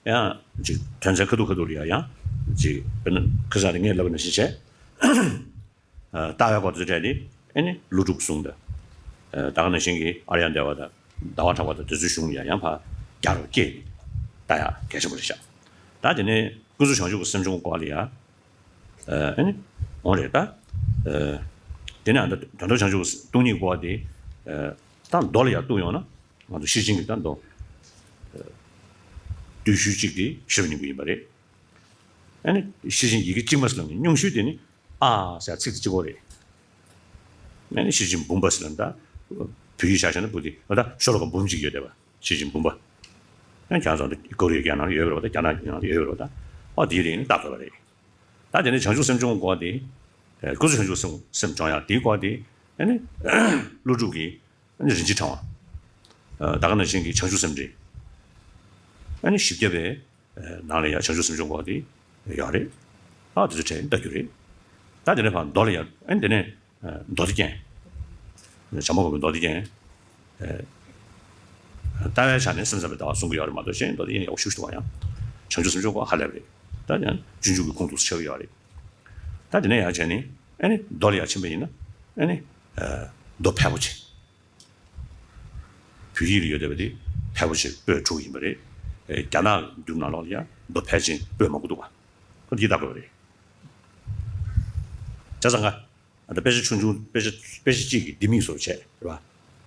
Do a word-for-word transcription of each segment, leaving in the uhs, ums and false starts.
ཡང་ཅིག་དོན་ཚན་ཁ་ཐུག་ཁ་ཐུག་ལ་ཡང་ཡང་ཅིག་དཔེར་ན་ཁ་སང་ནས་ངས་ལབ་པ་ནང་བཞིན་བྱས། ལྟ་བའི་སྐོར་དེ་ཚོ་གྲས་དེ་ཨེ་ནི་ཀླུ་སྒྲུབ་གསུང་དང་། ད་ག་ནང་བཞིན་གྱི་ཨཱརྱ་དེ་བ་དང་ཟླ་བ་གྲགས་པ་དང་དེ་ཚོའི་གཞུང་ཡང་ཡང་ཕར་རྒྱ་རུ་བསྐྱེད་ནས་ལྟ་ཡག་གལ་ཆེན་པོ་རེད་ཤག་ད་དེ་ནས་ཀུན་རྫོབ་བྱང་ཆུབ་ཀྱི་སེམས་བྱུང་སྐོར་ལ་ཡང་ཨེ་ནི་འོང་རེད་ད། དེ་ནས་ད་དོན་དམ་བྱང་ཆུབ་སྟོང་ཉིད་སྐོར་དེ་ད་མདོ་ལ་ཡང་གཏུགས་ཡོང་ན་ང་ཚོ་ཤེར་ཕྱིན་གྱི་ད་མདོ་བསྡུས་ཤུལ་གཅིག་དེ་ཤེར་ཕྱིན་གཉིས་པོ་ཡིན་པ་རེད། ཨ་ནི་ཤེར་ཕྱིན་ཡི་གེ་གཅིག་མ་ཟེར་ལབ་ནས་སྙུང་ཤུལ་དེ་ནི་ཨ་ཟེར་ཚིག་དེ་གཅིག་པོ་རེད། ཨ་ནི་ཤེར་ཕྱིན་འབུམ་པ་ཟེར་ལབ་ན་ད་བོད་ཡིག་བཞག་བཞག་ན་བོད་དེ་ད་ཤོ་ལོ་ཀ་འབུམ་གཅིག་ཡོད་བསྡད་པ་ཤེར་ཕྱིན་འབུམ་པ། ཨ་ནི་ཁྱེད་ཚོ་ཀོ་རི་ཡའི་ནང་ཡོད་པ་རེད་པ། ད་རྒྱ་ནག་ནང་ཡོད་པ་རེད་པ། ད་ཨ་དེའི་རིགས་ནི་ལྟ་དགོས་པ་རེད། ད་དེ་ནས་བྱང་ཆུབ་སེམས་བྱུང་སྐོར་དེ། ཀུན་རྫོབ་བྱང་ཆུབ་སེམས་སེམས་སྦྱོང་ཡག་དེའི་སྐོར་དེ་ཨ་ནི་ཀླུ་སྒྲུབ་ཀྱི་ཨ་ནི་རིན་ཆེན་ཕྲེང་བ། ད་ག་ནང་བཞིན་གྱི་བྱང་ཆུབ་སེམས་འགྲེལ། ཨ་ནི་བཞི་བརྒྱ་པའི་ནང་ལ་ཡང་བྱང་ཆུབ་སེམས་མཆོག་འགོག་དེ་ཡོད་རེད། ཨ་དེ་ཚོ་གྲས་ལྟ་རྒྱུ་རེད། ད་དེ་ནས་ཕར་མདོ་ལ་ཡང་ཨ་ནི་དེ་ནས་མདོ་སྡེ་རྒྱན། བྱམས་པ་མགོན་པོའི་མདོ་སྡེ་རྒྱན། ལྟ་བའི་ཆ་ནས་སེམས་ཙམ་པའི་ལྟ་བ་གསུང་གི་ཡོད་རེད་མ་གཏོགས་གཞན་མདོ་སྡེ་རྒྱན་ཡག་པོ་ཞེ་པོ་ཅིག་འདུག་ཡང་། བྱང་ཆུབ་སེམས་མཆོག་འགོག་ཧ་ལས་པ་རེད། ད་ཡང་སྤྱོད་འཇུག་གི་ཁུངས་གཏུགས་སུ་ཆགས་ཀྱི་ཡོད་རེད། ད་དེ་ནས་ཡང་བྱས་ནས་ཨ་ནི་མདོ་ལ་ཡང་ཕྱིན་པ་ཡིན་ན་ཨ་ནི་མདོ་ཕལ་པོ་ཆེ། བོད་ཡིག་ལ་ཡོད་བསྡད་པ་དེ་ཕལ་པོ་ཆེ་པོད་དྲུག་ཡིན་པ་རེད། རྒྱ་ནག་འགྱུར་ནང་ལོགས་ལ་ཡང་མདོ་ཕལ་ཆེར་པོད་མང་པོ་འདུག་པ། ཁོ་འདི་ལྟ་དགོས་པ་རེད། བྱས་ཙང་ཀ་ད་དཔེ་ཆ་ཆུང་ཆུང་དཔེ་ཆ་དཔེ་ཆ་གཅིག་གི་ལྡེ་མིག་བཟོ་བྱས་རེད་པ།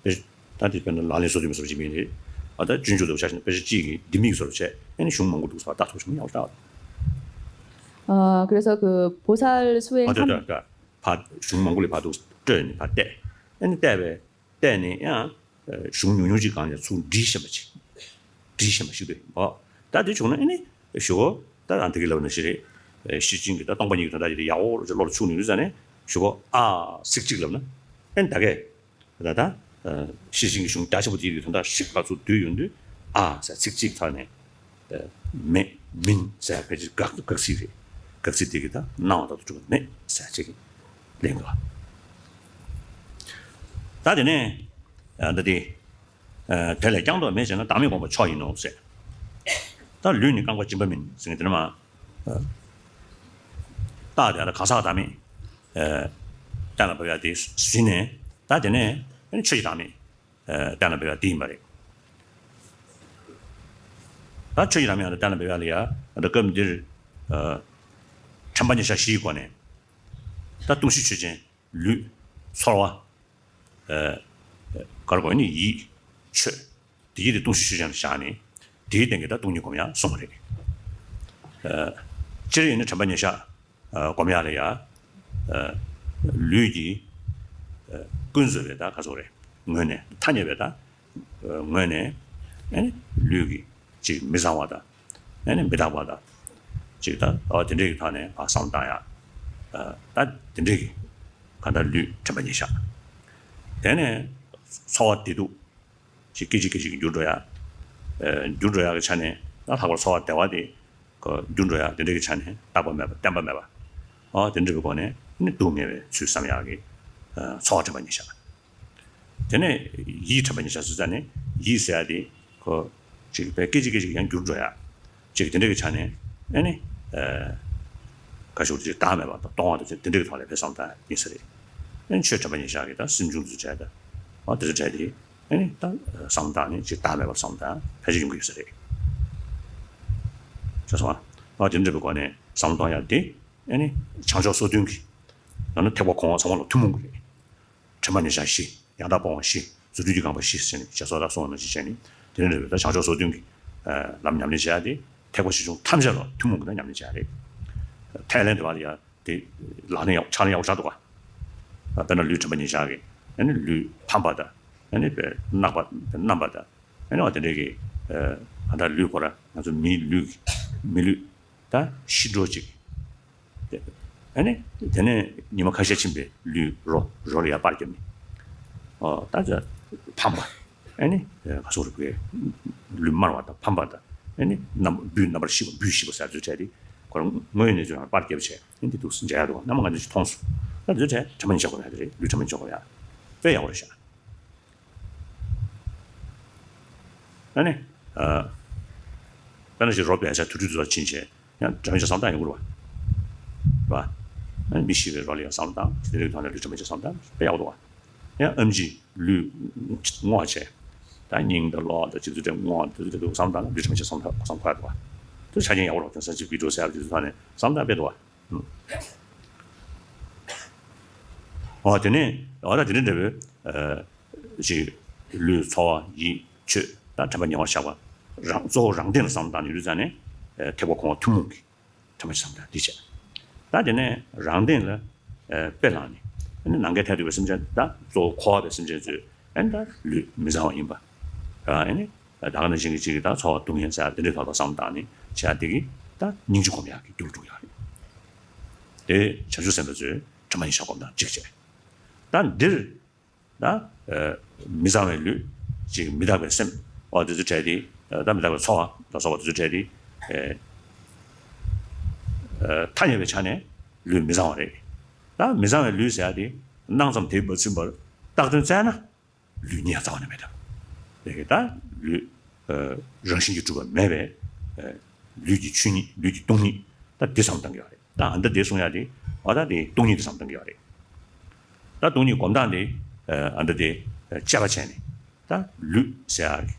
དཔེ་ཆ་ད་འདི་དཔེར་ན་ལག་ལེན་སོ་བདུན་བཟོ་བྱེད་མིན་རེད། ཨ་ད་སྤྱོད་འཇུག་ལ་བྱ་ཞིང་དཔེ་ཆ་གཅིག་གི་ལྡེ་མིག་བཟོ་བྱས་ཨ་ནི་གཞུང་མང་པོ་འདུག་ཟེར་བ་ལྟ་ཐུབ་ཞིག་མི་ཡག་པོ་ལྟ་བ། 어, 그래서 그 보살 수행 ཨ་ད་ད་ད་ཕར་གཞུང་མང་པོ་ལས་ཕར་འདུག་སྤྲོས་ནས་ཕར་བལྟས། ཨ་ནི་བལྟས་པས། བལྟས་ནས་ཡང་གཞུང་ཉུང་ཉུང་ཅིག་སྒང་ནས་ཚུར་འབྲི་ཤེས་པ་ཅིག་འབྲི་ཤེས་པ་ཞིག་ཏུ་ཡིན་པ། ད་དེ་བྱུང་ན་ཨ་ནི་ཞུ་གོ། ད་རང་དེ་གི་ལབ་ན་ཞིག་རེད། ཤེར་ཕྱིན་གྱི་ད་སྟོང་པ་ཉིད་ཀྱི་དོན་དག་ཅིག་དེ་ཡག་པོ་བློ་ལ་ཆུག་ནས་ཡོད་ཙང་ནས་ཞུ་གོ། ཨ་ཚིག་གཅིག་ལབ་ན་ཨ་ནི་ད་གས་ད་ད་ཤེར་ཕྱིན་གྱི་གཞུང་རྒྱ་ཆེན་པོ་དེའི་དོན་དག་ཞིག་ག་ཚུར་བསྡུས་ཡོང་དུས་ཨ་ཟེར་ཚིག་གཅིག་ཐོག་ནས། མེད་མིན་ཟེར་ཕལ་ཆེར་དགག་དགག་ཚིག་རེད། དགག་ཚིག་དེ་གི་ད་སྣང་བ་ལྟར་དུ་གྲུབ་པ་མེད་ཟེར་ཅིག་གླེང་གོ། ད་དེ་ནས་ད་དེ་དེ་ལས་ཀྱང་ལྡོག་མེད་ཅེ་ན་བདག་མེད་སྒོམ་པ་མཆོག་ཡིན་ནོ་ཟེར། ད་ལུས་ནི་རྐང་པ་སྦྱིན་པ་མིན་ཟེར་ནས་དེ་ནས་མ་རྟགས་དེ་ལ་གང་ཟག་བདག་མེད་གཏན་ལ་ཕབ་ཡ་དེ་ཟིན་ནས་ད་དེ་ནས་ཆོས་ཀྱི་བདག་མེད། གཏན་ལ་འབེབས་ཡ་དེ་ཡིན་པ་རེད། ད་ཆོས་ཀྱི་ལམ་ཡང་དུ་གཏན་ལ་འབེབས་ཡ་ལ་ཡ་ད་སྐབས་འདིར་དྲན་པ་ཉེར་བཞག་བཞིའི་སྒོ་ནས་ད་ལྟུང་བཤིག་ཆོས་ཅན་ལུས་ཚོར་བ་གར་དགོས་ནི་ཡིད་ཆོས་དེ་ཡིད་དེ་ལྟུང་བཤིག་ཆོས་ཅན་ལ་བཞག་ནས་དེའི་སྟེང་གི་ད་སྟོང་ཉིད་སྒོམ་ཡ་གསུངས་པ་རེད། སྤྱིར་ཡིན་ན་དྲན་པ་ཉེར་བཞག་སྒོམ་ཡག་ལ་ཡ། ལུས་ཀྱི་ཀུན་བཟོད་པའི་ད་ག་ཚོད་རེད། ངོས་ནས་ཐ་སྙད་པའི་ད་ངོས་ནས་ཨ་ནི་ལུས་ཀྱི་ཅིག་མི་གཙང་བ་དང་ཨ་ནི་མི་རྟག་པ་དང་ཅིག་ད་ཨ་དེ་འདྲའི་གི་ཐོག་ནས་ཕར་བསམ་བཏང་ཡག་ད་དེ་འདྲའི་གི་ག་ད་ལུས་དྲན་པ་ཉེར་བཞག་དེ་ནས་ཚོར་བ་བདེ་སྡུག་ཅིག་སྐད་ཅིག་སྐད་ཅིག་འགྱུར་འགྲོ་ཡ། འགྱུར་འགྲོ་ཡ་གི་ཆ་ནས་ད་ལྷག་པར་ཚོར་བ་བདེ་བ་དེ་ཁོ་འགྱུར་འགྲོ་ཡ་དེ་འདྲ་གི་ཆ་ནས་རྟག་པ་མེད་པ་བརྟན་པ་མེད་པ། ཨ་དེ་འདྲ་གི་སྒོ་ནས་ནི་སྡུག་བསྔལ་བའི་ཚུལ་བསམ་ཡག་གི་ཚོར་བ་དྲན་པ་ཉེར་བཞག་དེ་ནས་ཡིད་དྲན་པ་ཉེར་བཞག་ཟེར་ཙང་ནས་ཡིད་ཟེར་ཡ་དེ་ཁོ་ཅིག་པའི་སྐད་ཅིག་སྐད་ཅིག་ཡང་འགྱུར་འགྲོ་ཡ། ཅིག་དེ་འདྲ་གི་ཆ་ནས་ཨ་ནི། ག་ཞུ་ཅིག་བདག་མེད་པ་དང་སྟོང་པ་དང་དེ་འདྲ་གི་ཐོག་ལ་ཕེབས་བསམ་བཏང་ཡིན་ས་རེད། ཨ་ནི་ཆོས་དྲན་པ་ཉེར་བཞག་གི་ད་སེམས་བྱུང་དུ་བྱས་ད། ཨ་དེ་ཚོ་བྲལ་ཏེ། ཨ་ནི་ད་བསམ་བཏང་ནས་ཅིག་བདག་མེད་པར་བསམ་བཏང་ཕལ་ཆེར་ཡོང་གི་ཡོད་ས་རེད། ཤེས་སོང་ཨ། ཨ་དེ་འདྲ་བའི་སྒོ་ནས་བསམ་བཏང་ཡག་དེ། ཨ་ནི་བྱང་ཆུབ་སོ་བདུན་གྱི། ཡང་ན་ཐེག་པ་གོང་འོག་ཚང་མ་ལ་ཐུན་མོང་གི་རེད། དྲན་པ་ཉེར་བཞག་བཞི། ཡང་དག་སྤོང་བ་བཞི། རྫུ་འཕྲུལ་གྱི་རྐང་པ་བཞི་ཟེར་ནས་ཞེས་སོགས་ལ་སོགས་ནང་བཞིན་བྱས་ནས་དེ་ནས་རེད་པས་ད་བྱང་ཆུབ་སོ་བདུན་གྱི་ལམ་ཉམས་ལེན་བྱེད་ཡ་དེ་ཐེག་པ་ཆེ་ཆུང་ཐམས་ཅད་ལ་ཐུན་མོང་གི་ད་ཉམས་ལེན་བྱེད་ཡ་རེད། ཐེག་ལེན་དེ་བ་ལ་ཡ་དེ་ལག་ལེན་ཡག་ཕྱག་ལེན་ཡག་པོ་བཞག་འདུག་ག་དཔེར་ན་ལུས་དྲན་པ་ཉེར་བཞག་གི་ཨ་ནི་ལུས་ཕམ་པ་དང་ཨ་ནི་པའི་རྣག་པ་རྣམ་པ་དང་ཨ་ནི་བ་དེ་འདྲའི་གི་ག་འདྲ་ལུས་ཁོ་ར་ང་ཚོ་མིའི་ལུས་མི་ལུས་ད་ཤི་འགྲོ་ཅིག་ཨ་ནི། དེ་ནས་ཉི་མ་ཁ་ཤས་ཕྱིན་པའི་ལུས་རོ་རོ་ལ་ཡར་པར་བརྒྱབ་ནས། ཨོ་ད་ཅི། ཕམ་པ། ཨ་ནི། ག་སོགས་རུ་བའི། ལུས་དམར་བ་དང་ཕམ་པ་དང་། ཨ་ནི། རྣམ་སྦུས་རྣམ་པར་ཤི་བ་སྦུས་ཤི་བ་ཟེར་ཚུལ་བྱས་ཏེ། ཁོ་རང་དངོས་ཡོད་གནས་ཚུལ་ཡང་པར་བརྒྱབ་བྱས། ཨ་ནི་འདི་འདུག་མཇལ་ཡག་འདུག་ག་རྣམ་པ་ང་ཚོས་མཐོང་སོང་། ད་འདི་ཚུལ་བྱས་དྲན་པ་ཉེར་བཞག་དགོས་ཡ་དེ་རེད་ལུས་དྲན་པ་ཉེར་བཞག་དགོས་ཡ། དཔེ་ཡག་པོ་རེད་ཤག་ཨ་ནི། ཨ། དཔེར་ན་ཅིག་རོ་བེད་སྤྱད་དུར་ཁྲོད་དུ་ཕྱིན་བྱས་ཡང་དྲན་པ་བྱས་བསམ་བློ་བཏང་ཡོང་གི་རེད་བ། རེད་བ། ཨ་ནི་མི་ཤི་བའི་རོ་ལ་ཡང་བསམ་བློ་བཏང་། དེ་རིགས་ཐོག་ནས་ལུས་དྲན་པ་བྱས་བསམ་བློ་བཏང་དཔེ་ཡག་པོ་འདུག་བ། ཡང་ཨེམ་ཆི་ལུས་བརྔོས་བྱས། ད་སྙིང་དང་གློ་དང་ཅི་ཚོ་དེ་བརྔོས་དེ་ཚོ་དེ་ཚོ་བསམ་བློ་བཏང་ན་ལུས་དྲན་པ་བྱས་བསམ་བློ་བསམ་བློ་འཁོར་ཡག་འདུག་བ། དེ་ཆ་རྐྱེན་ཡག་པོ་རེད། དེང་སང་ཅིག་བི་ཌིའོ་གསར་པ་དེ་ཚོ་ཐོག་ནས་བསམ་བློ་བཏང་དཔེ་འདུག་བ། ཨོ་དེ་ནས་ཨོ་ད་དེ་འདྲ་འདྲ་བོའི་ཅིག་ལུས་ཚོར་བ་ཡིད་ཆོས་དང་དྲན་པ་ཉེ་བར་བཞག་པ། རང་གཙོ་བོ་རང་སྟེང་ལ་བསམ་བློ་བཏང་ནས་ཡོད་དུས་ཙང་ནས་ཐེག་པ་གོང་འོག་ཐུན་མོང་གི་དྲན་པ་བྱས་བསམ་བློ་བཏང་འདི་བྱས། ད་དེ་ནས་རང་སྟེང་ལ་དཔེ་བླངས་ནས་ནམ་མཁའི་མཐས་གཏུགས་པའི་སེམས་ཅན་དང་གཙོ་བོ་འཁོར་བ་པའི་སེམས་ཅན་ཚོས་ཨ་ནི་ད་ལུས་མི་གཙང་བ་ཡིན་པ། ཨ་ནི། ད་ག་ནང་བཞིན་གྱི་གཅིག་གིས་ད་ཚོར་བ་སྡུག་བསྔལ་ཟེར་དེ་འདྲའི་ཐོག་ལ་བསམ་བློ་བཏང་ནས་བྱས་དེ་གིས་ད་སྙིང་རྗེ་སྒོམ་ཡག་གི་རྒྱུ་རུ་འགྲོ་ཡག་རེད། དེ་བྱང་ཆུབ་སེམས་དཔའ་ཚོས་དྲི་མ་ཉེར་བཞག་སྒོམ་སྟངས་གཅིག་བྱས། ད་འདིར་ད་མི་གཙང་བའི་ལུས་གཅིག་མི་རྟག་པའི་སེམས་འོ་དེ་ཚོ་བྲལ་ཏེ་ད་མི་རྟག་པའི་ཚོར་བ་ལ་སོགས་པ་དེ་ཚོ་བྲལ་ཏེ་ཐ་སྙད་པའི་ཆ་ནས་ལུས་མི་གཙང་བ་རེད། ད་མི་གཙང་བའི་ལུས་ཟེར་ཡག་དེ་སྣང་ཙམ་དེས་མ་ཚིམ་པར་བཏགས་དོན་བཙལ་ན། ལུས་ཉིད་ཡང་རྩ་བ་ནས་མེད་དམ། དེ་གི་ད་ལུས་རང་བཞིན་གྱིས་གྲུབ་པ་མེད་པས་ལུས་ཀྱི་ཆོས་ཉིད་ལུས་ཀྱི་སྟོང་ཉིད་ད་འདི་བསམ་བཏང་གི་ཡོད་རེད། ད་ཨ་ད་འདི་གསུང་ཡག་དེ་ཨ་ད་དེ་སྟོང་ཉིད་དེ་བསམ་བཏང་གི་ཡོད་རེད། ད་སྟོང་ཉིད་སྒོམ་སྟངས་དེ་ཨ་ད་དེ་དཔྱད་པ་བྱས་ནས་ད་ལུས་ཟེར་ཡག་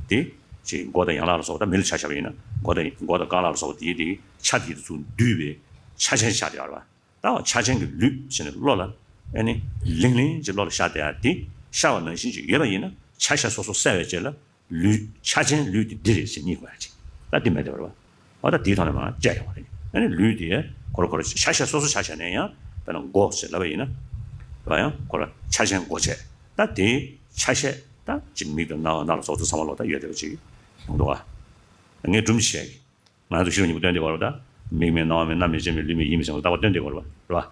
དེ་ཅིག་མགོ་དང་ཡན་ལག་ལ་སོགས་པ་ད་མི་ལ་ཆ་བཞག་པ་ཡིན་ན་མགོ་དང་མགོ་དང་རྐང་ལག་ལ་སོགས་པ་དེའི་དེ་ཆ་དེ་ཚུར་བསྡུས་པའི་ཆ་ཅན་ཆགས་བསྡད་ཡོད་རེད་བ། ད་ཆ་ཅན་གྱི་ལུས་ཟེར་ནས་བློ་ལ་ཨེ་ནི་ལིང་ལིང་ཅིག་བློ་ལ་ཤར་བསྡད་ཡ་དེ་ཤར་བ་ནང་བཞིན་ཅིག་ཡོད་པ་ཡིན་ན་ཆ་ཤས་སོ་སོ་གསལ་བའི་རྗེས་ལ་ལུས་ཆ་ཅན་ལུས་དེ་འདི་རེད་ཟེར་རྙེད་དགོས་ཡ་ཅིག་ད་འདི་མེད་དེ་བར་བ། འོ་ད་དེའི་ཐོག་ནས་མར་དཔྱད་ཡོང་བ་རེད། ཨེ་ནི་ལུས་དེ་ཁོ་ར་ཁོ་ར་ཆ་ཤས་སོ་སོ་ཆ་ཤས་ནས་ཡང་དཔེར་ན་མགོ་ཟེར་ལབ་པ་ཡིན་ན་ཡང་ཁོ་ར་ཆ་ཅན་མགོ་བྱས། ད་དེའི་ཆ་ཤས་ད་ཅིག་མིག་དང་རྣ་བ་སྣ་ལ་སོགས་ཚོ་ཚང་མ་ལོག་ད་ཡོད་བསྡད་པ་ཅིག་ཡོང་འདུག་བ། ངས་སྒྲུང་བཤད་གི་ང་ཚོ་ཤེས་རབ་སྙིང་པོ་སྟོན་བསྡད་ཡོད་རེད་ད། མིག་མེད་རྣ་བ་མེད་སྣ་མེད་ལྕེ་མེད་ལུས་མེད་ཡིད་མེད་ཟེར་བ་ལྟ་བ་སྟོན་བསྡད་ཡོད་རེད་བ། རེད་བ། བྱས་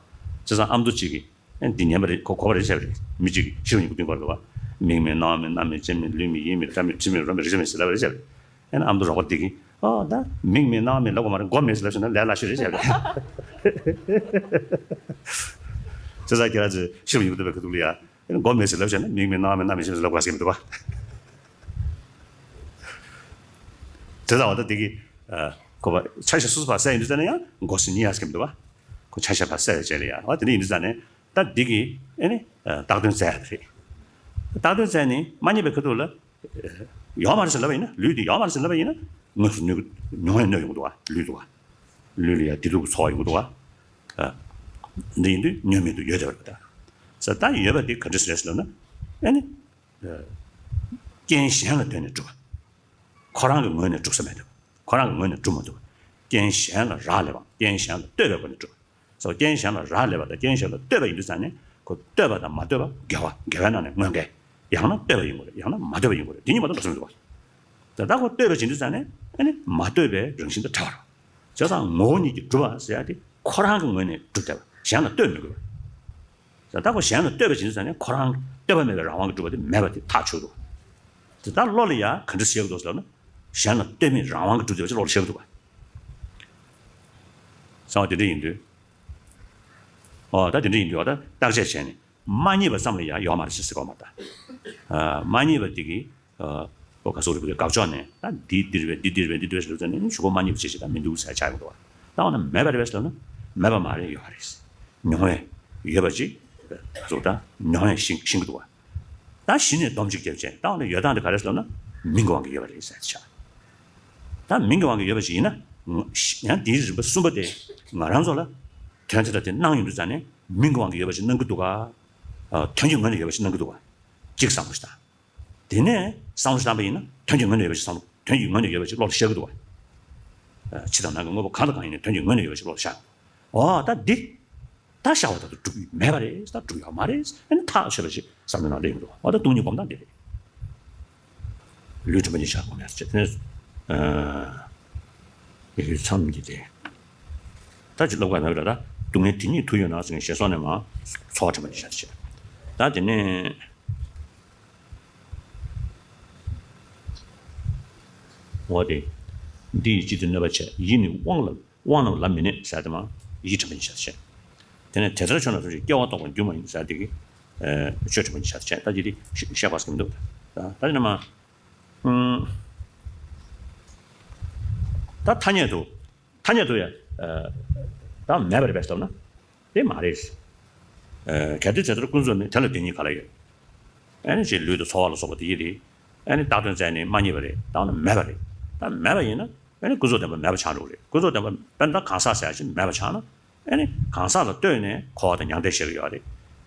ཙང་ཨ་མདོ་གཅིག་གིས་ཨེ་འདི་ཉན་པ་རེད། གོ་གོ་བ་རེད་བྱས་པ་རེད། མི་གཅིག་གིས་ཤེས་རབ་སྙིང་པོ་སྟོན་གོ་རེད་བ། མིག་མེད་རྣ་བ་མེད་སྣ་མེད་ལྕེ་མེད་ལུས་མེད་ཡིད་མེད་སྐྲ་མེད་དྲི་མེད་རོ་མེད་རེག་བྱ་མེད་ཟེར་ལབ་པ་རེད་བྱས་པ་རེད། ཨེ་ན་ཨ་མདོ་རོགས་པ་འདི་གིས་ཨོ་ད་མིག་མེད་རྣ་བ་མེད་ལབ་དགོས་མ་རེད། མགོ་མེད་ཟེར་ལབ་སོང་ན་ལས་སླ་ཤོས་རེད་བྱས་པ་རེད། བྱས་ཙང་ཁྱེད་རང་ཚོས་ཤེས་རབ་སྙིང་པོ་སྟོན་པའི་ཁ་ཐུག་ལ་ཡ། མགོ་མེད་ཟེར་ལབ་བྱས་ན་མིག་མེད་རྣ་བ་མེད་སྣ་མེད་ལྕེ་མེད་ཟེར་ལབ་དགོས་ཟེར་གྱི་མི་འདུག་བ། དེ་ལྟ་བ་ད་འདི་གི་ཁོ་པ་ཆ་ཤས་སོ་སོ་ཕར་གསལ་ཡིན་དུས་ཙ་ན་ཡང་མགོ་ཟེར་ཉན་ཡག་ཟེར་གྱི་མི་འདུག་བ། ཁོ་ཆ་ཤས་ཕར་གསལ་བའི་རྗེས་ལ་ཡང་བ་དེ་འདྲ་ཡིན་དུས་ཙ་ན་ད་འདི་གི་ཨེ་ནི་བཏགས་དོན་བཙལ་ཡག་དེ་རེད། བཏགས་དོན་བཙལ་ནས་མ་རྙེད་པའི་ཁ་ཐུག་ལ་ཡོད་མ་རེད་ཟེར་ལབ་པ་ཡིན་ན་ལུས་དེ་ཡོད་མ་རེད་ཟེར་ལབ་པ་ཡིན་ན་དངོས་སུ་གནོད་མྱོང་བའི་གནོད་ཡོང་གི་འདུག་བ། ལུས་འདུག་བ། ལུས་ལ་ཡང་བདེ་སྡུག་གི་ཚོར་བ་ཡོང་གི་འདུག་བ། འདི་ཡིན་དུས་བསྙོན་མེད་དུ་ཡོད་བསྡད་པ་རེད་པ། ད་ས་ད་ཡོད་པ་འདི་ག་འདྲ་ཞིག་རེད་ཟེར་ལབ་ན། ཨེ་ནི། རྐྱེན་གཞན་ལ་ལྟོས་ནས་གྲུབ་པ། ཁོ་རང་གི་ངོས་ནས་གྲུབ་ས་མེད་དོ། ཁོ་རང་གི་ངོས་ནས་གྲུབ་མ་ཐུབ་པ། རྐྱེན་གཞན་ལ་རག་ལས་པ། རྐྱེན་གཞན་ལ་ལྟོས་པའི་སྒོ་ནས་གྲུབ་པ། ས་རྐྱེན་གཞན་ལ་རག་ལས་པ་དང་རྐྱེན་གཞན་ལ་ལྟོས་པ་ཡིན་དུས་ཙང་ནས་ཁོ་ལྟོས་པ་དང་མ་ལྟོས་པ་འགལ་བ། འགལ་བའི་ནང་ནས་དངོས་འགལ། ཡང་ན་ལྟོས་པ་ཡིན་དགོས་རེད། ཡང་ན་མ་ལྟོས་པ་ཡིན་དགོས་རེད། འདི་གཉིས་མ་གཏོགས་འགྲོ་ས་མི་འདུག་བ། ད་ལྟ་ཁོ་ལྟོས་པ་བྱེད་དུས་ཙང་ནས་ཨ་ནི་མ་ལྟོས་པའི་རང་བཞིན་དང་བྲལ་བ་རེད། བྱས་ཙང་ངོ་བོ་ཉིད་ཀྱིས་གྲུབ་པ་ཟེར་ཡ་དེ་ཁོ་རང་གི་ངོས་ནས་གྲུབ་བསྡད་པ། གཞན་ལ་ལྟོས་མི་དགོས་པ། ད་ལྟ་ཁོ་གཞན་ལ་ལྟོས་པ་བྱེད་དུས་ཙང་ནས་ཁོ་རང་ལྟོས་པ་མེད་པའི་རང་དབང་གིས་གྲུབ་པ་དེ་མེད་པ་དེ་ཐག་ཆོད་འདུག་དེ་ལྟར་བློ་ལ་ཡང་ག་འདྲ་ཞིག་ཡོད་འདུག་ཟེར་ན། གཞན་ལ་ལྟོས་མེད་རང་དབང་གིས་གྲུབ་བསྡད་པ་ཅིག་བློ་ལ་ཤར་གྱི་འདུག་བ། གསང་བ་དེ་འདྲ་ཡིན་དུས། ཨོ་ད་དེ་འདྲ་ཡིན་དུས་ཨོ་ད་བརྟག་དཔྱད་བྱས་ནས་མ་རྙེད་པ་ཙམ་ལ་ཡང་ཡོད་མ་རེད་ཟེར་གོ་མ་ད། མ་རྙེད་པ་དེ་གིས་ཨོ་ག་ཟུག་རེད་པས་དགག་ཕྱོགས་ནས་ད་འདི་འདིར་བས་འདི་འདིར་བས་འདི་འདིར་བས་ཟེར་ལབ་ཙང་ནས་གཞུག་གུ་མ་རྙེད་པ་ཅིག་ཅིག་ད་མི་འདུག་ཟེར་ཆགས་ཡོང་འདུག་བ། ད་འོ་ན་མེད་པ་རེད་པས་ཟེར་ལབ་ན་མེད་པ་མ་རེད། ཡོད་རེད། མྱོང་བས་ཡོད་པ་ཅིག་ག་ཟུག་ད་མྱོང་བས་ཤེས་ཤེས་ཀྱི་འདུག་བ། ད་གཞི་ནས་སྡོམ་གཅིག་བརྒྱབ་བྱས་ད་འོ་ན་ཡོད་སྟངས་དེ་ག་རེ་ཟེར་ལབ་ན་མིང་གི་དབང་གིས་ཡོད་པ་རེད་ཟེར་ཆགས། ད་མིང་གི་དབང་གིས་ཡོད་པ་ཞིག་ཡིན་ན། ཡང་དེའི་རིམ་པ་གསུམ་པ་དེ་ང་རང་ཚོ་ལ་དོན་དེ་ལ་དེ་སྣང་ཡོང་དུས་ཙང་ནས་མིང་གི་དབང་གིས་ཡོད་པ་ཞིག་སྣང་གི་འདུག་ག་དོན་གྱི་ངོས་ནས་ཡོད་པ་ཞིག་སྣང་གི་འདུག་ག་གཅིག་བསམ་བློ་ཞིག་བཏང་། དེ་ནས་བསམ་བློ་ཞིག་བཏང་པ་ཡིན་ན་དོན་གྱི་ངོས་ནས་ཡོད་པ་ཞིག་བསམ་བློ་དོན་གྱི་ངོས་ནས་ཡོད་པ་ཞིག་བློ་ལ་ཤར་གི་འདུག་ག་ཕྱི་དང་ནང་གི་དངོས་པོ་གང་དང་གང་ཡིན་ནའི་དོན་གྱི་ངོས་ནས་ཡོད་པ་ཞིག་བློ་ལ་ཤར། ཨོ་ད་འདི། ད་ཤར་བ་ད་དུ་གྲུབ་ཡོད་མེད་པ་རེད། ད་གྲུབ་ཡོད་མ་རེད། ཨ་ནི་ཐག་ཆོད་པ་ཞིག་བསམ་བློའི་ནང་སླེབས་ཡོང་འདུག་ཨོ་ད་སྟོང་ཉིད་སྒོམ་སྟངས་འདི་རེད། ལུས་དྲན་པ་ཉིད་ཤར་སྒོམ་ཡག་ཅེས་དེ་ནས་ཡོད་མཚམས་ཀྱི་དེ། ད་ཅི་ལབ་ག་ན་ར་ད་སྡུག་བསྔལ་དེ་ཉིད་དུ་ཡོད་ན་ཟེར་ནས་ཞེས་སོགས་ནས་མ་ཚོར་བ་དྲན་པ་ཉིད་ཤར་ཅེས། ད་དེ་ནས། འོ་དེ། འདི་ཡིས་ཅི་སྟེ་གནོད་པ་བྱེད། ཡིད་ནི་དབང་ལ་དབང་རྣམས་ལ་མི་གནས་ཟེར་དེ་མ་ཡིད་དྲན་པ་ཉིད་ཤར་བྱེད། དེ་ནས་དེ་ལྟར་ཆོས་རྣམས་ཐམས་ཅད་སྐྱེ་བ་རྟོག་པའི་རྒྱུ་མ་ཡིན་ཟེར་དེ་གི་ཆོས་དྲན་པ་ཉིད་ཤར་བྱེད། ད་ཅི་དེ་བཤད་དགོས་ཀྱི་མི་འདུག་ད་དེ་ནས་མ། ད་ཐ་སྙད་དུ། ཐ་སྙད་དུ་ཡང་ད་མེད་པ་རེད་པས་ཟེར་ན། དེ་མ་རེད། གལ་ཏེ་དེ་ལྟར་ཀུན་རྫོབ་མེད། དེ་ལ་དེ་ཉིད་ག་ལ་ཡོད། ཨེ་ནི་ཅིག་ལུས་དང་ཚོར་བ་ལ་སོགས་པ་དེ་ཡིད་རེད། ཨེ་ནི་བཏགས་དོན་བཙལ་ནས་མ་རྙེད་པ་རེད། བཏགས་ན་མེད་པ་རེད། ད་མེད་པ་ཡིན་ན་ཨེ་ནི་ཀུན་རྫོབ་བདེན་པ་མེད་པ་ཆགས་འགྲོ་གི་རེད། ཀུན་རྫོབ་བདེན་པ་དཔེར་ན་གང་ཟག་ཟེར་ཡ་ཅིག་མེད་པ་ཆགས་ན། ཨེ་ནི་གང་ཟག་ལ་ལྟོས་ནས་འཁོར་བ་དང་མྱང་འདས་བཤད་ཀྱི་ཡོད་རེད།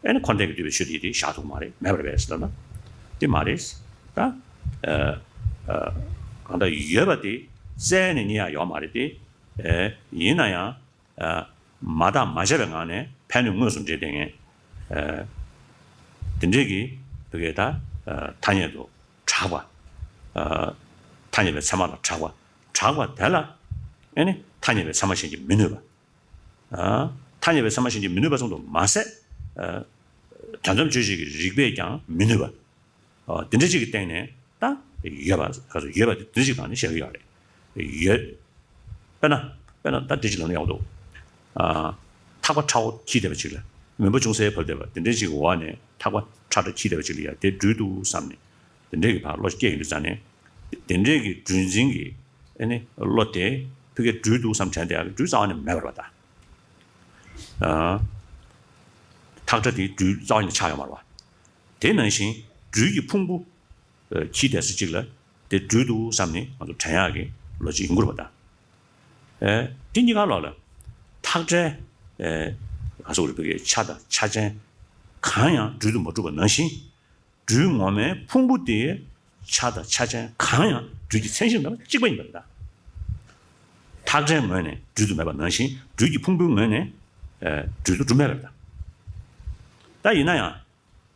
ཨེ་ནི་འཁོར་འདས་ཀྱིས་བསྡུས་པའི་ཆོས་དེ་ཡིད་དེ་བཞག་ཐུབ་མ་རེད། མེད་པ་རེད་པས་ཟེར་ན། དེ་མ་རེད། ད་གང་ལྟར་ཡོད་པ་དེ་བཙལ་ནས་རྙེད་ཡ་ཡོད་མ་རེད་དེ། ཡིན་ན་ཡང་། མ་བརྟགས་མ་དཔྱད་པའི་ངང་ནས་ཕན་གནོད་དངོས་སུ་འབྲེལ་བསྡད་མཁན། དེ་འདྲས་ཀྱི་བུ་གའི་ད་ཐ་སྙད་དུ་གྲགས་པ། ཐ་སྙད་པའི་ཚད་མ་ལ་གྲགས་པ། གྲགས་པ་དེ་ལ་ཨེ་ནི་ཐ་སྙད་པའི་ཚད་མ་གཞན་གྱིས་མི་གནོད་པ། ཐ་སྙད་པའི་ཚད་མ་གཞན་གྱིས་མི་གནོད་པ་ཙམ་དུ་མ་ཟད། དོན་དམ་དཔྱོད་བྱེད་ཀྱི་རིགས་པས་ཀྱང་མི་གནོད་པ། འདི་འདྲ་ཅིག་གི་སྟེང་ནས་ད་ཡོད་པ་ག་ཚོད་ཡོད་པ་འདི་འདྲ་ཅིག་སྟེང་ནས་བཤད་ཀྱི་ཡོད་རེད། ཡོད། དཔེར་ན། དཔེར་ན་ད་འདི་ཅིག་ལབ་ན་ཡག་འདུག་ཨ། ཐག་པ་ཁྲ་བོ་འཁྱིལ་བསྡད་པ་ཅིག་ལ། མུན་པ་ཅུང་ཟད་བབས་བསྡད་པ་འདི་འདྲ་ཅིག་གི་འོག་ནས་ཐག་པ་ཁྲ་ཁྲ་འཁྱིལ་བསྡད་པ་ཅིག་ལ་ཡ་དེ་སྦྲུལ་འདུག་བསམ་ནས། འདི་འདྲས་ཀྱི་ཕར་བློ་སྐྱེ་ཡོང་དུས་ཙང་ནས། འདི་འདྲས་ཀྱི་སྦྲུལ་འཛིན་གྱི་ཨེ་ནི་བློ་དེ་ཕ་གིར་སྦྲུལ་འདུག་བསམ་དྲན་བསྡད་ཡ་གི་སྦྲུལ་རྩ་བ་ནས་མེད་པ་རེད་པ་ད། ཨ། ཐག་ཁྲ་དེ་སྦྲུལ་རྩ་བ་ནས་ཆགས་ཡོད་མ་རེད་པ། དེ་ནང་བཞིན་སྦྲུལ་གྱི་ཕུང་པོ། ཨ། འཁྱིལ་བསྡད་ས་གཅིག་ལ་དེ་སྦྲུལ་འདུག་བསམ་ནས་ང་ཚོ་དྲན་ཡག་གི་ལོ་རྒྱུས་ཡོང་གི་རེད་པ་ད། ཨེ། དེ་གཉིས་ཀ་ལོགས་ལ་ཐག་ཁྲའི། ཨེ། ག་ཚོད་རེད་པ་གི་ཆ་དང་ཆ་ཅན་གང་ཡང་སྦྲུལ་དུ་མ་གྲུབ་པ་ནང་བཞིན། སྦྲུལ་ངོ་མའི་ཕུང་པོ་དེ་ཆ་དང་ཆ་ཅན་གང་ཡང་སྦྲུལ་གྱི་མཚན་གཞིར་མེད་པ་གཅིག་པ་ཡིན་པ་རེད་ད། ཐག་ཁྲའི་ངོས་ནས་སྦྲུལ་དུ་མེད་པ་ནང་བཞིན་སྦྲུལ་གྱི་ཕུང་པོའི་ངོས་ནས། ཨེ། སྦྲུལ་དུ་གྲུབ་མེད་པ་རེད་ད། ད་ཡིན་ན་ཡང་།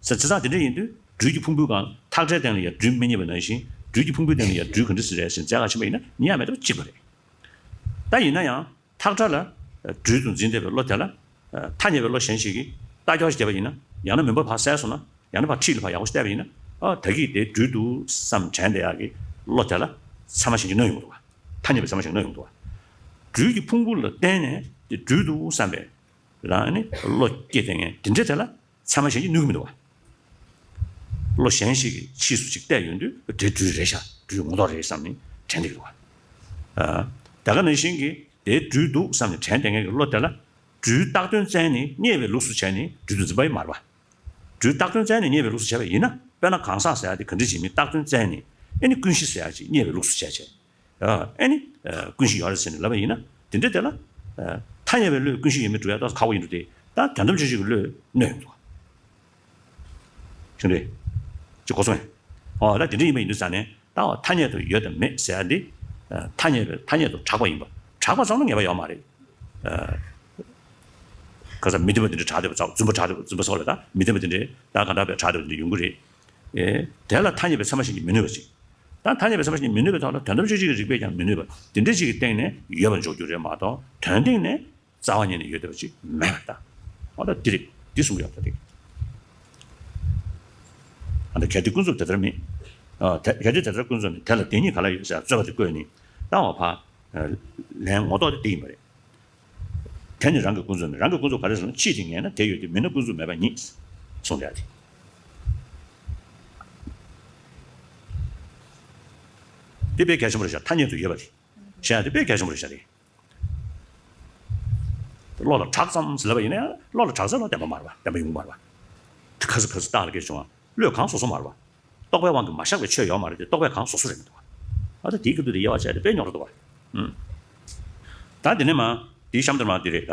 ས་བྱས་ཙང་དེ་འདྲ་ཡིན་དུས་སྦྲུལ་གྱི་ཕུང་པོའི་སྒང་ཐག་ཁྲའི་སྟེང་ལ་ཡང་སྦྲུལ་མི་རྙེད་པ་ནང་བཞིན་སྦྲུལ་གྱི་ཕུང་པོའི་སྟེང་ལ་ཡང་སྦྲུལ་ག་འདྲ་ཞིག་རེད་ཟེར་འཛེག་ག་ཕྱིན་པ་ཡིན་ན་རྙེད་ཡ་མེད་པ་གཅིག་པ་རེད། ད་ཡིན་ན་ཡང་ཐག་ཁྲ་ལ་སྦྲུལ་དུ་འཛིན་བསྡད་པའི་བློ་དེ་ལ། ཐ་སྙད་པའི་བློ་གཞན་ཞིག་གིས་ལྟ་སྐྱོར་ཞིག་བརྒྱབ་པ་ཡིན་ན། ཡང་ན་མུན་པ་ཕར་བསལ་སོང་ན། ཡང་ན་ཕར་འཁྲིས་ལ་ཕར་ཡག་པོ་ཞིག་བལྟས་པ་ཡིན་ན། ཨ། ད་གིན་དེ་སྦྲུལ་འདུག་བསམ་དྲན་བསྡད་ཡག་གི་བློ་དེ་ལ་ཚད་མ་གཞན་གྱིས་གནོད་ཡོང་གི་འདུག་བ། ཐ་སྙད་པའི་ཚད་མ་གཞན་གྱིས་གནོད་ཡོང་གི་འདུག་བ། སྦྲུལ་གྱི་ཕུང་པོ་ལ་བརྟེན་ནས་དེ་སྦྲུལ་འདུག་བསམ་པའི་རང་ནི་བློ་སྐྱེས་བསྡད་མཁན་དེ་འདྲ་དེ་ལ་ཚད་མ་གཞན་གྱིས་གནོད་ཀྱི་མི་འདུག་བ། བློ་གཞན་ཞིག་གིས་ཕྱིས་སུ་ཅིག་བལྟས་ཡོང་དུས་དེ་སྦྲུལ་རེད་ཤག་སྦྲུལ་ངོ་ཐོག་རེད་བསམ་ནས་དྲན་བསྡད་ཀྱི་འདུག་བ། ཨ། དེ་ག་ནང་བཞིན་གྱི་དེ་སྦྲུལ་འདུག་བསམ་ནས་དྲན་བསྡད་མཁན་གྱི་བློ་དེ་ལ་སྦྲུལ་བཏགས་དོན་བཙལ་ནས་རྙེད་པའི་ལུགས་སུ་བྱས་ནས་སྦྲུལ་དུ་འཛིན་པ་ཡིན་མ་རེད་བ། སྦྲུལ་བཏགས་དོན་བཙལ་ནས་རྙེད་པའི་ལུགས་སུ་བྱས་པ་ཡིན་ན། དཔེར་ན་གང་ཟག་ཟེར་ཡ་དེ་ག་འདྲ་ཞིག་མིན་བཏགས་དོན་བཙལ་ནས་ཨེ་ནི་ཀུན་གཞི་ཟེར་ཡ་ཅིག་རྙེད་པའི་ལུགས་སུ་བྱས་བྱས། ཨ། ཨེ་ནི། ཨ། ཀུན་གཞི་ཡོད་རེད་ཟེར་ནས་ལབ་པ་ཡིན་ན། དེ་འདྲ་དེ་ལ། ཨ། ཐ་སྙད་པའི་བློས་ཀུན་གཞི་ཡོད་མེད་སྒྲུབ་ཡ་ཏོག་ཙམ་ཁག་པོ་ཡིན་འགྲོ་སྟེ། ད་དོན་དམ་དཔྱོད་བྱེད་ཀྱི་བློས་གནོད་ཡོང་འདུག་ཤེས་འདུག་ཅིག་གོ་སོང་ངས། ཨོ་ད་དེ་འདྲ་ཡིན་པ་ཡིན་དུས་ཙང་ནས་ད་འོ་ཐ་སྙད་དུ་ཡོད་དམ་མེད་ཟེར་ཡ་འདི། ཨ། ཐ་སྙད་པའི་ཐ་སྙད་དུ་གྲགས་པ་ཡིན་པ། གྲགས་པ་ཙམ་ལ་ངེས་པ་ཡོད་མ་རེད། ཨ། ག་ས་མི་བདེན་པ་དེ་འདྲ་གྲགས་བསྡད་པ་ཙམ། རྫུན་པ་གྲགས་བསྡད་པ། རྫུན་པ་སོགས་ལ་ད་མི་བདེན་པ་དེ་འདྲ་ད་ག་འདྲ་བའི་གྲགས་བསྡད་པ་དེ་འདྲ་ཡོང་གི་རེད། ཨེ། དེ་ལ་ཐ་སྙད་པའི་ཚད་མ་གཞན་གྱིས་མི་གནོད་པ་ཅིག་ད་ཐ་སྙད་པའི་ཚད་མ་གཞན་གྱིས་མི་གནོད་པའི་ཐོག་ལ་དོན་དམ་དཔྱོད་བྱེད་ཀྱི་རིགས་པས་ཀྱང་མི་གནོད་པ་དེ་འདྲ་ཅིག་གི་སྟེང་ནས་ཡོད་པར་འཇོག་རྒྱུ་རེད་མ་གཏོགས་དོན་སྟེང་ནས་རྩ་བ་ཉིད་ནས་ཡོད་བསྡད་པ་ཅིག་མེད་པ་ད། འོ་ད་འདི་རེད། འདི་གསུང་གི་ཡོད་ད་དེ། ཨ་ད་གལ་ཏེ་ཀུན་རྫོབ་དེ་ལྟར་མེད། ཨ། དེ་གལ་ཏེ་དེ་ལྟར་ཀུན་རྫོབ་མེད། དེ་ལ་དེ་ཉིད་ག་ལ་ཡོད་ཟེར་རྩོད་པ་དེ་བཀོད་ནས་ད་འོ་ཕ། ལན་ངོ་ཐོག་དེ་འདི་ཡིན་པ་རེད། དེ་ནི་རང་གི་ཀུན་རྫོབ་མེད། རང་གི་ཀུན་རྫོབ་ག་རེ་ཟེར་ན་ཕྱིས་དེ་ངེས་ན་དེ་ཡོད་དེ་མིན་ན་ཀུན་རྫོབ་མེད་པ་ཉིད། གསུངས་ཏེ་ཨ་དེ། དེ་དཔེ་གལ་ཆེན་པོ་རེད་ཤག་ཐ་སྙད་དུ་ཡོད་པ་རེད། བཤད་ཡ་དེ་དཔེ་གལ་ཆེན་པོ་རེད་ཤག་རེད། བློ་ལ་གྲགས་ཙམ་ཟེར་ལབ་པ་ཡིན་ན་ཡང་བློ་ལ་གྲགས་ཚད་ལ་བདེན་པ་མ་རེད་པ། བདེན་པ་ཡོང་གི་མ་རེད་པ། དེ་ཁ་སི་ཁ་སི་རྟགས་ལ་སྐྱེས་བྱུང་བ། བློས་གང་སོ་སོ་མ་རེད་པ། རྟོག་པའི་དབང་གིས་མ་བཞག་པའི་ཆོས་ཡོད་མ་རེད་དེ། རྟོག་པས་གང་སོ་སོ་རེད་མི་འདུག་བ། ཨ་ད་དེའི་སྐབས་དུ་དེ་དབྱེ་བ་བྱས་ཏེ་དཔེ་རྙོག་རེད་འདུག་བ། ཨུམ། ད་དེ་ནས་མ་དེའི་གཤམ་དུ་མ་དེ་རེད་ད།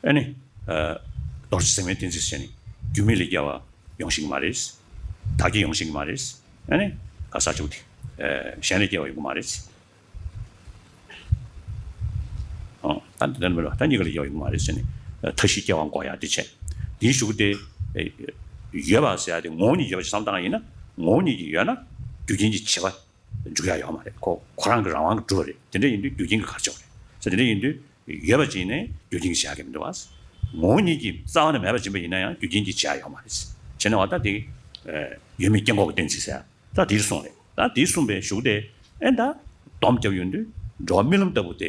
ཨ་ནི། ཨ། རྡོ་རྗེ་ཟེགས་མའི་གཏན་ཚིགས་བྱས་ནས་རྒྱུ་མེད་ལས་སྐྱེ་བ་ཡོང་ཤེས་ཀྱི་མ་རེད། བདག་གིས་ཡོང་ཤེས་ཀྱི་མ་རེད། ཨ་ནི། ག་ས་ཆུ་དེ། ཨ། གཞན་ལས་སྐྱེ་བ་ཡོང་གི་མ་རེད། ཨོ། ད་འདི་ལྟར་མི་ལ་ད་གཉིས་ཀ་ལ་སྐྱེ་བ་ཡོང་གི་མ་རེད་ཟེར་ནས་མཐའ་བཞིའི་སྐྱེ་བ་འགོག་ཡ་དེ་བྱས། དེའི་གཞུག་གུ་དེ་ཡོད་པ་ཟེར་ཡ་དེ་ངོ་བོ་ཉིད་ཀྱིས་ཡོད་པ་ཞིག་བསམ་བཏང་ཡིན་ན། ངོ་བོ་ཉིད་ཀྱིས་ཡོད་ན་རྒྱུ་རྐྱེན་གྱིས་བྱས་པ་འཇུག་ཡ་ཡོད་མ་རེད། ཁོ་ཁོ་རང་གི་རང་དབང་གིས་གྲུབ་པ་རེད། དེ་འདྲ་ཡིན་དུས་རྒྱུ་རྐྱེན་གྱིས་ག་རེ་བྱེད་པ་རེད་ཟེར། དེ་འདྲ་ཡིན་དུས་ཡོད་པ་ཅིག་ཡིན་ནའི་རྒྱུ་རྐྱེན་གྱིས་བྱེད་ཡ་གི་མི་འདུག་བ། ངོ་བོ་ཉིད་ཀྱིས་རྩ་བ་ནས་མེད་པ་ཡིན་པ་ཡིན་ན་ཡང་རྒྱུ་རྐྱེན་གྱིས་བྱེད་ཡ་ཡོད་མ་རེད། བྱས་ན་འོ་ད་དེ་ཡོད་མེད་སྐྱེ་འགོག་གི་གཏན་ཚིགས་ཟེར་ཡ། ད་དེར་སོང་རེད། ད་དེ་གསུངས་པའི་གཞུག་དེ་ཨེ་ད་སྡོམ་རྒྱབ་ཡོང་དུས་འགྲོ་བ་རྨི་ལམ་ལྟ་བུ་སྟེ།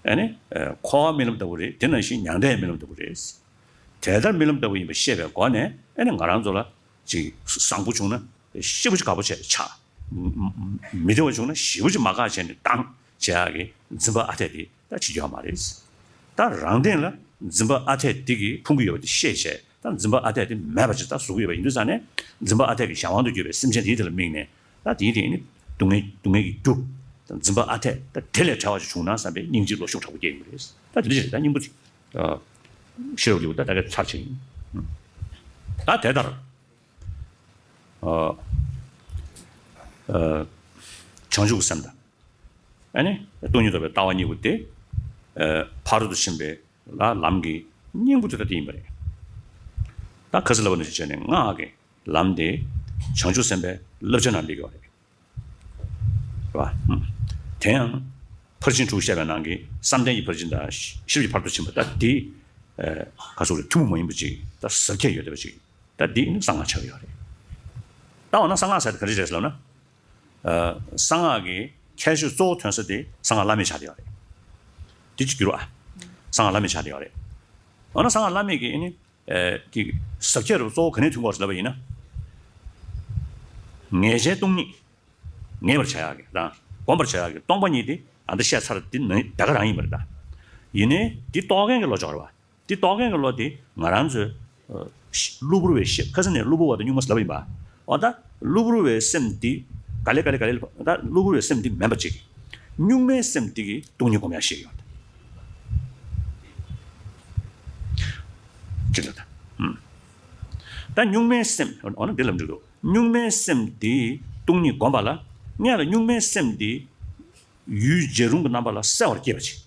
ཨེ་ནི། ཨེ། འཁོར་བ་རྨི་ལམ་ལྟ་བུ་རེད། དེ་ནང་བཞིན་མྱང་འདས་རྨི་ལམ་ལྟ་བུ་རེད། དེ་ལྟར་རྨི་ལམ་ལྟ་བུ་ཡིན་པ་ཤེས་པའི་སྒོ་ནས་ཨེ་ནི་ང་རང་ཚོ་ལ་ཅིག་བཟང་པོ་བྱུང་ན་ཤེས་པོ་ཅིག་དགའ་པོ་བྱས་ཆགས། མི་བདེ་བ་བྱུང་ན་ཞེ་པོ་ཅིག་མ་དགའ་བྱས་ནས་སྡང་བྱེད་ཡག་གི་འཛིན་པ་ཨ་འཐས་དེ་ད་བྱེད་རྒྱུ་ཡོད་མ་རེད། ད་རང་སྟེང་ལ་འཛིན་པ་ཨ་འཐས་དེ་གི་ཕུང་གི་ཡོད་པ་དེ་ཤེས་བྱས། ད་འཛིན་པ་ཨ་འཐས་དེ་མེད་པ་ཅིག་ད་བཟོ་གི་ཡོད་པ་ཡིན་དུས་ཙང་ནས། འཛིན་པ་ཨ་འཐས་ཀྱི་གཞན་དབང་དུ་གྱུར་པའི་སེམས་ཅན་དེའི་དེ་ལ་དམིགས་ནས། ད་དེའི་དེ་ནི་སྡུག་བསྔལ་སྡུག་བསྔལ་གྱི་རྒྱུ། ད་འཛིན་པ་ཨ་འཐས་ད་དེ་ལས་བྲལ་བ་ཞིག་བྱུང་ན་བསམ་པའི་སྙིང་རྗེ་བློ་ཤུགས་དྲག་པོ་སྐྱེ་ཡོང་གི་རེད། ད་དེ་འདྲ་ཞིག་རེད། ད་སྙིང་པོ་ཅིག་ཤེས་རབ་ཀྱི་ད་ད་ག་ཚར་ཆེ་ཡིན། ད་དེ་ལྟར། ཨ། ཨ། བྱང་ཆུབ་ཀྱི་སེམས་དང་། ཨ་ནི་སྟོང་ཉིད་རྟོགས་པའི་ལྟ་བ་གཉིས་པོ་དེ། ཨ། ཕ་རོལ་ཏུ་ཕྱིན་པའི་ལ་ལམ་གྱི་སྙིང་པོ་དེ་ད་དེ་ཡིན་པ་རེད། ད་ཁ་སང་ལབ་པ་ནང་བཞིན་བྱས་ནས་སྔགས་ཀྱི་ལམ་དེ་བྱང་ཆུབ་སེམས་དཔའི་བསླབ་བྱ་ནང་སླེབས་ཀྱི་ཡོད་རེད། རེད་པ། ཨ། དེ་ཡང་ཕར་ཕྱིན་དྲུག་བཤད་པའི་ནང་གི་བསམ་གཏན་གྱི་ཕར་ཕྱིན་དང་ཤེས་རབ་ཀྱི་ཕ་རོལ་ཏུ་ཕྱིན་པ་ད་དེ། ཨ། ག་ཟེར་དགོས་རེད། ཐུན་མོང་མ་ཡིན་པ་ཅིག་ད་ཟབ་ཁྱད་ཡོད་བསྡད་པ་ཅིག་ད་འདི་ནི་གསང་སྔགས་ཆགས་ཀྱི་ཡོད་རེད། ད་འོ་ན་གསང་སྔགས་ཟེར་དེ་ག་རེ་རེད་ཟེར་ལབ་ན། ཨ། གསང་སྔགས་ཀྱི་ཁྱད་ཆོས་གཙོ་བོ་ཐོན་ས་དེ་གསང་སྔགས་བླ་མེད་ཆགས་བསྡད་ཡོད་རེད། དེ་གཅིག་གྱུར་བ། གསང་སྔགས་བླ་མེད་ཆགས་བསྡད་ཡོད་རེད། འོ་ན་གསང་སྔགས་བླ་མེད་ཀྱི་ཨ་ནི། ཨ། ཀྱི་ཟབ་ཁྱད་རུ་གཙོ་བོ་ག་ནས་ཐོན་གྱི་ཡོད་རེད་ཟེར་ལབ་པ་ཡིན་ན། ངེས་བྱའི་སྟོང་ཉིད། ངེས་པར་བྱ་ཡག་གི་དང་སྒོམ་པར་བྱ་ཡག་གི་སྟོང་པ་ཉིད་དེ་ཨ་ད་བཤད་ཚར། དེ་ནི་ད་ག་རང་ཡིན་པ་རེད་ད། ཡིན་ནའི་དེ་རྟོགས་མཁན་གྱི་བློ་ཅིག་ཡོད་རེད་པ། དེ་རྟོགས་མཁན་གྱི་བློ་དེ་ང་རང་ཚོའི། ཨ། གློ་བུར་བའི་ཤེས། ཁ་སང་ནས་གློ་བུར་བ་དང་གཉུག་མ་ཟེར་ལབ་པ་ཡིན་པ། འོ་ད་གློ་བུར་བའི་སེམས་དེ་ག་ལེ་ག་ལེ་ག་ལེ། ད་གློ་བུར་བའི་སེམས་དེ་མིན་པ་ཅིག་གཉུག་མའི་སེམས་དེ་གི་སྟོང་ཉིད་སྒོམ་ཡག་ཤེས་ཡོད། ཅིག་ལ་ད། ཨུམ། ད་གཉུག་མའི་སེམས། འོ་ན་འདི་ལ་འགྲིག་འདུག་གཉུག་མའི་སེམས་དེ་སྟོང་ཉིད་སྒོམ་པ་ལ། སྔོན་ལ་གཉུག་མའི་སེམས་དེ་ཡུལ་བྱ་རུང་གི་རྣམ་པ་ལ་གསལ་བར་སྐྱེས་པ་ཅིག་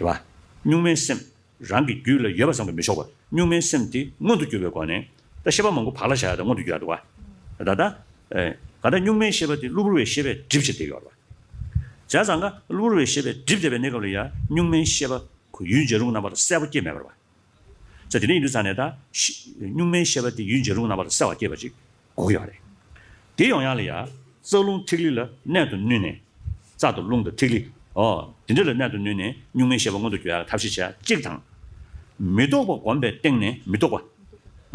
རེད་པ། གཉུག་མའི་སེམས་རང་གི་རྒྱུད་ལ་ཡོད་པ་བསམ་གྱིས་མི་ཆོག་པ། གཉུག་མའི་སེམས་དེ་མངོན་དུ་གྱུར་པའི་སྒོ་ནས། ད་ཤེས་པ་མང་པོ་བག་ལ་བཞག་ཡག་དང་མངོན་དུ་གྱུར་ཡག་འདུག་ག་ད་ལྟ། ཨེ། ག་ད་གཉུག་མའི་ཤེས་པ་དེ་གློ་བུར་བའི་ཤེས་པས་བསྒྲིབས་བྱས་བསྡད་ཡོད་རེད་པ། བྱས་ཙང་ཀ་གློ་བུར་བའི་ཤེས་པས་བསྒྲིབས་བསྡད་པའི་གནས་སྐབས་ལ་ཡང་གཉུག་མའི་ཤེས་པ་ཁོ་ཡུལ་བྱ་རུང་རྣམ་པ་ལ་གསལ་པོ་སྐྱེས་མེད་པ་རེད་པ། ཙང་དེ་འདྲ་ཡིན་དུས་ཙང་ནས་ད་ཤེས། གཉུག་མའི་ཤེས་པ་དེ་ཡུལ་བྱ་རུང་རྣམ་པ་ལ་གསལ་བར་སྐྱེས་པ་ཅིག་དགོས་ཀྱི་ཡོད་རེད། དེ་ཡོང་ཡག་ལ་ཡ། རྩ་རླུང་ཐིག་ལེ་ལ་གནད་དུ་བསྣུན་ནས། རྩ་དང་རླུང་དང་ཐིག་ལེ། ཨོ། དེ་འདྲ་ལ་གནད་དུ་བསྣུན་ནས་གཉུག་མའི་ཤེས་པ་མངོན་དུ་གྱུར་ཡག་ཐབས་ཤེས་བྱ་གཅིག་དང་། མི་རྟོག་པ་སྒོམ་པའི་སྟེང་ནས། མི་རྟོག་པ།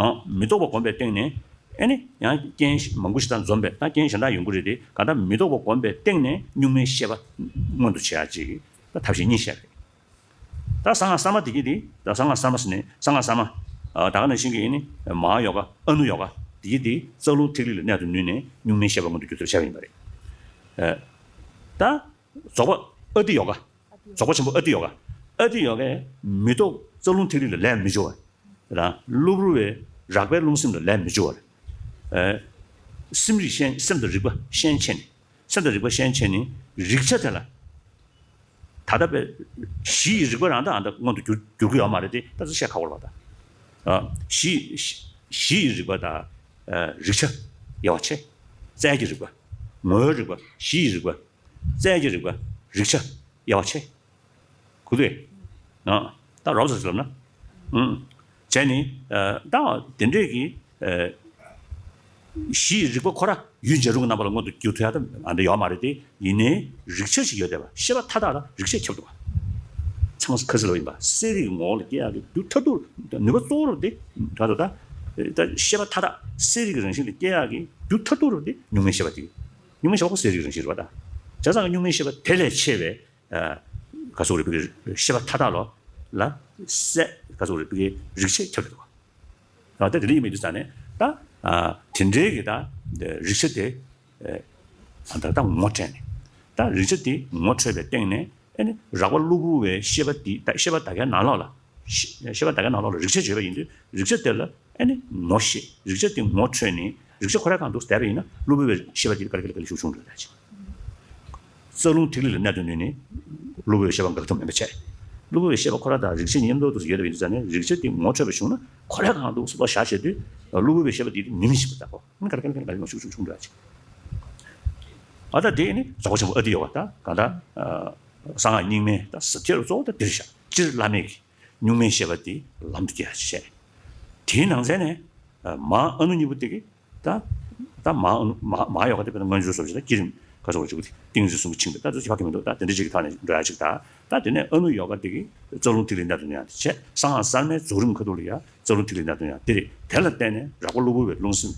ཨོ། མི་རྟོག་པ་སྒོམ་པའི་སྟེང་ནས། ཨེ་ནི་ཡང་རྐྱེན་མང་པོ་ཞིག་དང་འཛོམས་པའི་ད་རྐྱེན་གཞན་དག་ཡོང་གི་རེད་དེ། ག་ད་མི་རྟོག་པ་སྒོམ་པའི་སྟེང་ནས་གཉུག་མའི་ཤེས་པ་མངོན་དུ་བྱེད་ཡག་ཅིག་ད་ཐབས་ཤེས་གཉིས་བཤད་རེད། ད་གསང་སྔགས་གསར་མ་དེ་གྱིས་དེ། ད་གསང་སྔགས་གསར་མ་ཟེར་ནས་གསང་སྔགས་གསར་མ། ཨ། ད་ག་ནང་བཞིན་གྱི་ཨེ་ནི་མ་ཧཱ་ཡོ་ག་ཨ་ནུ་ཡོ་ག་དེ་གྱིས་དེ་རྩ་རླུང་ཐིག་ལེ་ལ་གནད་དུ་བསྣུན་ནས་གཉུག་མའི་ཤེས་པ་མངོན་དུ་གྱུར་ཐབས་བྱས་པ་ཡིན་པ་རེད། ཨ། ད་རྫོགས་པ་ཨ་ཏི་ཡོ་ག་རྫོགས་པ་ཆེན་པོ་ཨ་ཏི་ཡོ་ག་ཨ་ཏི་ཡོ་གས་མི་རྟོག་རྩ་རླུང་ཐིག་ལེ་ལ་ལས་མི་འབྱུང་བ། རང་གློ་བུར་བའི་རགས་པའི་རླུང་སེམས་ལ་ལས་མི་འབྱུང་བ། ཨ། སེམས་རིག་ཤན། སེམས་དང་རིག་པ་ཤན་ཕྱེ་ནས། སེམས་དང་རིག་པ་ཤན་ཕྱེ་ནས་རིག་བྱ་དེ་ལ། ད་ལྟ་བའི་གཞི་ཡི་རིག་པ་རང་དང་ཨ་ད་མངོན་དུ་གྱུར་གྱུར་གྱི་ཡོད་མ་རེད་དེ། ད་ཚོད་བཤད་ཁག་པོ་རེད་པ་ད། ཨ། གཞི། གཞི་ཡི་རིག་པ་དང་། ཨ། རིག་བྱ་དབྱེ་བ་ཕྱེ། རྩལ་གྱི་རིག་པ། ངོ་བོའི་རིག་པ། གཞི་ཡི་རིག་པ། རྩལ་གྱི་རིག་པ། རིག་བྱ་དབྱེ་བ་ཕྱེ། གོ་འདུག་གས། ཨ། ད་རོབ་ཙམ་ཞིག་ལབ་ན། ཨུམ། བྱས་ནས། ཨ། ད་དེ་འདྲས་ཀྱི། ཨ། གཞི་ཡི་རིག་པ་ཁོ་ར་ཡུལ་བྱ་རུང་གི་རྣམ་པ་ལ་མངོན་དུ་གྱུར་ཐུབ་ཡག་ད་ཨ་འདྲ་ཡོད་མ་རེད་དེ། ཡིན་ནའི་རིག་བྱ་ཞིག་ཡོད་བསྡད་པ། ཤེས་པ་མཐའ་དག་ལ་རིག་བྱ་ཁྱབ་འདུག་ག་ཚང་མ་ཁ་སང་ལབ་པ་ཡིན་པ། གསལ་རིག་གི་ངོ་བོ་ལ་སྐྱེ་ཡག་གི་རྒྱུ་མཐར་ཐུག་ནུས་པ་གཙོ་བོ་རུ་དེ། ད་དུ་ད། ད་ཤེས་པ་མཐའ་དག་གསལ་རིག་གི་རང་བཞིན་ལ་སྐྱེ་ཡག་གི་རྒྱུ་མཐར་ཐུག་རུ་དེ་གཉུག་མའི་ཤེས་པ་དེ། གཉུག་མའི་ཤེས་པ་ཁོ་གསལ་རིག་གི་རང་བཞིན་རེད་པ་ད། བྱས་ཙང་གཉུག་མའི་ཤེས་པ་དེ་ལས་ཕྱེ་བའི། ཨ། ག་ཟེར་དགོས་རེད། བོད་ཀྱི་ཤེས་པ་མཐའ་དག་ལོ་ལ་གསལ། ག་ཟེར་དགོས་རེད། བོད་ཀྱི་རིག་བྱེད་ཁྱབ་ཀྱི་འདུག་ཨ། ད་དེ་འདྲ་ཡིན་པའི་དུས་ཙང་ནས་ད། ཨ། དེ་འདྲའི་གི་ད་རིག་བྱེད་དེ། ཨ། ད་ད་ངོ་འཕྲོད་ནས། ད་རིག་བྱེད་དེ་ངོ་འཕྲོད་པའི་སྟེང་ནས། ཨ་ནི་རགས་པ་གློ་བུར་བའི་ཤེས་པ་དེ། ད་ཤེས་པ་ད་གའི་ནང་ལོགས་ལ། ཤེས་པ་ད་གའི་ནང་ལོགས་ལ་རིག་བྱེད་བརྗོད་པ་ཡིན་དུས། རིག་བྱེད་དེ་ལ། ཨ་ནི་ངོ་ཤེས། རིག་བྱེད་དེ་ངོ་འཕྲོད་ནས་རིག་བྱེད་ཁོ་རའི་སྒང་དུ་བསྡད་པ་ཡིན་ན། གློ་བུར་བའི་ཤེས་པ་དེ་ག་ལེ་ག་ལེ་ག་ལེ་ཤུགས་ཆུང་འགྲོ་ཡག་ཅིག་རྩ་རླུང་ཐིག་ལེ་ལ་གནད་དུ་བསྣུན་ནས་གློ་བུར་བའི་ཤེས་པ་འགག་ཐབས་མེད་པ་བྱས། གློ་བུར་བའི་ཤེས་པ་ཁོ་ར་དང་རིག་བྱེད་གཉིས་མཉམ་དུ་ཡོད་པ་ཡིན་དུས་ཙང་ནས། རིག་བྱེད་དེ་ངོ་འཕྲོད་པ་བྱུང་ན་ཁོ་རའི་སྒང་དུ་བློ་བཞག་བྱེད་དུས། གློ་བུར་བའི་ཤེས་པ་དེ་ནུས་མེད་བཞིན་དུ་བསྡད་ཀྱི་འདུག་ཨ་ནི་ག་ལེ་ག་ལེ་ག་ལེ་ཤུགས་ཆུང་ཆུང་འགྲོ་ཡག་ཅིག་ཨ། ད་དེ་ནི་རྫོགས་པ་ཆེན་པོ་ཨ་ཏི་ཡོ་ག་ད་གང་ལྟར། ཨ། གསང་སྔགས་རྙིང་མའི་ད་ཟབ་ཁྱད་གཙོ་བོ་ད་འདིར་བཞག་སྤྱིར་བླ་མེད་ཀྱི་གཉུག་མའི་ཤེས་པ་དེ་ལམ་དུ་སྐྱེ་ཡག་བྱས། དེའི་ནང་ཚན་ནས། ཨ། མ་ཧཱ་ཨ་ནུ་གཉིས་པོ་དེ་གིས་ད། ད་མ་ཧཱ་ཨ་ནུ། མ་མ་ཧཱ་ཡོ་ག་དེ་དཔེར་ན་སྔོན་འཇུག་སོགས་བྱས། ད་བསྐྱེད་རིམ་ག་ཟེར་དགོས་རེད། ཅིག་ཏིང་འཛིན་གསུམ་གྱིས་འཆིང་བ། ད་དེ་ཚོ་ཁྱད་པར་གང་ཡང་མི་འདུག་ད་དེ་འདྲ་ཅིག་གི་ཐོག་ནས་འགྲོ་ཡག་ཅིག་ད། ད་དེ་ནས་ཨ་ནུ་ཡོ་ག་དེ་གིས་རྩ་རླུང་ཐིག་ལེ་གནད་དུ་བསྣུན་ཡག་དེ་བྱས། གསང་སྔགས་གསར་མའི་རྫོགས་རིམ་ཁ་ཐུག་ལ་ཡ་རྩ་རླུང་ཐིག་ལེ་གནད་དུ་བསྣུན་ཡག་དེ་རེད། དེ་ལ་བརྟེན་ནས་རགས་པ་གློ་བུར་བའི་རླུང་སེམས་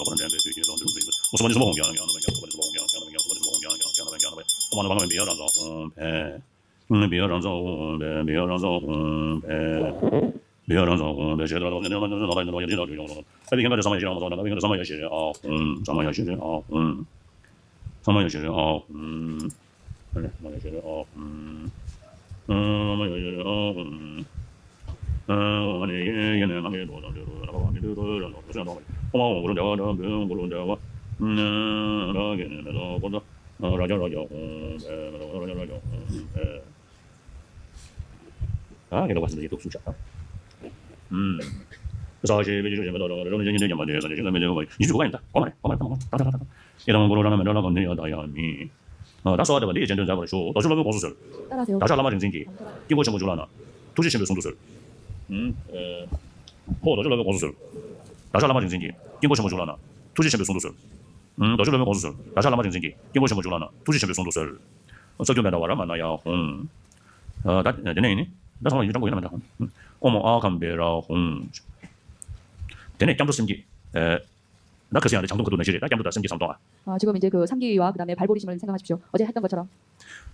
ད་གསོལ་བ་འདེབས་པ་འདི་ཡི་རྗེས་ཟློས་མཛད་པར་ཞུ། རྡོ་རྗེ་སློབ་དཔོན་དགོངས་སུ་གསོལ། ད་ལྟ་ཟེར། བདག་ཅག་བླ་མ་རིག་འཛིན་གྱིས། དཀྱིལ་འཁོར་ཆེན་པོར་བཞུགས་ལགས་ན། ཐུགས་རྗེ་ཆེན་པོས་གསུང་དུ་གསོལ། ཧོ། རྡོ་རྗེ་སློབ་དཔོན་དགོངས་སུ་གསོལ། བདག་ཅག་བླ་མ་རིག་འཛིན་གྱིས། དཀྱིལ་འཁོར་ཆེན་པོར་བཞུགས་ལགས་ན། ཐུགས་རྗེ་ཆེན་པོས་གསུང་དུ་གསོལ། རྡོ་རྗེ་སློབ་དཔོན་དགོངས་སུ་གསོལ། བདག་ཅག་བླ་མ་རིག་འཛིན་གྱིས། དཀྱིལ་འཁོར་ཆེན་པོར་བཞུགས་ལགས་ན། ཐུགས་རྗེ་ཆེན་པོས་གསུང་དུ་གསོལ། ཨ། ད་དེ་ནས་ཡིན་ནི། ད་ཚང་མ་ཡིན་ཀྲང་གོ་ཡིན་ན་མི་འདྲ། ཨོཾ་ཨཱཿཧཱུྃ་བཻ་རཱ་ཧཱུྃ། དེ་ནས་སྐྱབས་འགྲོ་སེམས་བསྐྱེད། ཨེ། ད་ཁ་སང་ཡང་དེ་བྱང་སྡོམ་ཁ་ཐུག་ན་ཞིག་རེད། ད་སྐྱབས་འགྲོ་དང་སེམས་བསྐྱེད་ཟམ་གདོང་ཨ། ཨ། 지금 이제 그 삼기 이와 그다음에 발볼이 심을 생각하십시오. 어제 했던 것처럼.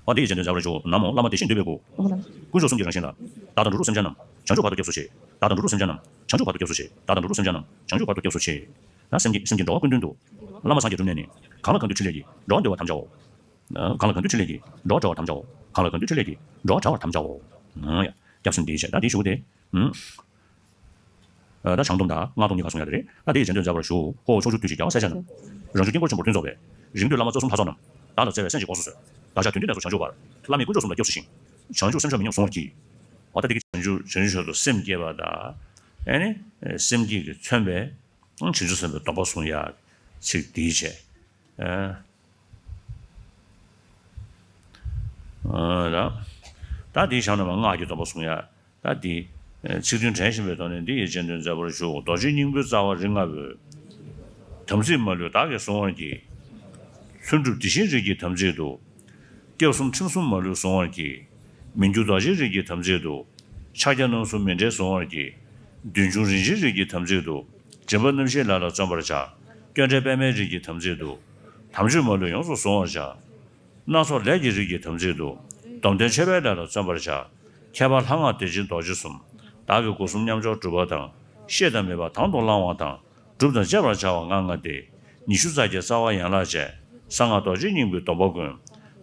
ཨ། འདི་ཡི་རྗེས་ཟློས་མཛད་པར་ཞུ། ན་མོ། བླ་མ་དེ་བཞིན་འདུས་པའི་སྐུ། ཨོཾ་ནམ། ཀུན་རྫོབ་གསུམ་གྱི་རང་བཞིན་ལ། བདག་དང་འགྲོ་དྲུག་སེམས་ཅན་རྣམས། བྱང་ཆུབ་བར་དུ་སྐྱབས་སུ་མཆི། བདག་དང་འགྲོ་དྲུག་སེམས་ཅན་རྣམས། བྱང་ཆུབ་བར་དུ་སྐྱབས་སུ་མཆི། བདག་དང་འགྲོ་དྲུག་སེམས་ཅན་རྣམས། བྱང་ཆུབ་བར་དུ་སྐྱབས་སུ་མཆི། ད་སེམས་བསྐྱེད། སེམས་བསྐྱེད་འགྲོ་བ་ཀུན་དོན་དུ། བླ་མ་སངས་རྒྱས་བཅོམ་ལྡན་འདས་ནི། གང་ལ་གང་འདུལ་ཕྲིན་ལས་ཀྱིས། འགྲོ་བ་འདུལ་བར་དམ་བཅའ་འོ། གང་ལ་གང་འདུལ་ཕྲིན་ལས་ཀྱིས། འགྲོ་བ་བསྒྲལ་བར་དམ་བཅའ་འོ། གང་ལ་གང་འདུལ་ཕྲིན་ལས་ཀྱིས། འགྲོ་བ་བསྒྲལ་བར་དམ་བཅའ་འོ། ཡ། སྐྱབས་སེམས་འདི་བྱས། ད་འདི་ཞུ་གི་དེ། ཨ། ད་བྱང་སྡོམ་དང་སྔགས་སྡོམ་གཉིས་ཀ་གསུང་ཡ་དེ་རེད། ད་དེ་ཡི་རྗེས་ཟློས་མཛད་པར་ཞུ། ཧོ། ཕྱོགས་བཅུར་འདུས་ཤིང་རྒྱལ་བ་སྲས་བཅས་རྣམས། རང་བྱུང་དཀྱིལ་འཁོར་ཆེན་པོར་ལྷུན་རྫོགས་པའི། རིགས་འདུས་བླ་མ་རྩ་གསུམ་ལྷ་ཚོགས་རྣམས། བདག་ལ་བརྩེ་བས་སེམས་ཀྱིས་དགོངས་སུ་གསོལ། བདག་ཅག་དོན་མཐུན་གནས་སུ་བྱང་ཆུབ་བར། བླ་མེད་ཀུན་རྫོབ་གསུམ་ལ་སྐྱབས་སུ་མཆི། བྱང་ཆུབ་སེམས་མཆོག་མི་ཉམས་བཟུང་བར་བགྱི། འོ། ད་དེ་གི་བྱང་ཆུབ་བྱང་ཆུབ་མཆོག་ཏུ་སེམས་བསྐྱེད་པ་དང་། ཨེ་ནི་སེམས་བསྐྱེད་ཀྱིས་མཚོན་པའི་བྱང་ཆུབ་སེམས་དཔའི་སྡོམ་པ་བཟུང་ཡ་ཚིག་འདི་བྱས། ཨ། ཨ། ད་ད་དེའི་ཞལ་ནས་མར་སྔགས་ཀྱི་སྡོམ་པ་བཟུང་ཡ། ད་འདི་ཚིག་དོན་དྲན་བཞིན་པའི་ཐོག་ནས་འདི་ཡི་རྗེས་ཟློས་མཛད་པར་ཞུ། རྡོ་རྗེ་སྙིང་པོའི་རྩ་བ་རིགས་ལྔ་པོའི། དམ་ཚིག་མ་ལུས་བདག་གིས་བསྲུང་བར་བགྱི། ལྷུན་གྲུབ་དེ་བཞིན་རིགས་ཀྱི་དམ་ཚིག་ཏུ། སྐྱབས་གསུམ་ཁྲིམས་གསུམ་མ་ལུས་བསྲུང་བར་བགྱི། མི་འགྱུར་རྡོ་རྗེའི་རིགས་ཀྱི་དམ་ཚིག་ཏུ། ཕྱག་རྒྱ་རྣམ་གསུམ་མི་འབྲལ་བསྲུང་བར་བགྱི། མདུན་མཆོག་རིན་ཆེན་རིགས་ཀྱི་དམ་ཚིག་ཏུ། སྦྱིན་པ་རྣམ་བཞིའི་ལས་ལ་བརྩོན་པར་བྱ། སྐྱོན་བྲལ་པདྨའི་རིགས་ཀྱི་དམ་ཚིག་ཏུ། དམ་ཆོས་མ་ལུས་ཡོངས་སུ་བསྲུང་བར་བྱ། སྣ་ཚོགས་ལས་ཀྱི་རིགས་ཀྱི་དམ་ཚིག་ཏུ། སྡོམ་ལྡན་མཆོད་པའི་ལས་ལ་བརྩོན་པར་བྱ། ཁྱད་པར་ལྷ་སྔགས་བདེ་ཆེན་རྡོ་རྗེ་གསུམ། བདག་གིས་སྒོ་གསུམ་མཉམ་སྦྱོར་གྲུབ་པ་དང་། ཤེས་དང་མོས་པ་དང་དུ་བླང་བ་དང་། སྒྲུབ་དང་སྤྱད་པར་བྱ་བ་ལྔ་ལྔ་སྟེ། ཉི་ཤུ་རྩ་བརྒྱད་རྩ་བ་ཡན་ལག་བཅས། གསང་སྔགས་རྡོ་རྗེ་སྙིང་པོའི་སྡོམ་པ་ཀུན།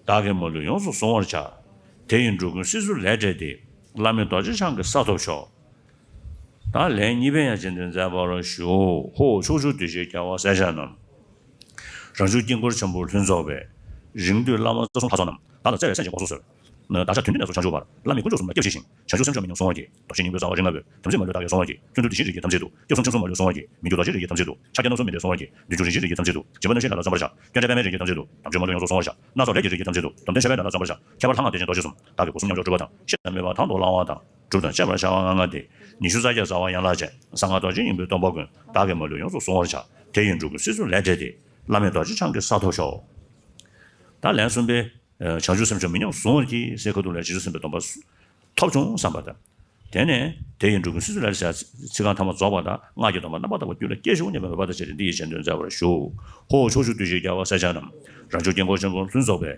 བདག་གིས་མ་ལུས་ཡོངས་སུ་བསྲུང་བར་བྱ། དེ་ཡིས་འགྲོ་ཀུན་སྲིད་མཚོ་ལས་བསྒྲལ་ཏེ། བླ་མེད་རྡོ་རྗེ་འཆང་གི་ས་ཐོབ་ཤོག། ད་ལན་གཉིས་པའི་ཡང་རྗེས་ཟློས་མཛད་པར་ཞུ། ཧོ། ཕྱོགས་བཅུར་འདུས་ཤིང་རྒྱལ་བ་སྲས་བཅས་རྣམས། རང་བྱུང་དཀྱིལ་འཁོར་ཆེན་པོར་ལྷུན་རྫོགས་པའི། རིགས་འདུས་བླ་མ་རྩ་གསུམ་ལྷ་ཚོགས་རྣམས། བདག་ལ་བརྩེ་བས་སེམས་ཀྱིས་དགོངས་སུ་གསོལ། བདག་ཅག་དོན་མཐུན་གནས་སུ་བྱང་ཆུབ་བར། བླ་མེད་ཀུན་རྫོབ་གསུམ་ལ་སྐྱབས་སུ་མཆི་ཞིང་། བྱང་ཆུབ་སེམས་མཆོག་མི་ཉམས་བཟུང་བར་བགྱི། རྡོ་རྗེ་སྙིང་པོའི་རྩ་བ་རིགས་ལྔ་པོའི། དམ་ཚིག་མ་ལུས་བདག་གིས་བསྲུང་བར་བགྱི། ལྷུན་གྲུབ་དེ་བཞིན་རིགས་ཀྱི་དམ་ཚིག་ཏུ། སྐྱབས་གསུམ་ཁྲིམས་གསུམ་མ་ལུས་བསྲུང་བར་བགྱི། མི་འགྱུར་རྡོ་རྗེའི་རིགས་ཀྱི་དམ་ཚིག་ཏུ། ཕྱག་རྒྱ་རྣམ་གསུམ་མི་འབྲལ་བསྲུང་བར་བགྱི། མདུན་མཆོག་རིན་ཆེན་རིགས་ཀྱི་དམ་ཚིག་ཏུ། སྦྱིན་པ་རྣམ་བཞིའི་ལས་ལ་བརྩོན་པར་བྱ། སྐྱོན་བྲལ་པདྨའི་རིགས་ཀྱི་དམ་ཚིག་ཏུ། དམ་ཆོས་མ་ལུས་ཡོངས་སུ་བསྲུང་བར་བྱ། སྣ་ཚོགས་ལས་ཀྱི་རིགས་ཀྱི་དམ་ཚིག་ཏུ། སྡོམ་ལྡན་མཆོད་པའི་ལས་ལ་བརྩོན་པར་བྱ། ཁྱད་པར་ལྷ་སྔགས་བདེ་ཆེན་རྡོ་རྗེ་གསུམ། བདག་གིས་སྒོ་གསུམ་མཉམ་སྦྱོར་གྲུབ་པ་དང་། ཤེས་དང་མོས་པ་དང་དུ་བླང་བ་དང་། སྒྲུབ་དང་སྤྱད་པར་བྱ་བ་ལྔ་ལྔ་སྟེ། ཉི་ཤུ་རྩ་བརྒྱད་རྩ་བ་ཡན་ལག་བཅས། གསང་སྔགས་རྡོ་རྗེ་སྙིང་པོའི་སྡོམ་པ་ཀུན། བདག་གིས་མ་ལུས་ཡོངས་སུ་བསྲུང་བར་བྱ། དེ་ཡིས་འགྲོ་ཀུན་སྲིད་མཚོ་ལས་བསྒྲལ་ཏེ། བླ་མེད་རྡོ་རྗེ་འཆང་གི་ས་ཐོབ་ཤོག། ད་ལན་གསུམ་པའི། བྱང་ཆུབ་སེམས་མཆོག་མི་ཉམས་བཟུང་བར་བགྱི་ཟེར་ཁ་ཐུག་ལ་བྱང་ཆུབ་སེམས་དཔའི་སྡོམ་པ་ཐོབ་བྱུང་བསམ་པ་དང་། དེ་ནས་དེ་ཡིས་འགྲོ་ཀུན་སྲིད་མཚོ་ལས་བསྒྲལ་ཚིག་རྐང་ཐ་མ་རྫོགས་པ་དང་སྔགས་ཀྱི་སྡོམ་པ་རྣམ་པར་དག་པ་རྒྱུད་ལ་སྐྱེས་ཤིང་ཉམས་པའི་མོས་པ་དང་བཅས་ཏེ་འདི་ཡི་རྗེས་ཟློས་མཛད་པར་ཞུ། ཧོ། ཕྱོགས་བཅུར་འདུས་ཤིང་རྒྱལ་བ་སྲས་བཅས་རྣམས། རང་བྱུང་དཀྱིལ་འཁོར་ཆེན་པོར་ལྷུན་རྫོགས་པའི།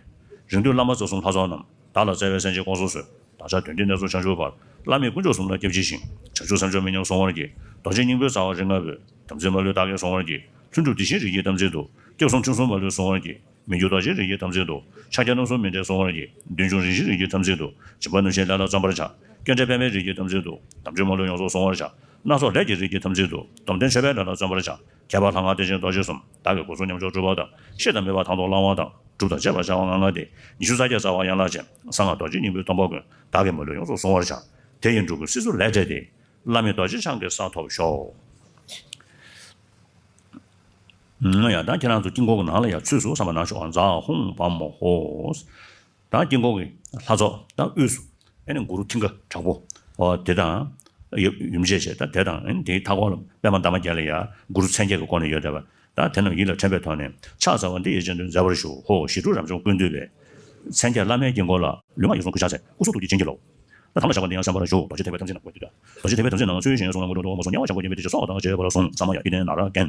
རིགས་འདུས་བླ་མ་རྩ་གསུམ་ལྷ་ཚོགས་རྣམས། བདག་ལ་བརྩེ་བས་སེམས་ཀྱིས་དགོངས་སུ་གསོལ། བདག་ཅག་དོན་མཐུན་གནས་སུ་བྱང་ཆུབ་བར། བླ་མེད་ཀུན་རྫོབ་གསུམ་ལ་སྐྱབས་མཆི་ཞིང་། བྱང་ཆུབ་སེམས་མཆོག་མི་ཉམས་བཟུང་བར་བགྱི། རྡོ་རྗེ་སྙིང་པོའི་རྩ་བ་རིགས་ལྔ་པོའི། དམ་ཚིག་མ་ལུས་བདག་གིས་བསྲུང་བར་བགྱི། ལྷུན་གྲུབ་དེ་བཞིན་རིགས་ཀྱི་དམ་ཚིག་ཏུ། སྐྱབས་གསུམ་ཁྲིམས་གསུམ་མ་ལུས་བསྲུང་བར་བགྱི། མི་འགྱུར་རྡོ་རྗེའི་རིགས་ཀྱི་དམ་ཚིག་ཏུ། ཕྱག་རྒྱ་རྣམ་གསུམ་མི་འབྲལ་བསྲུང་བར་བགྱི། མདུན་མཆོག་རིན་ཆེན་རིགས་ཀྱི་དམ་ཚིག་ཏུ། སྦྱིན་པ་རྣམ་བཞིའི་ལས་ལ་བརྩོན་པར་བྱ། སྐྱོན་བྲལ་པདྨའི་རིགས་ཀྱི་དམ་ཚིག་ཏུ། དམ་ཆོས་མ་ལུས་ཡོངས་སུ་བསྲུང་བར་བྱ། སྣ་ཚོགས་ལས་ཀྱི་རིགས་ཀྱི་དམ་ཚིག་ཏུ། སྡོམ་ལྡན་མཆོད་པའི་ལས་ལ་བརྩོན་པར་བྱ། ཁྱད་པར་ལྷ་སྔགས་བདེ་ཆེན་རྡོ་རྗེ་གསུམ། བདག་གིས་སྒོ་གསུམ་མཉམ་སྦྱོར་གྲུབ་པ་དང་། ཤེས་དང་མོས་པ་དང་དུ་བླང་བ་དང་། སྒྲུབ་དང་སྤྱད་པར་བྱ་བ་ལྔ་ལྔ་སྟེ། ཉི་ཤུ་རྩ་བརྒྱད་རྩ་བ་ཡན་ལག་ཅན། གསང་སྔགས་རྡོ་རྗེ་སྙིང་པོའི་སྡོམ་པ་ཀུན། བདག་གིས་མ་ལུས་ཡོངས་སུ་བསྲུང་བར་བྱ། དེ་ཡིས་འགྲོ་ཀུན་སྲིད་མཚོ་ལས་བསྒྲལ་ཏེ། བླ་མེད་རྡོ་རྗེ་འཆང་གི་ས་ཐོབ་ཤོག། ཡང་ད་ཁྱེད་རང་ཚོ་དཀྱིལ་འཁོར་གྱི་ནང་ལ་ཡང་ཚུད་སོང་བསམ་པ་ནང་ཞོག། ཛཿཧཱུྃ་བཾ་ཧོཿ། ད་དཀྱིལ་འཁོར་གྱི་ལྷ་ཚོགས་ད་དབུས་སུ་ཨེ་ནི་གུ་རུ་མཐིང་ག་དྲག་པོ། ཨོ་དེ་དང་། ཡུམ་ཡུམ་བཅས་བྱས་ད་དེ་དང་ཨེ་ནི་དེའི་མཐའ་འཁོར་ལ་པདྨ་འདབ་མ་བརྒྱད་ལ་ཡང་གུ་རུ་མཚན་བརྒྱད་ཀྱིས་བསྐོར་ནས་ཡོད་བསྡད་པ། ད་དེ་རྣམས་ཡིད་ལ་དྲན་པའི་ཐོག་ནས་ཕྱག་འཚལ་བ་འདི་ཡི་རྗེས་ཟློས་མཛད་པར་ཞུ། ཧོ། ཞི་ཁྲོ་རབ་འབྱམས་ཀུན་འདུས་པའི། མཚན་བརྒྱད་བླ་མའི་དཀྱིལ་འཁོར་ལ། ལུས་ངག་ཡིད་གསུམ་གུས་ཕྱག་འཚལ། སྐུ་གསུང་ཐུགས་ཀྱི་བྱིན་གྱིས་རློབས། ད་དམ་ལ་བཞག་པ་འདི་ཡང་གསན་པར་ཞུ། རྡོ་རྗེ་ཐེག་པའི་དམ་ཚིག་ནང་ཚུལ་བཞིན་གསུང་ངམ་མགུར་དུ་འདོན་པ་སོགས་ཉེ་བར་བྱང་སྒོས་བརྒྱུད་པའི་ཚིག་ཅན་གསོལ་བ་དང་བཅས་པ་ལ་གསུངས། ས་མ་ཡ། ཨི་ཏེ་ན་ར་གན།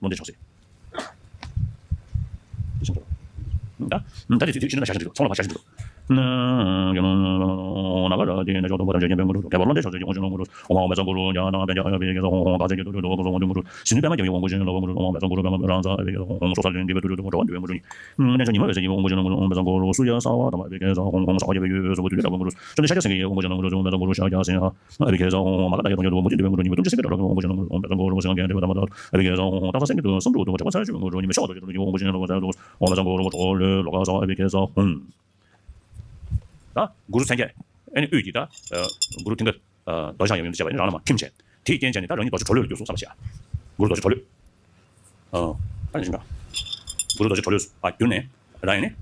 བློ་འདས་ཆོག་ཟེར། ད་ད་དེ་དུས་དུས་ཕྱི་ནང་ན་ཤ་ཤ་འདུག་ཚོང་ལ་ཕ་ཤ་ཤ་འདུག་ད་གུ་རུ་མཚན་བརྒྱད། ཨ་ནི་དབུས་ཀྱི་ད་གུ་རུ་མཐིང་ག་རྡོ་རྗེ་འཆང་ཡབ་ཡུམ་དུ་བྱས་པ་ཡིན་རང་ལ་མ་ཁྲིམས་བྱས། དེའི་རྐྱེན་བྱས་ནས་ད་རང་ཉིད་རྡོ་རྗེ་གྲོ་ལོད་ལ་གྱུར་སོང་བསམ་པ་བྱས། གུ་རུ་རྡོ་རྗེ་གྲོ་ལོད། ཨ་ནི་ཞིང་ཁ། གུ་རུ་རྡོ་རྗེ་གྲོ་ལོད་ཨ་གྱུར་ནས་རང་ཡིན་ནི།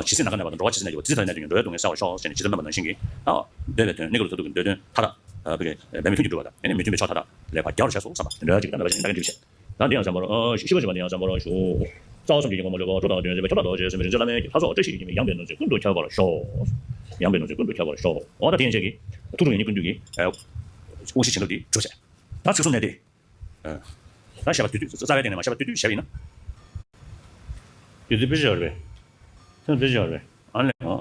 ཇི་སྲིད་ནམ་མཁའ་གནས་པ་དང་། འགྲོ་བ་ཇི་སྲིད་ན་སྐྱེ་བ་དང་། ཇི་སྲིད་ཐ་སྙད་ཅན་གྱི་འགྲོ་བའི་སྡུག་བསྔལ་བསལ་བར་ཤོག་ཅེས་ནས་ཇི་ལྟར་སྨོན་པ་ནང་བཞིན་གྱི། ཨ་འདོད་པའི་དོན་གནས་སྐབས་ལ་མཐར་ཐུག་གི་འདོད་དོན་མཐའ་དག་འབད་མེད་མཐུན་གྱིས་འགྲུབ་པ་དང་། ཡང་ན་མེད་མཐུན་པའི་ཕྱོགས་མཐའ་དག་ལས་ཕར་རྒྱལ་བར་བྱས་སོ་བསམ་པ་འདི་འདྲ་ཅིག་ད་འདྲ་བ་ཅིག་ཡིན་ད་ག་འདྲ་ཞིག་ད་འདི་ཡང་གསན་པར་ཤེས་པར་བྱེད་པ་འདི་ཡང་གསན་པར་ཞུ། རྩ་བ་གསུམ་གྱི་དཀྱིལ་འཁོར་མ་ལུས་པ། གྲུབ་མཐའ་དང་ལྡན་པའི་ཁྱབ་བདག་རྡོ་རྗེ་སེམས་དཔའི་རིག་འཛིན་བླ་མའི་གི་ལྷ་ཚོགས་བཀྲ་ཤིས་ཀྱི་ཉི་མས་ཡངས་པའི་ནོར་འཛིན་ཀུན་ཏུ་ཁྱབ་པར་ཤོག་ཡངས་པའི་ནོར་འཛིན་ཀུན་ཏུ་ཁྱབ་པར་ཤོག་འོ་ད་དེ་ཡན་ཆད་ཀྱི་ཐུགས་སྒྲུབ་ཡིན་ནི་ཀུན་འདུས་ཀྱི་དབང་བཞི་བྱིན་རླབས་འདི་གྲུབ་བྱས། ད་ཚིགས་གསུམ་གནད་བརྡེག་ད་བཤད་པ་དུས་དུས་རྩ་བའི་སྟེང་ནས་མ་བཤད་པ་དུས་དུས་བཤད་པ་ཡིན་ན། དུས་ཚོད་དཔེ་ཆ་ཡོད་རེད་པས། ཚོད་དཔེ་ཆ་ཡོད་རེད་ཨ་ལས་འོ།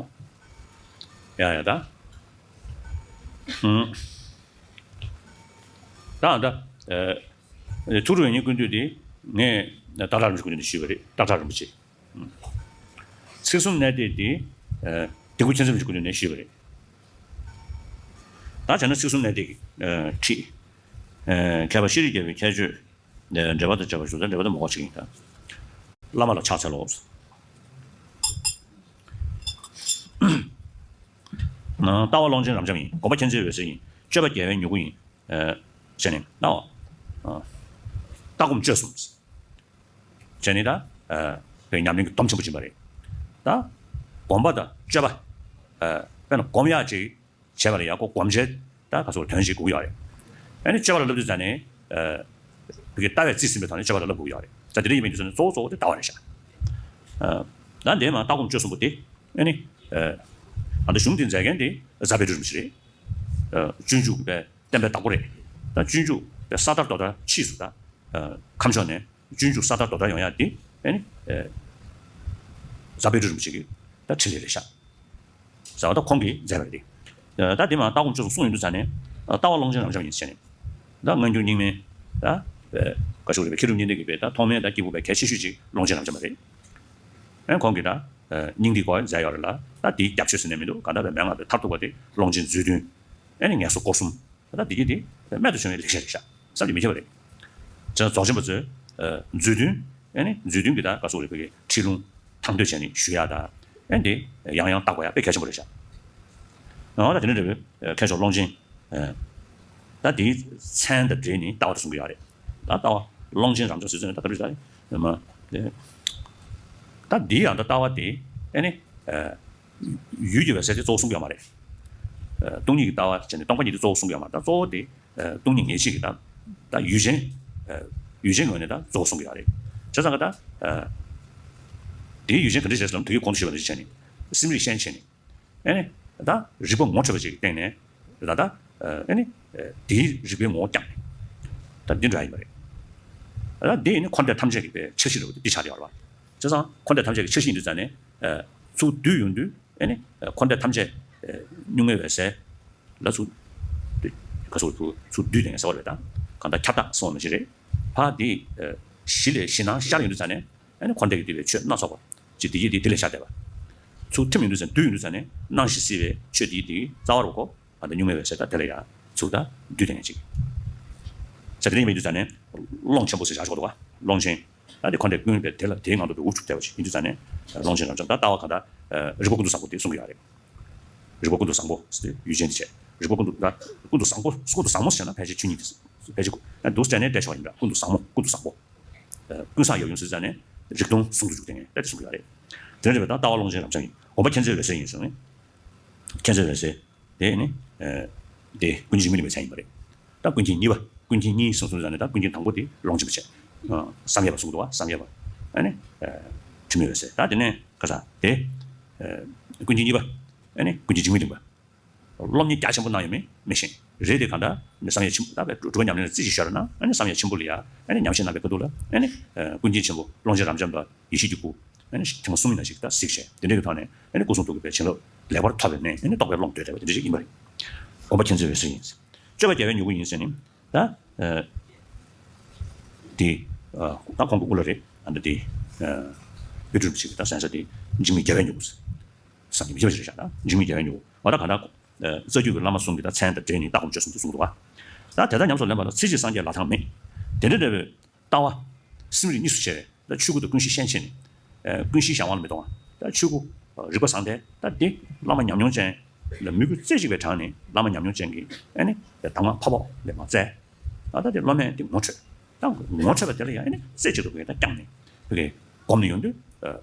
ཡ་ཡ་ད། ད་ད། ཐུགས་སྒྲུབ་ཡིན་ནི་ཀུན་འདུས་དེ་ངས་སྟག་བྲག་རིན་པོ་ཆེ་སྐུ་མདུན་ནས་ཞུས་པ་རེད། སྟག་བྲག་རིན་པོ་ཆེ། ཚིགས་གསུམ་གནད་བརྡེག་དེ། དིལ་མགོ་མཁྱེན་བརྩེ་རིན་པོ་ཆེ་སྐུ་མདུན་ནས་ཞུས་པ་རེད། ད་བྱས་ན་ཚིགས་གསུམ་གནད་བརྡེག་གི་ཁྲིད། མཁས་པ་ཤེས་རིག་རྒྱལ་པོའི་ཁྱད་ཆོས། འགྲེལ་པ་དང་བཅས་པ་ཞུ་ཚེ་འགྲེལ་པ་དེ་མང་པོ་ཞིག་ཡིན་ད། བླ་མ་ལ་ཕྱག་འཚལ་ལོ། ལྟ་བ་ཀློང་ཆེན་རབ་འབྱམས་ཡིན། སྒོམ་པ་མཁྱེན་བརྩེའི་འོད་ཟེར་ཡིན། སྤྱོད་པ་རྒྱལ་བའི་མྱུ་གུ་ཡིན། ཟེར་ནས་ལྟ་བ། ལྟ་སྒོམ་སྤྱོད་གསུམ། བྱས་ནས་ད། ཨ། པའི་ཉམས་ལེན་གྱི་སྡོམ་ཆེན་པོ་སྦྱིན་པ་རེད། ད། སྒོམ་པ་དང་སྤྱོད་པ། ཨ། དཔེར་ན་སྒོམ་ཡག་ཅིག་བྱས་པ་ལ་ཡག་པོ་སྒོམ་བྱེད་ད་ག་ཚོད་དོན་ཞིག་དགོས་ཀྱི་ཡོད་རེད། ཨ་ནི་སྤྱོད་པ་ལ་བསླབ་དུས་ཙ་ནས། ཨ། བི་གའི་ལྟ་བས་རྩིས་ཟིན་པའི་ཐོག་ནས་སྤྱོད་པ་ལ་བསླབ་དགོས་ཀྱི་ཡོད་རེད། ད་དེ་འདྲ་ཡིན་པའི་དུས་ཚོད་ནས་གཙོ་བོ་གཙོ་བོ་དེ་ལྟ་བ་རེད་ཤག་ཨ། ད་འདས་མ་ལྟ་སྒོམ་སྤྱོད་གསུམ་པོ་དེ། ཨ་ནི། ཨ། ད་ལྟ་གཞུང་འདི་མཛད་མཁན་དེ་རྫ་དཔལ་སྤྲུལ་རིན་པོ་ཆེ་རེད། ཨ། སྤྱོད་འཇུག་པའི་བསྟན་པའི་བདག་པོ་རེད། ད་སྤྱོད་འཇུག་པའི་ས་མཐར་རྡོ་མཐར་ཕྱིས་སུ་ད། ཨ། ཁམས་ཕྱོགས་ནས་སྤྱོད་འཇུག་ས་མཐར་རྡོ་མཐར་ཡོང་ཡག་འདི་ཨ་ནི། ཨ། རྫ་དཔལ་སྤྲུལ་རིན་པོ་ཆེ་གི་ད་ཕྲིན་ལས་རེད་ཤག་ཟེར་བ་ད་ཁོང་གིས་མཛད་པ་རེད། ད་དེ་མ་ལྟ་སྒོམ་སྤྱོད་གསུམ་གསུངས་ཡོང་དུས་ཙ་ནས། ལྟ་བ་ཀློང་ཆེན་རབ་འབྱམས་ཡིན་ཟེར་ནས། ད་སྔ་འགྱུར་རྙིང་མའི་ད། ག་ཞུ་རེད་པས། མཁས་གྲུབ་གཉིས་ལྡན་གྱི་པའི་ད་ཐོག་མའི་ད་སྐྱེས་བུ་པའི་གལ་ཆེ་ཤོས་ཅིག་ཀློང་ཆེན་རབ་འབྱམས་པ་རེད། ཨ་ནི་ཁོང་གིས་ད། སྙིང་ཐིག་སྐོར་མཛད་ཡོད་རེད་ལ། ད་དེའི་རྒྱབ་ཆོས་ཟེར་ནས་མི་འདུག་གང་ལྟར་བའི་མན་ངག་པའི་མཐར་ཐུག་པ་དེ་ཀློང་ཆེན་མཛོད་བདུན། ཨེ་ནི་ངེས་སོ་སྐོར་གསུམ། ད་འདི་གི་དེ་རྨད་དུ་བྱུང་བའི་ལེགས་བཤད་རེད་ཤག་བསམ་གྱིས་མི་ཁྱབ་པ་རེད། བྱས་ཙང་རྫོགས་ཆེན་པ་ཚོས་མཛོད་བདུན། ཨེ་ནི་མཛོད་བདུན་གྱི་ད་ག་སོགས་རེད། བོད་ཀྱི་ཁྲིད་ལུང་ཐང་དོད་བྱས་ནས་ཞུ་ཡག་དང་། ཨེ་འདི་ཡང་ཡང་བརྟག་པ་ཡག་དཔེ་གལ་ཆེན་པོ་རེད་ཤག་འོ་ད་དེ་ནས་འབྲེལ་བའི་མཁས་མཆོག་ཀློང་ཆེན། ད་དེའི་མཚན་དང་འབྲེལ་ནས་ལྟ་བ་དེ་གསུང་གི་ཡོད་རེད། ད་ལྟ་བ་ཀློང་ཆེན་རབ་འབྱམས་ཟེར་ཚུལ་ནི་ད་ག་རེ་ཟེར་མ་དེ། ད་འདི་ཡང་ད་ལྟ་བ་དེ་ཨེ་ནི། ཡུལ་གྱི་འོད་གསལ་དེ་གཙོ་བོ་གསུང་གི་ཡོད་མ་རེད། སྟོང་ཉིད་ཀྱི་ལྟ་བ་བྱས་ནས་སྟོང་པ་ཉིད་དེ་གཙོ་བོ་གསུང་གི་ཡོད་མ་རེད། ད་གཙོ་བོ་དེ་སྟོང་ཉིད་ངེས་བྱེད་ཀྱི་ད་ད་ཡུལ་ཅན། ཡུལ་ཅན་ངོས་ནས་ད་གཙོ་བོ་གསུང་གི་ཡོད་རེད། བྱས་ཙང་ག་ད་དེའི་ཡུལ་ཅན་ག་འདྲ་བྱས་ཟེར་ལམ་དུས་ཀྱི་གོང་དུ་ཞུས་པ་ནང་བཞིན་བྱས་ནས་སེམས་རིག་ཤན་ཕྱེ་ནས། ཨེ་ནི། ད་རིག་པ་ངོ་འཕྲོད་པ་ཅིག་གི་སྟེང་ནས་ད་ལྟ་ཨེ་ནི། དེའི་རིག་པའི་ངོ་བོ་བསྐྱངས་ནས། ད་འདི་འདྲ་ཡིན་པ་རེད། ད་འདི་ཡིན་ན་འཁོར་འདས་ཐམས་ཅད་ཀྱི་དཔེ་འཆར་གཞི་རེད་པ། འདི་ཆགས་བསྡད་ཡོད་རེད་པ། བྱས་ཙང་འཁོར་འདས་ཐམས་ཅད་ཀྱི་འཆར་གཞི་ཡིན་དུས་ཙང་ནས། ཚུར་བསྡུས་ཡོང་དུས་ཨེ་ནི། འཁོར་འདས་ཐམས་ཅད་གཉུག་མའི་འོད་གསལ་ལ་ཚུར་ག་ཚུར་ཚུར་བསྡུས་ཏེ་ཟེར་བ་རེད། ད་གང་ལྟར་ཁྱབ་བདག་སོང་ནང་བཞིན་རེད། ཕར་འདི་གཞི་ལས་གཞི་སྣང་ཤར་ཡོང་དུས་ཙང་ནས། ཨ་ནི་འཁོར་འདས་ཀྱི་བསྡུས་པའི་ཆོས་སྣ་ཚོགས་པ་ཅིག་དེ་ཡི་དེ་དེ་ལས་ཤར་བསྡད་པ། ཚུར་ཐིམ་ཡོང་དུས་ཙང་བསྡུས་ཡོང་དུས་ཙང་ནས་སྣང་ཞིང་སྲིད་པའི་ཆོས་དེ་ཡི་དེ་རྩ་བ་རུ་གོ། ཨ་ནི་གཉུག་མའི་འོད་གསལ་ད་དེ་ལ་ཡ་ཚུར་ད་བསྡུས་བསྡད་མཁན་ཅིག་ཟེར་དེ་ནས་ཡིན་དུས་ཙང་ནས་ཀློང་ཆེན་པོ་ཟེར་བཞག་ཆོག་འདུག་ག་ཀློང་ཆེན། ད་དེ་འཁོར་འདས་ཀུན་པའི་དེ་ལ་དེའི་ངང་དུ་འུ་ཚུགས་བསྡད་པ་ཞིག་ཡིན་དུས་ཙང་ནས་ཀློང་ཆེན་རབ་འབྱམས། ད་ལྟ་བ་གང་ལྟར་རིག་པ་ཀུན་ཏུ་བཟང་པོ་དེ་གསུང་གི་ཡོད་རེད། རིག་པ་ཀུན་ཏུ་བཟང་པོ་ཟེར་ཏེ་ཡུལ་ཅན་དེ་བྱས། རིག་པ་ཀུན་ཏུ་ད་ཀུན་ཏུ་བཟང་པོ་ཀུན་ཏུ་བཟང་མོ་ཟེར་ན་ཕལ་ཆེར་ཆོས་ཉིད་དེ་ཕལ་ཆེར་ཀུན་ད་འདུག་སེ་བྱས་ནས་བལྟས་ཆོག་ཡིན་འདྲ། ཀུན་ཏུ་བཟང་མོ་ཀུན་ཏུ་བཟང་པོ། ཀུན་བཟང་ཡབ་ཡུམ་ཟེར་ཙང་ནས་རིག་སྟོང་ཟུང་དུ་འཇུག་དེ་ངས་ད་དེ་གསུང་གི་ཡོད་རེད། དེ་འདྲ་བས་ད་ལྟ་བ་ཀློང་ཆེན་རབ་འབྱམས་ཡིན། སྒོམ་པ་མཁྱེན་བརྩེ་འོད་གསལ་ཡིན་ཟེར་ནས། མཁྱེན་བརྩེ་འོད་གསལ་དེ་ནི། དེ་ཀུན་མཁྱེན་འཇིགས་མེད་གླིང་པའི་མཚན་ཡིན་པ་རེད། ད་ཀུན་མཁྱེན་གཉིས་པ། ཀུན་མཁྱེན་གཉིས་གསུངས་སོང་ཙང་ནས་ད་ཀུན་མཁྱེན་དང་པོ་དེ་ཀློང་ཆེན་པོ་བྱས། བསམ་ཡས་པ་གསུངས་འདུག་བ། བསམ་ཡས་པ། ཨ་ནི། འཁྲུལ་མེད་འོད་གསལ། ད་དེ་ནས་ག་ས་དེ། ཀུན་མཁྱེན་གཉིས་པ། ཨ་ནི་ཀུན་མཁྱེན་འཇིགས་མེད་གླིང་པ། སློབ་གཉེར་རྒྱ་ཆེན་པོ་གནང་ཡོད་མེད་མི་ཤེས། རེད་དེ་གང་ལྟར་ནི་བསམ་ཡས་ཆེན་པོ་ད་བས་སྒྲུབ་པ་ཉམས་ལེན་ལ་རྩིས་ཤིག་ཤར་ན་ཨ་ནི་བསམ་ཡས་ཆེན་པོ་ལ་ཡ་ཨ་ནི་ཉམས་བཞེས་གནང་བའི་ཁ་ཐུག་ལ་ཨ་ནི། ཀུན་མཁྱེན་ཆེན་པོ་ཀློང་ཆེན་རབ་འབྱམས་དང་ཡེ་ཤེས་ཀྱི་སྐུ། ཨ་ནི་ཐེངས་མ་གསུམ་ཡིན་ན་ཞིག་ད་གཟིགས་བྱས་དེ་འདྲའི་གི་ཐོག་ནས་ཨ་ནི་སྐུ་གསུང་ཐུགས་ཀྱི་བའི་བྱིན་རླབས་ལེགས་པར་ཐོབ་པའི་ནས་ཨ་ནི་རྟོགས་པའི་ཀློང་བརྡོལ་བསྡད་པ་དེ་འདྲ་ཞིག་ཡིན་པ་རེད། སྒོམ་པ་མཁྱེན་བརྩེ་འོད་གསལ་ཡིན། སྤྱོད་པ་རྒྱལ་བའི་མྱུ་གུ་ཡིན་ཟེར་ནས། ད། དེ། ད་ཁོང་གི་དབུ་ལ་རེད། ཨ་ནི་དེ། དཔེ་སྐྲུན་ཞིག་ད་གསན་ས་དེ་འཇིགས་མེད་རྒྱལ་བའི་མྱུ་གུ། བསམ་གྱིས་མི་ཁྱབ་པ་ཞིག་རེད་ཤག་ད་འཇིགས་མེད་རྒྱལ་བའི་མྱུ་གུ། འོ་ད་གང་ལྟར། རྩ་རྒྱུད་ཀྱི་བླ་མ་གསུམ་གྱི་ད་མཚན་དང་འབྲེལ་ནས་ལྟ་སྒོམ་སྤྱོད་གསུམ་དེ་གསུངས་འདུག་བ། ད་དེ་ལྟར་ཉམས་སུ་ལེན་པ་ལ་ཚིག་གཅིག་སངས་རྒྱས་ལྷ་དང་མེད། དེ་འདྲ་འདྲ་བའི་ལྟ་བ། སེམས་རིག་གཉིས་སུ་ཕྱེ་བའི་ད་ཆོས་སྐུ་དང་ཀུན་གཞི་ཤན་ཕྱེ་ནས། ཀུན་གཞི་གཞན་དབང་ལ་མི་གཏོང་བ། ད་ཆོས་སྐུ། རིག་པ་བཟང་ལྡན་ད་འདི་བླ་མ་ཉམས་མྱོང་ཅན་ལ་མོས་གུས་རྩེ་གཅིག་པའི་གྲངས་ནས་བླ་མ་ཉམས་མྱོང་ཅན་གྱིས་ཨ་ནི་གདམས་ངག་འཕགས་པ་ལས་མར་བཙལ། ད་ལྟ་དེ་བླ་མས་འདི་ངོ་འཕྲོད། ད་ངོ་འཕྲོད་པ་དེ་ལ་ཡང་ཨ་ནི་རྩེ་གཅིག་ཏུ་བས་ད་བསྐྱངས་ནས་བས་སྒོམ་ནས་ཡོང་དུས།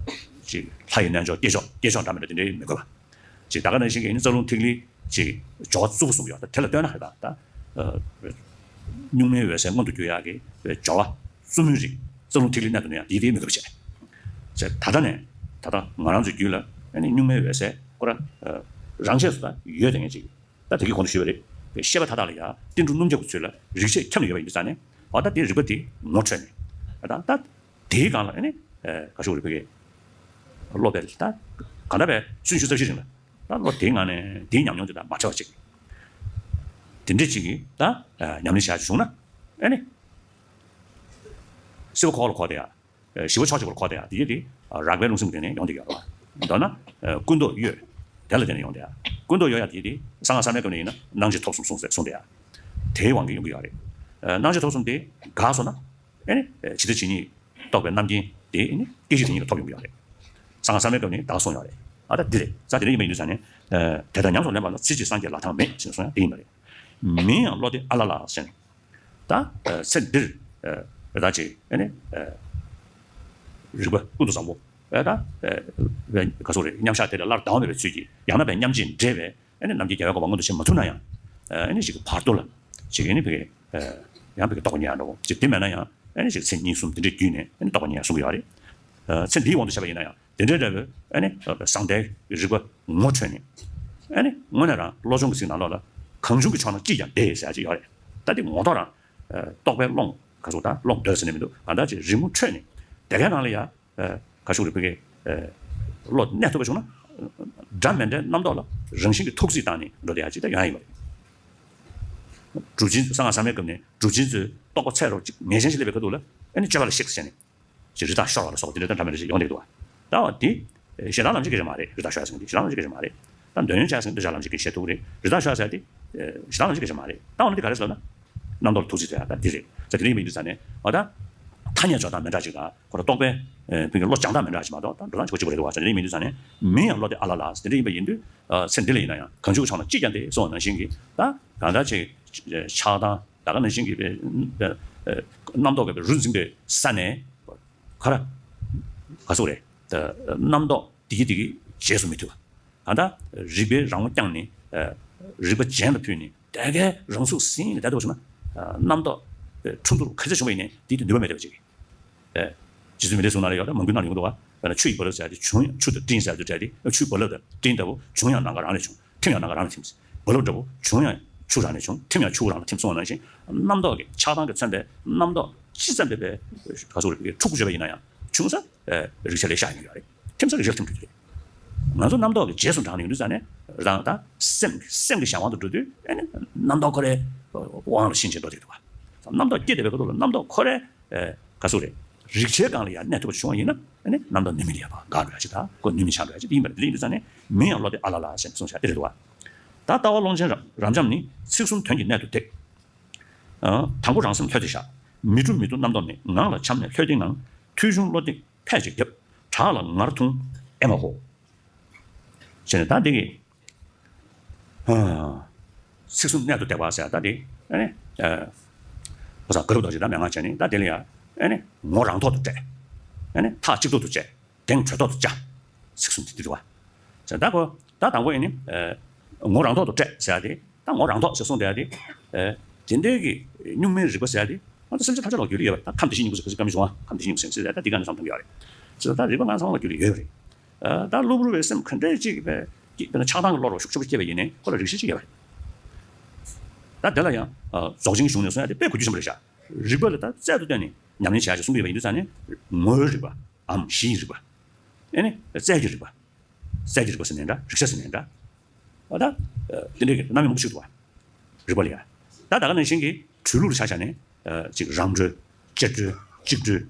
ཅིག་ལྷ་ཡི་རྣལ་འབྱོར་སྐྱེས་མཆོག་སྐྱེས་མཆོག་འདྲ་མི་འདྲ་དེ་འདྲའི་མི་དགོས་པ། ཅིག་ད་ག་ནང་བཞིན་གྱི་ཨ་ནི་རྩ་རླུང་ཐིག་ལེ་ཅིག་སྦྱོར་བ་རྩུབ་པོ་གསུངས་ཡོད། ད་དེ་ལ་ལྟོས་ན་ཧ་ད་ད། གཉུག་མའི་འོད་གསལ་མངོན་དུ་གྱུར་ཡག་གི་སྦྱོར་བ་རྩུབ་མོའི་རིགས་རྩ་རླུང་ཐིག་ལེ་གནད་དུ་གནས་ཡག་དེ་དེ་མི་དགོས་པ་བྱས། ཅེས་ད་ལྟ་ནས་ད་ལྟ་ང་རང་ཚོའི་རྒྱུད་ལ་ཨ་ནི་གཉུག་མའི་འོད་གསལ་ཁོ་རང་རང་ཆས་སུ་ད་ཡོད་དེ་ངེས་ཅིག་ད་དེ་གི་གོང་དུ་ཞུས་པ་རེད། ཤེས་པ་མཐའ་དག་ལ་ཡང་ཏིལ་འབྲུ་སྣུམ་རྒྱག་གི་ཚུལ་ལ་རིགས་ཆད་ཁྱབ་ནས་ཡོད་པ་ཡིན་དུས་ཙང་ནས་འོ་ད་དེ་རིག་པ་དེ་ངོ་འཕྲོད་ནས་ད་ད་དེའི་སྒང་ལ་ཨ་ནི་ག་ཤོག་རིག་པའི་སློབ་པའི་ད་ག་འདྲ་བའི་ཚུན་ཆོད་རྩ་བཞི་རིང་ལ་ད་བློ་དེའི་ངང་ནས་དེའི་ཉམས་མྱོང་དེ་དང་མ་བྲལ་བ་ཅིག་དེ་འདྲ་ཅིག་གིས་ད་ཉམས་ལེན་བྱ་བྱུང་ན་ཨ་ནི་སྲིད་པ་འཁོར་བ་ལ་འཁོར་བསྡད་ཡག་ཞི་བ་ཕྱོགས་གཅིག་པར་འཁོར་བསྡད་ཡག་དེ་ཡིན་དེ། རགས་པའི་རླུང་སེམས་དེ་ནས་ཡོང་བསྡད་ཡོད་རེད་བ། མདོར་ན། ཀུན་རྟོག་གཡོ། དེ་ལ་བརྟེན་ནས་ཡོང་བསྡད་ཡག་ཀུན་རྟོག་གཡོ་ཡག་དེ་ཡིན་དེ་གསང་སྔགས་གསར་མའི་སྐབས་ནས་ཡིན་ན་སྣང་མཆེད་ཐོབ་གསུམ་གསུངས་ཟེར་གསུངས་བསྡད་ཡག་དེའི་དབང་གིས་ཡོང་གི་ཡོད་རེད། སྣང་མཆེད་ཐོབ་གསུམ་དེ་འགགས་སོང་ན། ཨེ་ནི། ཇི་ལྟ་ཇི་སྙེད་རྟོགས་པའི་རྣམ་མཁྱེན་དེ་ཨེ་ནི་སྐད་ཅིག་དེ་ཉིད་ལ་ཐོབ་ཡོང་གི་ཡོད་རེད། གསང་སྔགས་གསར་མའི་སྐབས་ནས་ད་ག་གསུངས་ཡོད་རེད། ཨ་ད་འདི་རེད། ས་དེ་འདྲ་ཡིན་པ་ཡིན་དུས་ཙང་ནས། དེ་ལྟར་ཉམས་སུ་ལེན་པ་ལ་ཚིག་གཅིག་སངས་རྒྱས་ལྷ་དང་མེད་ཅེས་གསུངས་ཡག་དེ་ཡིན་པ་རེད། མིན་ཡང་བློ་དེ་ཨ་ལ་ལ་ཟེར་ནས། ད། ཚེ་འདིར། རེ་ད་ཅིག་ཨེ་ནི། རིག་པ་ཀུན་ཏུ་བཟང་པོ། ཨེ་ད། ག་སོགས་རེད། མཉམ་བཞག་དེ་ལས་སླར་ལྡང་བ་མེད་པའི་ཚུལ་གྱིས་ཡང་ན་བས་མཉམ་རྗེས་འབྲེལ་བའི་ཨེ་ནི་རྣམ་མཁྱེན་རྒྱལ་བའི་གོ་འཕང་མངོན་དུ་བྱེད་མ་ཐུབ་ན་ཡང་། ཨེ་ནི་ཞིག་བར་དོ་ལ། ཅིག་ཨེ་ནི་བེ། ཡང་བེ་རྟོགས་ཉེ་ཡང་འགྲོ་ཅིག་དེ་མེད་ན་ཡང་ཨེ་ནི་ཞིག་ཚེ་གཉིས་གསུམ་དེ་འདྲའི་བརྒྱུད་ནས་ཨེ་ནི་རྟོགས་ཉེ་ཡང་གསུང་གི་ཡོད་རེད། ཚེ་འདིའི་དབང་དུ་བྱས་པ་ཡིན་ན་ཡང་། དེ་འདྲའི་འདྲ་བའི་ཨ་ནི་བཟང་ལྡན་རིག་པ་ངོ་འཕྲོད་ནས། ཨ་ནི་དངོས་གནས་རང་བློ་སྦྱོང་གི་ཚིག་ནང་ལོགས་ལ་གང་བྱུང་གི་ཕྱོགས་ན་ཅིས་ཀྱང་བདེ་ཟེར་ཡག་ཅིག་ཡོད་རེད། ད་དེ་ངོ་ཐོག་རང་རྟོགས་པའི་ཀློང་ག་ཚོད་ད་ཀློང་བརྡོལ་ཟེར་ནས་མི་འདུག་གང་ལྟར་ཅིག་རིག་ངོ་འཕྲོད་ནས་དེ་གའི་ནང་ལ་ཡ་ག་ཤུག་རེད་བོད་སྐད་བློ་གནས་ཐུབ་པ་བྱུང་ན་འདྲ་མི་འདྲའི་རྣམ་རྟོག་ལ་རང་བཞིན་གྱི་ཐུགས་རྩིས་བཏང་ནས་འགྲོ་བསྡད་ཡག་ཅིག་ད་ཡོང་ཡ་ཡིན་པ་རེད། གྲུབ་ཆེན་གསང་སྔགས་གསར་མའི་སྐབས་ནས་གྲུབ་ཆེན་ཚོས་རྟོགས་པ་ཚད་རོགས་ཅིག་ངེས་ཅན་ཞིག་སླེབས་པའི་ཁ་ཐུག་ལ་ཨ་ནི་སྤྱོད་པ་ལ་གཤེགས་ཟེར་ནས། ཅིག་རི་དྭགས་ཤོར་བ་ལ་སོགས་དེ་འདྲ་དང་འདྲ་མི་འདྲ་ཞིག་ཡོང་བསྡད་འདུག་བ། ད་བ་དེ། ཞེ་སྡང་ལམ་ཤེས་སྐད་ཆ་མ་རེད། རི་དྭགས་ཤོར་ཟེར་མཁན་དེ་ཞེ་སྡང་ལམ་ཤེས་སྐད་ཆ་མ་རེད། ད་འདོད་ཡོན་ཆགས་ཟེར་མཁན་འདོད་ཆགས་ལམ་ཤེས་སྐད་ཆ་བཤད་ཐུབ་ཀྱི་རེད། རི་དྭགས་ཤོར་ཟེར་དེ་ཞེ་སྡང་ལམ་ཤེས་སྐད་ཆ་མ་རེད། ད་འོ་ན་དེ་ག་རེ་ཟེར་ལབ་ན། རྣམ་རྟོག་ལ་ཐུགས་རྗེ་ཆེ་ད་འདི་རེད། ད་དེ་འདྲ་ཡིན་པ་ཡིན་དུས་ཙང་ནས་འོ་ད་ཐ་སྙད་འཇོག་སྟངས་མི་འདྲ་ཅིག་དང་ཁོ་ར་རྟོག་པའི་ཕུགས་ཀྱི་བློ་སྦྱང་སྟངས་མི་འདྲ་ཅིག་མ་གཏོགས་ད་འགྲོ་སྟངས་ཆོ་ག་གཅིག་པ་རེད་འདུག་བ། དེ་འདྲ་ཡིན་པ་ཡིན་དུས་ཙང་ནས་མིང་ཡང་བློ་དེ་ཨ་ལ་ལ་དེ་འདྲ་ཡིན་པ་ཡིན་དུས་ཚེ་འདི་ལ་ཡིན་ན་ཡང་གང་བྱུང་གི་ཕྱོགས་ན་ཅི་ཀྱང་དེ་གསུངས་པ་ནང་བཞིན་གྱི་ད་གང་ལྟར་ཅིག་ཆགས་སྡང་ད་ག་ནང་བཞིན་གྱི་རྣམ་རྟོག་གི་རུ་འཛིན་པའི་ས་ནས་ག་ར་ག་ཟེར་རེད། རྣམ་རྟོག་དེ་གི་དེ་གི་རྗེས་སུ་མི་མཐུན་པ། གང་ལྟར་རིག་པའི་རང་ངོ་བསྐྱངས་ནས་རིག་པ་གཞན་ལ་ཕུལ་ནས་དེ་གའི་རང་ཚུགས་ཟིན་ནས་བསྡད་ཐུབ་པ་བྱུང་ན། རྣམ་རྟོག་འཕྲོ་འདུར་ག་ཚོད་བྱུང་བ་ཡིན་ནའི་དེའི་དུས་ནུས་པ་མེད་པ་ཅིག་རེད། རྗེ་བཙུན་མི་ལའི་གསུང་ནང་ལ་ཡོད་ད། མང་པོའི་ནང་ལ་ཡོང་གི་འདུག་བ། དཔེར་ན་ཆུ་ཡི་རྦ་རླབས་ཟེར་ཡ་དེ་བྱུང་ཡང་ཆུ་དང་སྤྲིན་ཟེར་དུས་འདྲ་དེ་ཆུའི་རྦ་རླབས་དང་སྤྲིན་ལྟ་བུ་བྱུང་ཡང་ནམ་མཁའ་རང་ལ་བྱུང་། ཐིམ་ཡང་ནམ་མཁའ་རང་ལ་ཐིམ། རྦ་རླབས་འདྲ་བོ་བྱུང་ཡང་ཆུ་རང་ལ་བྱུང་། ཐིམ་ཡང་ཆུ་རང་ལ་ཐིམ་གསུངས་པ་ནང་བཞིན་རྣམ་རྟོག་གི་ཆགས་སྡང་གིས་མཚོན་པའི་རྣམ་རྟོག་ཅི་ཙམ་པའི་པའི་ག་ཟེར་རེད། འཁྲུག་པོ་བྱས་པ་ཡིན་ན་ཡང་བྱུང་ས་རིག་ཆ་ལས་ཤར་ཡོང་གི་ཡོད་རེད། ཐིམ་ས་རིག་ཆ་ལ་ཐིམ་དགོས་ཀྱི་རེད། ང་ཚོ་རྣམ་རྟོག་གི་རྗེས་སུ་འབྲངས་ནས་ཡོང་དུས་ཙང་ནས་རང་ད་སེམས་སེམས་ཀྱི་གཞན་དབང་དུ་འགྲོ་དུས་ཨ་ནི་རྣམ་རྟོག་ཁོ་རའི་དབང་ལ་ཤིན་ཆེན་འགྲོ་བསྡད་འདུག་བ། རྣམ་རྟོག་སྐྱེ་བསྡད་པའི་ཁ་ཐུག་ལ་རྣམ་རྟོག་ཁོ་རའི་ཨེ་ག་ཟེར་རེད། རིག་ཆའི་སྒང་ལ་ཡང་གནས་ཐུབ་པ་བྱུང་བ་ཡིན་ན་ཨ་ནི་རྣམ་རྟོག་ནུས་མེད་ལ་ཡང་འགག་འགྲོ་ཡ་ཅིག་དང་ཁོ་ནུས་མེད་ཆགས་འགྲོ་ཡ་ཅིག་དེ་ཡིན་པ་རེད། དེ་ཡིན་དུས་ཙང་ནས་མིང་ཡང་བློ་དེ་ཨ་ལ་ལ་ཞེས་གསུངས་བཞག་དེ་རེད་འདུག་བ། ད་ལྟ་བ་ཀློང་ཆེན་རབ་འབྱམས་ནི། ཚིག་གསུམ་དོན་གྱི་གནད་དུ་བརྡེག་དང་པོ་རང་སེམས་ལྷོད་དེ་བཞག་མི་སྒྲུབ་མི་སྡུག་རྣམ་རྟོག་མེད། ངང་ལ་འཆམ་ནས་ལྷོད་དེ་ངང་། ཐོས་བྱུང་བློ་གཏད་ཕལ་ཅིག་རྒྱབ། བྲག་ལ་ངར་ཐུང་ཨེ་མ་ཧོ། ཟེར་ནས་ད་འདི་གི་ཚིག་གསུམ་གནད་དུ་བརྡེག་པ་ཟེར་ད་འདི་ཨ་ནི་ཨ་ས་ག་རུ་རྡོ་རྗེ་ད་མན་ངག་བྱས་ནས་ད་འདི་ལ་ཡ་ཨ་ནི་ངོ་རང་ཐོག་ཏུ་སྤྲད། ཨ་ནི་ཐག་གཅིག་ཐོག་ཏུ་བཅད། གདེང་གྲོལ་ཐོག་ཏུ་བཅའ། ཚིག་གསུམ་དེ་འདི་རེད་བ། ཟེར་ད་གོ་ད་དང་པོ་ཨ་ནི་ངོ་རང་ཐོག་ཏུ་སྤྲད་ཟེར་ཡ་དེ་ད་ངོ་རང་ཐོག་ཟེར་གསུངས་བསྡད་ཡ་དེ་དེ་འདྲའི་གི་གཉུག་མའི་རིག་པ་ཟེར་ཡ་དེ་ང་ཚོ་སེམས་ཅན་ཐམས་ཅད་ལ་རྒྱུས་ལ་ཡོད་པ་རེད། ད་ཁམས་བདེ་གཤེགས་སྙིང་པོ་ཟེར་ག་ཚོད་བཀའ་མི་བྱུང་བ་ཁམས་བདེ་གཤེགས་སྙིང་པོ་ཟེར་ཟེར་ད་འདི་ག་ནས་བསམ་ཐུབ་ཡོད་རེད། ཟེར་ད་རིག་པ་ང་ཚང་ལ་རྒྱུས་ལ་ཡོད་པ་རེད། ད་གློ་བུར་བའི་སེམས་ག་འདྲས་ཅིག་པའི་དཔེར་ན་ཆགས་སྡང་གི་བློ་རོ་ཤུགས་ཆེ་པོ་སྐྱེས་པ་ཡིན་ནའི་ཁོ་ལ་རིག་ཤེས་ཅིག་ཡོད་པ་རེད། ད་དེ་ལ་ཡང་རྫོགས་ཆེན་གཞུང་ནས་གསུང་ཡ་དེ་དཔེ་གོ་རྒྱུ་ཆེན་པོ་རེད་ཤག་རིག་པ་ལ་ད་རྩལ་དུ་བཏོན་ནས་ཉམས་ལེན་བྱ་ཞེས་གསུངས་ཀྱི་ཡོད་པ་ཡིན་དུས་ཙང་ནས་ངོ་བོའི་རིག་པའམ་གཞིའི་རིག་པ། ཨེ་ནི་རྩལ་གྱི་རིག་པ། རྩལ་གྱི་རིག་པ་ཟེར་ནའི་འདྲ་རིག་ཆ་ཟེར་ནའི་འདྲ། འོ་ད། དེ་འདྲའི་གི་རྣམ་དབྱེ་མང་པོ་ཞིག་འདུག་བ། རིག་པ་ལ་ཡ། ད་ད་ག་ནང་བཞིན་གྱི་གྲོལ་ལུགས་ལ་ཆ་བཞག་ནས། ཅིག་རང་གྲོལ། གཅེར་གྲོལ། གཅིག་གྲོལ།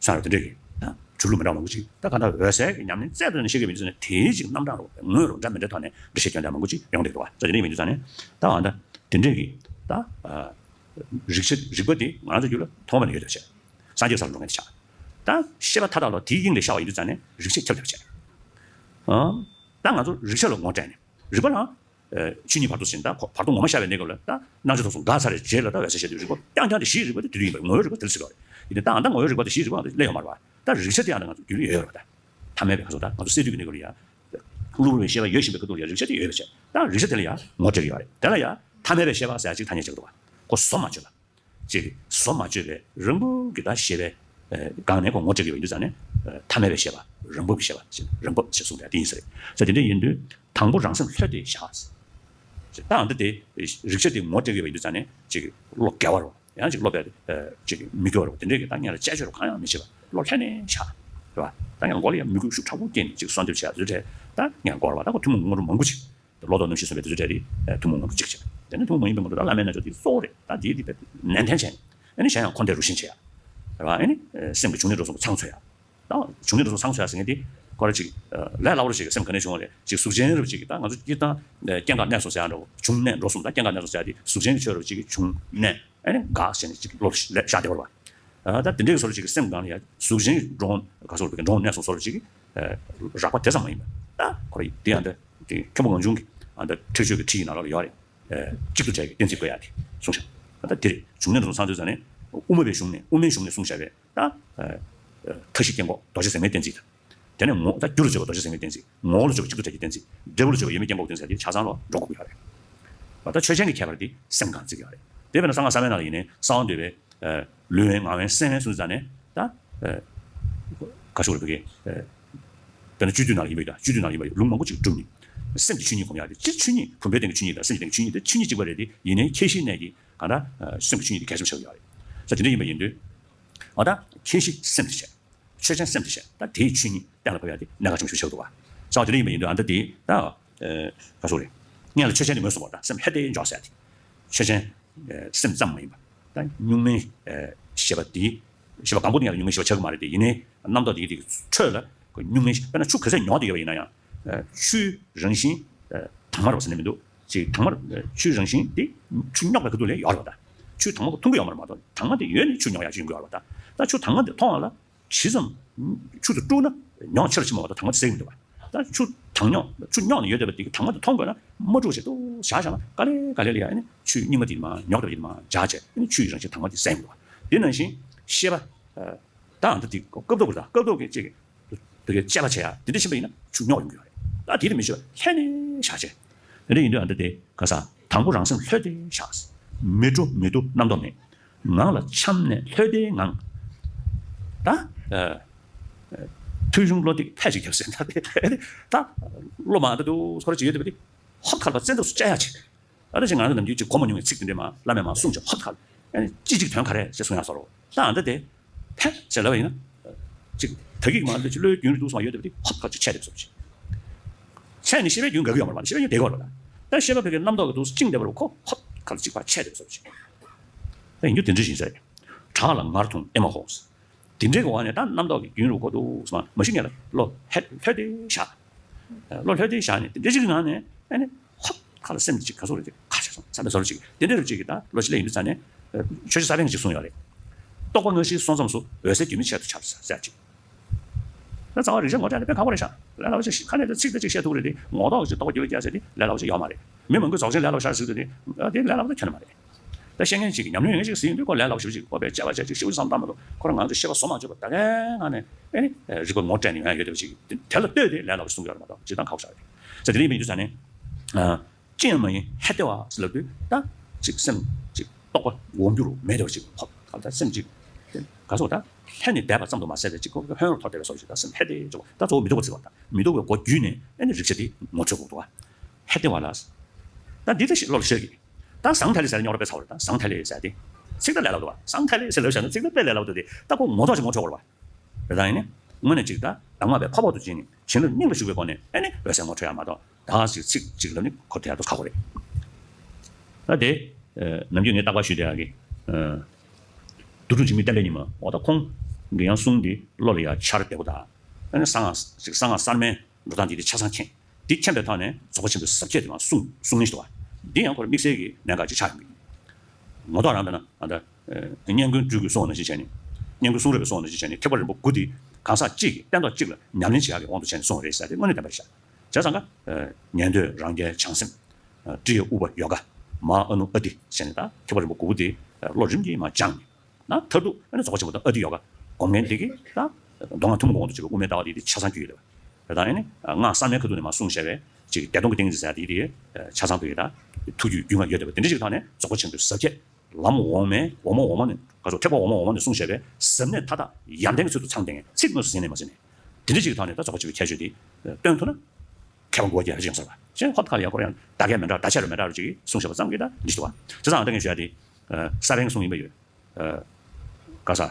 ས་རུ་དེ་འདྲའི་གི། ད་གྲོལ་ལུགས་མི་འདྲ་བ་མང་པོ་ཅིག་ད་ག་ད་འོད་གསལ་གྱི་ཉམས་ལེན་རྩལ་དུ་ནས་ཤེས་ཀྱི་མི་འདུག་ཟེར་ནས་དེའི་ཅིག་རྣམ་གྲངས་རུ་དངོས་རུ་འདྲ་མི་འདྲ་ཐོག་ནས་འགྲེལ་བཤད་སྐྱོན་འདྲ་མང་པོ་ཅིག་ཡོང་བསྡད་འདུག་བ། ད་དེ་འདྲའི་མི་འདུག་ས་ནས། ད་འོ་ད། དེ་འདྲའི་གི། ད། རིག་བྱེད་རིག་པ་དེ་ང་ཚོ་རྒྱུད་ལ་ཐོག་མ་ནས་ཡོད་པ་བྱས། སངས་རྒྱས་ས་ལ་འགྲོ་མཁན་དེ་ཆགས། ད་ཤེས་པ་མཐའ་དག་ལ་དེའི་དབྱིངས་ལས་ཤར་བ་ཡིན་དུས་ཙང་ནས་རིག་བྱེད་ཁྱབ་ཁྱབ་བྱས། ཨང་། ད་ང་ཚོ་རིག་བྱེད་ལ་ངོ་སྤྲད་ནས་རིག་པ་ལའང་། ཆོས་ཉིད་བར་དོ་ཟིན་ད་ཁོ་བར་དོ་ངོ་མ་ཤར་བའི་གནས་སྐབས་ལ་ད་སྣང་ཆ་ཐོབ་སོང་འགག་ཚར་རེད་རྗེས་ལ་ད་འོད་གསལ་ཤར་དུས་རིག་པ་རྐྱང་རྐྱང་དེ་གཞིའི་རིག་པ་དེ་དུས་ཡིན་པ་ངོ་བོའི་རིག་པ་དེ་ཚིག་རེད། ཡིན་ཏེ་ད་ཨ་ད་ངོ་བོའི་རིག་པ་དེ་གཞིའི་རིག་པ་དེ་སླེབས་ཡོད་མ་རེད་བ། ད་རིག་བྱེད་དེ་ཡང་ད་ང་ཚོ་རྒྱུད་ལ་ཡོད་ཡོད་རེད་བ། ད་ཐ་མལ་པའི་ག་ཚོད་ད་ང་ཚོ་སད་དུས་ཀྱི་གནས་སྐབས་ལ་ཡ། གློ་བུར་བའི་ཤེས་པ་ཡོད་བཞིན་པའི་ཁ་ཐུག་ལ་ཡང་རིག་བྱེད་དེ་ཡོད་པ་བྱས། ད་རིག་བྱེད་དེ་ལ་ཡང་ངོ་སྤྲད་ཀྱི་ཡོད་རེད། དེ་ལ་ཡང་ཐ་མལ་པའི་ཤེས་པ་ཟེར་ཡ་ཅིག་ཐ་སྙད་བྱེད་ཀྱི་འདུག་བ། ཁོ་བཟོ་མ་བཅོས་པ། ཅིག་བཟོ་མ་བཅོས་པའི་རང་བབས་ཀྱི་ད་ཤེས་པའི་སྒང་ནས་ཁོ་ངོ་སྤྲད་ཀྱི་ཡོད་པ་ཡིན་དུས་ཙང་ནས། ཐ་མལ་པའི་ཤེས་པ་རང་བབས་ཀྱི་ཤེས་པ་ཅིག་རང་བབས་ཅེས་གསུངས་པ་དེ་ཡིན་ས་རེད། ས་དེ་འདྲ་ཡིན་དུས་དང་པོ་རང་སེམས་ལྷོད་དེ་བཞག་ད་ཨ་འདི་དེ་རིག་བྱེད་དེ་ངོ་སྤྲད་ཀྱི་ཡོད་པ་ཡིན་དུས་ཙང་ནས་ཅིག་བློ་འགེལ་བ་རོ། ཡང་ཅིག་སློབ་པའི་ཅིག་མི་སྐྱོ་བ་རུ་དེ་འདྲས་ཀྱི་ད་ངས་ལ་དཔྱད་བརྗོད་རུ་གང་ཡང་མི་བྱེད་པ་བློ་ལྷན་ནས་བཞག་རེད་བ། ད་ངས་མགོ་ལ་ཡང་མི་དགོས་ཤུགས་དྲག་པོ་བསྐྱེད་ནས་ཅིག་གསོལ་འདེབས་བྱས་ཚུལ་རེད། ད་ངས་མགོ་ལ་བ་ད་ཁོ་ཐུན་མོང་མ་ཡིན་པ་རུ་མང་པོ་ཅིག་ལོ་ཏོག་རྣམ་བཞི་གསུངས་པའི་དུས་ཚོད་དེ་ཐུན་མོང་མ་ཡིན་པ་རུ་གཅིག་བྱས། དེ་ནས་ཐུན་མོང་མ་ཡིན་པ་རུ་ད་བླ་མའི་རྣལ་འབྱོར་དེ་གཙོ་བོ་རེད། ད་དེའི་དེ་ནན་ཏན་བྱས་ནས་ཨ་ནི་གཞན་ཡང་འཁོར་འདས་རུ་ཤན་བྱེད་ཡ་རེད་བ། ཨ་ནི་སེམས་ཀྱི་བྱུང་གནས་འགྲོ་སོང་གི་ཚང་འཚོལ་ཡ། ད་བྱུང་གནས་འགྲོ་སོང་ཚང་འཚོལ་ཡ་ཟེར་མཁན་དེ་ཁོ་ར་ཅིག་ལས་སླ་པོ་ཞིག་གི་སེམས་ག་ནས་བྱུང་བ་རེད། ཅིག་གཟུགས་ཅན་རབ་ཅིག་གི་ད་ང་ཚོ་སྤྱིར་བཏང་སྐྱེ་འགག་གནས་སོང་ཟེར་ཡ་འདྲ་བོ་བྱུང་གནས་འགྲོ་སོང་ད་སྐྱེ་འགག་གནས་སོང་ཟེར་ཡ་དེ་གཟུགས་ཅན་གྱི་ཆོས་རབ་ཅིག་གི་བྱུང་གནས། ཨ་ནི་འགག་ཟེར་ནས་ཅིག་བློ་ལ་བཞག་བསྡད་པ་རེད་བ། ད་དེ་འདྲའི་བཟོ་འདྲ་ཅིག་གི་སེམས་སྒང་ལ་ཡ་གཟུགས་ཅན་གྱི་འགྲོ་འོང་ག་སོགས་པའི་འགྲོ་འོང་གནས་སོང་བཟོ་འདྲ་ཅིག་གི་རགས་པ་དེ་ཙམ་མ་ཡིན་པ། ད་ཁོ་ར་དེ་ཡང་ད་དེ་མཁན་པོ་ངག་ཆུང་གི་ཨ་ད་ཁྲེགས་ཆོད་ཀྱི་ཁྲིད་ཡིག་ནང་ལོགས་ལ་ཡོད་རེད། གཅིག་ཏུ་བྲལ་བའི་གཏན་ཚིགས་བཀོད་ཡ་དེ་གསུངས་ཤག་ད་དེ་རེད། བྱུང་གནས་འགྲོ་སོང་ཚང་འཚོལ་ཟེར་ནས་དབུ་མ་པའི་གཞུང་ནས་དབུ་མའི་གཞུང་ནས་གསུངས་བཞག་པའི་ད་མཐའ་བཞི་སྐྱེ་འགོག་རྡོ་རྗེ་ཟེགས་མའི་གཏན་ཚིགས་དང་། དེ་ནས་ངོ་ད་རྒྱུ་ལ་བྱེད་པ་རྡོ་རྗེ་ཟེགས་མའི་གཏན་ཚིགས། ངོ་བོ་ལ་བྱེད་པ་གཅིག་ཏུ་བྲལ་གྱི་གཏན་ཚིགས། འབྲས་བུ་ལ་བྱེད་པ་ཡོད་མེད་སྐྱེ་འགོག་གཏན་ཚིགས་དེ་ཆ་ཚང་ལ་འགྲོ་དགོས་ཀྱི་ཡོད་རེད། བ་ད་ཆོས་ཅན་གྱི་ཁྱད་པར་དེ་སེམས་སྒང་བརྩི་གི་ཡོད་རེད། དེ་བས་ན་གསང་སྔགས་གསར་མའི་ནང་ལ་ཡིན་ནའི་གསང་བ་འདུས་པའི་ལུས་དབེན་ངག་དབེན་སེམས་དབེན་གསུངས་ཙང་ནས་ད་ག་ཤོག་རེད་བུ་གི་དཔེར་ན་བཅུད་བསྡུས་ནང་ལ་ཡིན་པ་ཡོད་ད། བཅུད་བསྡུས་ནང་ལ་ཡིན་པ་ཡོད་ལུང་མང་པོ་ཅིག་བསྒྲུབས་ནས་སེམས་ཀྱི་ཆོས་ཉིད་སྒོམ་ཡག་དེ་སྤྱིར་ཆོས་ཉིད་བུམ་པའི་སྟེང་གི་ཆོས་ཉིད་དང་སེམས་ཀྱི་སྟེང་གི་ཆོས་ཉིད་དེ་ཆོས་ཉིད་གཅིག་པ་རེད་དེ་ཡིན་ནའི་ཁྱད་གཞིའི་གནས་ཀྱིས་གང་ལྟར་སེམས་ཀྱི་ཆོས་ཉིད་དེ་གལ་ཆེན་པོ་ཆགས་ཀྱི་ཡོད་རེད། ས་དེ་འདྲ་ཡིན་པ་ཡིན་དུས། འོ་ད་ཁྱད་གཞི་སེམས་དེ་བྱས། ཆོས་ཅན་སེམས་དེ་བྱས། ད་དེའི་ཆོས་ཉིད་གཏན་ལ་ཕབ་ཡག་དེ་གནད་འགག་ཆེན་པོ་ཞིག་ཆགས་འདུག་བ། ས་དེ་འདྲ་ཡིན་པ་ཡིན་དུས་ཨ་ད་དེ་ད་ག་ཤོག་རེད། སྔོན་ལ་ཆོས་ཅན་དེ་ངོས་བཟུང་བ་ད་སེམས་ཧད་དེ་འཇོག་ཟེར་ཡ་དེ། ཆོས་ཅན་སེམས་ཙམ་མ་ཡིན་པ། ད་གཉུག་མའི་ཤེས་པ་དེ། ཤེས་པ་གང་པོ་དེ་ཡང་གཉུག་མའི་ཤེས་པ་ཆགས་ཀྱི་མ་རེད་དེ་ཡིན་ནའི་རྣམ་རྟོག་དེ་གི་དེ་ཁྲོད་ལ་ གི་སྨྱུག་མིང་ཞིག། དཔེར་ན་ཆུ་ག་ཚད་ཉོག་བསྡད་ཡོད་པ་ཡིན་ན་ཡང་། ཆུའི་རང་བཞིན་དྭངས་མ་རེད་པ་ཟེར་ནས་མི་འདུག་ཅིག་དྭངས་མ་ཆུའི་རང་བཞིན་དེ་ཆུ་རྙོག་པའི་ཁ་ཐུག་ལ་ཡོད་རེད་པ། ད་ཆུ་དྭངས་མ་ཁོ་འཐུང་གི་ཡོད་མ་རེད་མ་གཏོགས། དྭངས་མ་དེ་ཡོད་ནས་ཆུ་རྙོག་ཡག་ཅིག་ཡོང་གི་ཡོད་རེད་པ། ད་ད་ཆུ་དྭངས་མ་དེ་མཐོང་བ་ལ། ཇི་ཙམ་ཆུ་དེ་དཀྲུགས་ན་ཉོག་ཆེ་རུ་ཕྱིན་པ་མ་གཏོགས་དྭངས་མ་དེ་ཟད་ཀྱི་མི་འདུག་པ། ད་ཆུ་དྭངས་ཉོག་ཆུ་རྙོག་ནས་ཡོད་བསྡད་པ་དེ་གི་དྭངས་མ་དེ་མཐོང་དགོས་ན་དམར་ཕྲུག་ཅིག་ཏུ་བཞག་བཞག་ན། ག་ལེ་ག་ལེ་ལ་ཡ་ཨ་ནི་ཆུ་རྙིང་པ་དེ་མར་ཉོག་བསྡད་པ་དེ་མར་འཇགས་བྱས། ཨ་ནི་ཆུ་ཡི་རང་བཞིན་དྭངས་མ་དེ་ཟད་མི་འདུག་པ། དེ་ནང་བཞིན་ཤེས་པ། ད་ཨ་ད་དེ་སྐབས་ཐོག་གི་ད་སྐབས་ཐོག་གི་ཅིག་དེ་གའི་དཔྱད་པ་བྱེད་ཡ་དེ་འདྲ་ཕྱིན་པ་ཡིན་ན་ཆུ་རྙོག་ཡོང་གི་ཡོད་རེད། ད་དེ་དེ་མི་ཤེས་པ་ལྷན་ནེ་བཞག་བྱས། དེ་འདྲ་ཡིན་དུས་ཨ་ད་དེ་ག་ས་དང་པོ་རང་སེམས་ལྷོད་དེ་བཞག་མི་འགྲོ་མི་འདུག་རྣམ་རྟོག་མེད། ངང་ལ་འཆམ་ནས་ལྷོད་དེ་ངང་། ད་ཨ་ཐོས་བྱུང་བློ་གཏད་ཕལ་ཆེར་བརྒྱབ་ཟིན། ད་དེ་ད་བློ་མ་ད་དུ་ཁོ་ར་ཅིག་ཡོད་དེ་བ་དེ་ཧོབ་ཁ་ལ་བཙན་ཐབས་སུ་བཅའ་ཡ་བྱེད། ཨ་ད་ཅིག་ང་ཚོ་ནམ་རྒྱུན་ཅིག་གོ་མ་མྱོང་བའི་ཚིག་དེ་འདྲས་མ་བླ་མས་མ་གསུངས་ཀྱང་ཧོབ་ཁ་ལ་ཨ་ནི་ཅི་ཅིག་དོན་ག་རེ་ཞེས་གསུང་ཡ་བཟོ་འདྲ། ད་ཨ་ད་དེ་ཕལ་ཆེར་ལབ་པ་ཡིན་ན། ཅིག་ད་གིག་མ་ལུས་ཀྱི་བློའི་རྒྱུན་རིང་དུ་སོང་བ་ཡོད་དེ་བ་དེ་ཧོབ་ཁ་ལ་ཅིག་ཆད་དེ་བཟོ་ཅིག་ཆད་ནས་ཤེས་པའི་རྒྱུན་འགག་གི་ཡོད་མ་རེད་པ། ཤེས་པའི་རྒྱུན་བསྡད་ཀྱི་ཡོད་རེད་པ། ད་ཤེས་པ་ཕ་གིའི་རྣམ་རྟོག་གི་དུས་སུ་བཅིངས་བསྡད་པ་རུ་ཁོ་ཧོབ་ཁ་ལ་ཅིག་ཕར་ཆད་དེ་བཟོ་ཅིག་ད་ཡིན་རྒྱུ་དེ་འདྲ་ཞིག་ཟེར། བྲག་ལ་ངར་འཐུང་ཨེ་མ་ཧོ། དེ་འདྲའི་གི་འོག་ནས་ད་རྣམ་རྟོག་གི་རྒྱུན་རུ་ཁོ་འདུག་སོང་མ་གཞི་ངེད་ལ་བློ་ཧད་ལྷོད་དེ་བཞག་བློ་ལྷོད་དེ་བཞག་ནས་དེ་འདྲ་ཞིག་གི་ངང་ནས་ཨ་ནི་ཧོབ་ཁ་ལ་སེམས་ཅིག་ག་ཚོད་རེད་དེ་ཁ་ཤས་སོང་བསམ་པའི་བཟོ་འདྲ་ཅིག་དེ་འདྲ་རུ་ཅིག་གི་ད་བློ་ཅིག་སླེབས་ཡིན་དུས་ཙང་ནས། ཆོས་རྗེ་ས་པཎ་གྱིས་གསུངས་ཡོད་རེད། རྟོག་པ་སྔ་ཕྱིའི་སོ་མཚམས་སུ། འོད་གསལ་རྒྱུད་མེད་ཆེད་དུ་འཆར་ཟེར་ཅིག་ད་རྩ་བ་རིག་བྱེད་ངོ་སྤྲད་ནས་དཔེ་ཁག་པོ་རེད་ཤག་ལས་སླ་པོ་ཞིག་ཁ་ནས་ད་ཚིག་ད་ཅིག་བཤད་ཐུབ་རེད་དེ། ངོ་ཐོག་ཅིག་རྟོག་པ་རྒྱུད་ལ་སྐྱེ་ཟེར་དེ་ལས་སླ་པོ་ཞིག་ཡོད་མ་རེད། མི་མང་པོས་རྫོགས་ཆེན་ལས་སླ་པོ་ཤར་ཟེར་དུས་དེ་དེ་ལས་སླ་པོ་ད་ཁྱོན་ནས་མ་རེད། ད་བཤད་མཁན་ཅིག་གིས་ཉམས་མྱོང་ཡོད་མཁན་ཅིག་ཟེར་ཡོང་དུས་ཁོ་ལས་སླ་པོ་ཞིག་ཅིག་དཔེ་དཔྱད་པ་བྱས་ཅིག་ཞིབ་ཙམ་བཏང་མ་གཏོགས། ཁོ་རང་ང་ཚོ་ཤེས་པ་བཟོ་མ་བཅུག་པ་ད་གའི་ངང་ནས་ཨེ་ནི་རིག་པ་ངོ་སྤྲད་ནས་ཡོང་ཡ་ཡོད་བསྡད་པ་ཅིག་དེ་ལ་ལྟོས་ཏེ་ལས་སླ་པོ་ཞིག་གསུང་གི་ཡོད་རེད་མ་གཏོགས་སྤྱིར་བཏང་ཁག་པོ་ཞིག་རེད། ཟེར་དེ་འདྲ་ཡིན་པ་ཡིན་དུས་ཙང་ནས། ཅི་ཡང་མ་ཡིན་ཧད་དེ་བ་ཟེར་ལབ་དུས་ད་ཅིག་སེམས་ཅིག་རྟོག་པ་འོང་རྒྱུ་རུ་མེད་དེ་བ་ཅིག་ཧོབ་ཁ་ལ་ད་སེམས་ཅིག་ག་ཚོད་ད་ལྷན་ནེ་བསྡད་པ་ཙམ་དུ་མ་ཟད་པའི་ཅིག་ཁོ་ཧོན་རུ་ཐོར་བསྡད་པའི་བཟོ་ཞིག་ད་སེམས་ཧད་དེ་འཇོག་པ་ད་གཙོ་བོ་མི་སྡུག་པ་བརྩི་བ་དང་མི་སྡུག་པའི་སྒོ་བརྒྱུད་ནས་ཨེ་ནི་རིག་བྱེད་དེ་ངོ་འཕྲོད་དགོས་འདུག་བ། ཧད་དེ་བ་ལ། ད་འདི་ད་ཞིག་བློ་ལ་ཤར་གི། ད་ཟང་ཐལ་ལེ་ཟེར་ཏེ་རྙོག་དྲ་དཔེ་ཚ་བ་རེད། ད་ཟང་ཐལ་ལེ་ཟེར་ཏེ་ཚིག་ད་ལས་སླ་པོ་འདུག་བ། ཟང་ཐལ་ལེ་ཟེར་ལབ་བཞག་ན་ཚིག་ད་དཔེ་ལས་སླ་པོ་འདུག་སྟེ་ད་ཁོ་ངོ་ཐོག་ཅིག་ངོ་འཕྲོད་དགོས་རེད་བ། རེད། ད་ཡིན་ནི། དངོས་གནས་ཅིག་ད་གདམས་ངག་པའི་འཕགས་པ་ཏུ་ཅན་ནི་བྱིན་རླབས་སྙིང་ལ་ཞུགས་པའི་སྒོ་ནས་ཨེ་ནི་འོད་གསལ་ངོ་འཕྲོད་ཡ་མ་གཏོགས་ད་ཅིག་ཚིག་ཅིག་ལབ་ནི་ཁོ་དེ་ཡ་ཏོག་ཁག་པོ་རེད། ད་དེ་ནམ་རྒྱུན་ངས་རྟག་པར་ཞུས་བསྡད་ཡ་གི། རྡོ་གྲུབ་འཇིགས་མེད་བསྟན་པའི་ཉི་མ་འོ་ད་ཁོང་གི་ཡང་གསུང་འདི་བློ་ལ་ཡ་འཆར་བདེ་པོ་དང་། ཨེ་ནི་གསང་སྔགས་ཅིག་གསང་སྔགས་གསར་མའི་འགྲོ་སྟངས་འདི་དེ་ཆ་ཚང་མཁྱེན། འདི་མཁྱེན་པའི་ཐོག་ནས་རྫོགས་པ་ཆེན་པོའི་ཟབ་ཁྱད་དེ་མར་གསུང་གསུང་ངེས་ཤིག་འདུག་བ། འདི་ཡང་ཁོ་རང་དམིགས་བསལ་གྱི་གནད་འགག་ཅིག་ཆགས་ཡོང་གི། ངོ་ཐོག་རང་དཔེར་ན་ཨ་ད། སྙན་ཀུན་སྤྲུལ་སྐུས་གསུངས་པ་ནང་བཞིན་བྱས་ནས། སྙན་ཀུན་གསུང་རབ་ཀྱིས་གསུངས་པ་ནང་བཞིན་བྱས་ནས་ཐེག་པ་རིམ་པ་དགུ་དེ་གང་ཟག་གཅིག་གིས་སྟན་ཐོག་གཅིག་ལ་ཉམས་ལེན་བྱེད་ཡག་གི་དབང་དུ་བྱས་ནས་གསུངས་པ་རེད་ཟེར་ཏེ་དངོས་གནས་བདེན་པ་རེད་ཤག་བྱས་ཙང་ཀ་ཉན་ཐོས་རང་རྒྱལ་བྱང་སེམས། ཀྲི་ཡ་ཨུ་པ་ཡོ་ག་མ་ཨ་ནུ་ཨ་ཏི་ཟེར་ནས་ད་ཐེག་པ་རིམ་པ་དགུ་པོ་དེ་བློ་རིམ་གྱིས་མར་སྦྱངས་ནས། ན་མཐར་ཐུག་ཨ་ནི་རྫོགས་པ་ཆེན་པོ་དང་ཨ་ཏི་ཡོ་ག་སྒོམ་མཁན་དེ་གིས་ད་མདོ་སྔགས་ཐུན་མོང་གི་དབང་དུ་བྱས་པའི་དབུ་མའི་ལྟ་བ་དེ་དེ་ཆ་ཚང་གྱུར་ཡོད་རེད་བ། རེད། ད་ཨ་ནི་སྔགས་གསར་མའི་ཁ་ཐུག་ནས་མར་གསུངས་བཞག་པའི་ཅིག་བདེ་སྟོང་གི་ཏིང་འཛིན་ཟེར་ཡ་དེ་དེ་ཆ་ཚང་དུ་ཡོད། ད་ཐུགས་རྒྱུད་རྒྱུད་ལྔ་ཡོད་བསྡད་པ་དེ་འདྲ་ཞིག་གི་ཐོག་ནས་རྫོགས་པ་ཆེན་པོའི་ཟབ་ཁྱད་ལམ་འོག་མའི་འོག་མ་འོག་མ་ནས་ག་ཚོད་ཐེག་པ་འོག་མ་འོག་མ་ནས་གསུངས་བཞག་པའི་ཟབ་གནད་མཐའ་དག་ཡོན་ཏན་གྱི་ཚུལ་དུ་ཚང་བསྡད་མཁན་ཚིག་དངོས་སུ་ཟིན་ནས་མ་ཟིན་ནས་དེ་འདྲ་ཞིག་གི་ཐོག་ནས་ད་རྫོགས་པ་ཆེན་པོའི་ཁྱད་ཆོས་དེ་སྟོན་ཐུབ་ན། མཁས་པ་མགོ་རྒྱ་ཅིག་ཡོང་ས་རེད་བ། གཞན་ཧོབ་ཁ་ལ་ཡ་ཁོ་རང་ཡང་བདག་སྐྱེ་མི་འདྲ་བདག་ཆད་རུ་མི་འདྲ་རུ་ཅིག་གསུངས་བཞག་པ་ཙམ་གྱིས་ད་འདི་ཞིག་འདུག་བ། བྱས་ཙང་ད་ངས་ཞུ་ཡ་དེ། ས་པཎ་གསུངས་ཡིན་པ་ཡོད། ག་ས།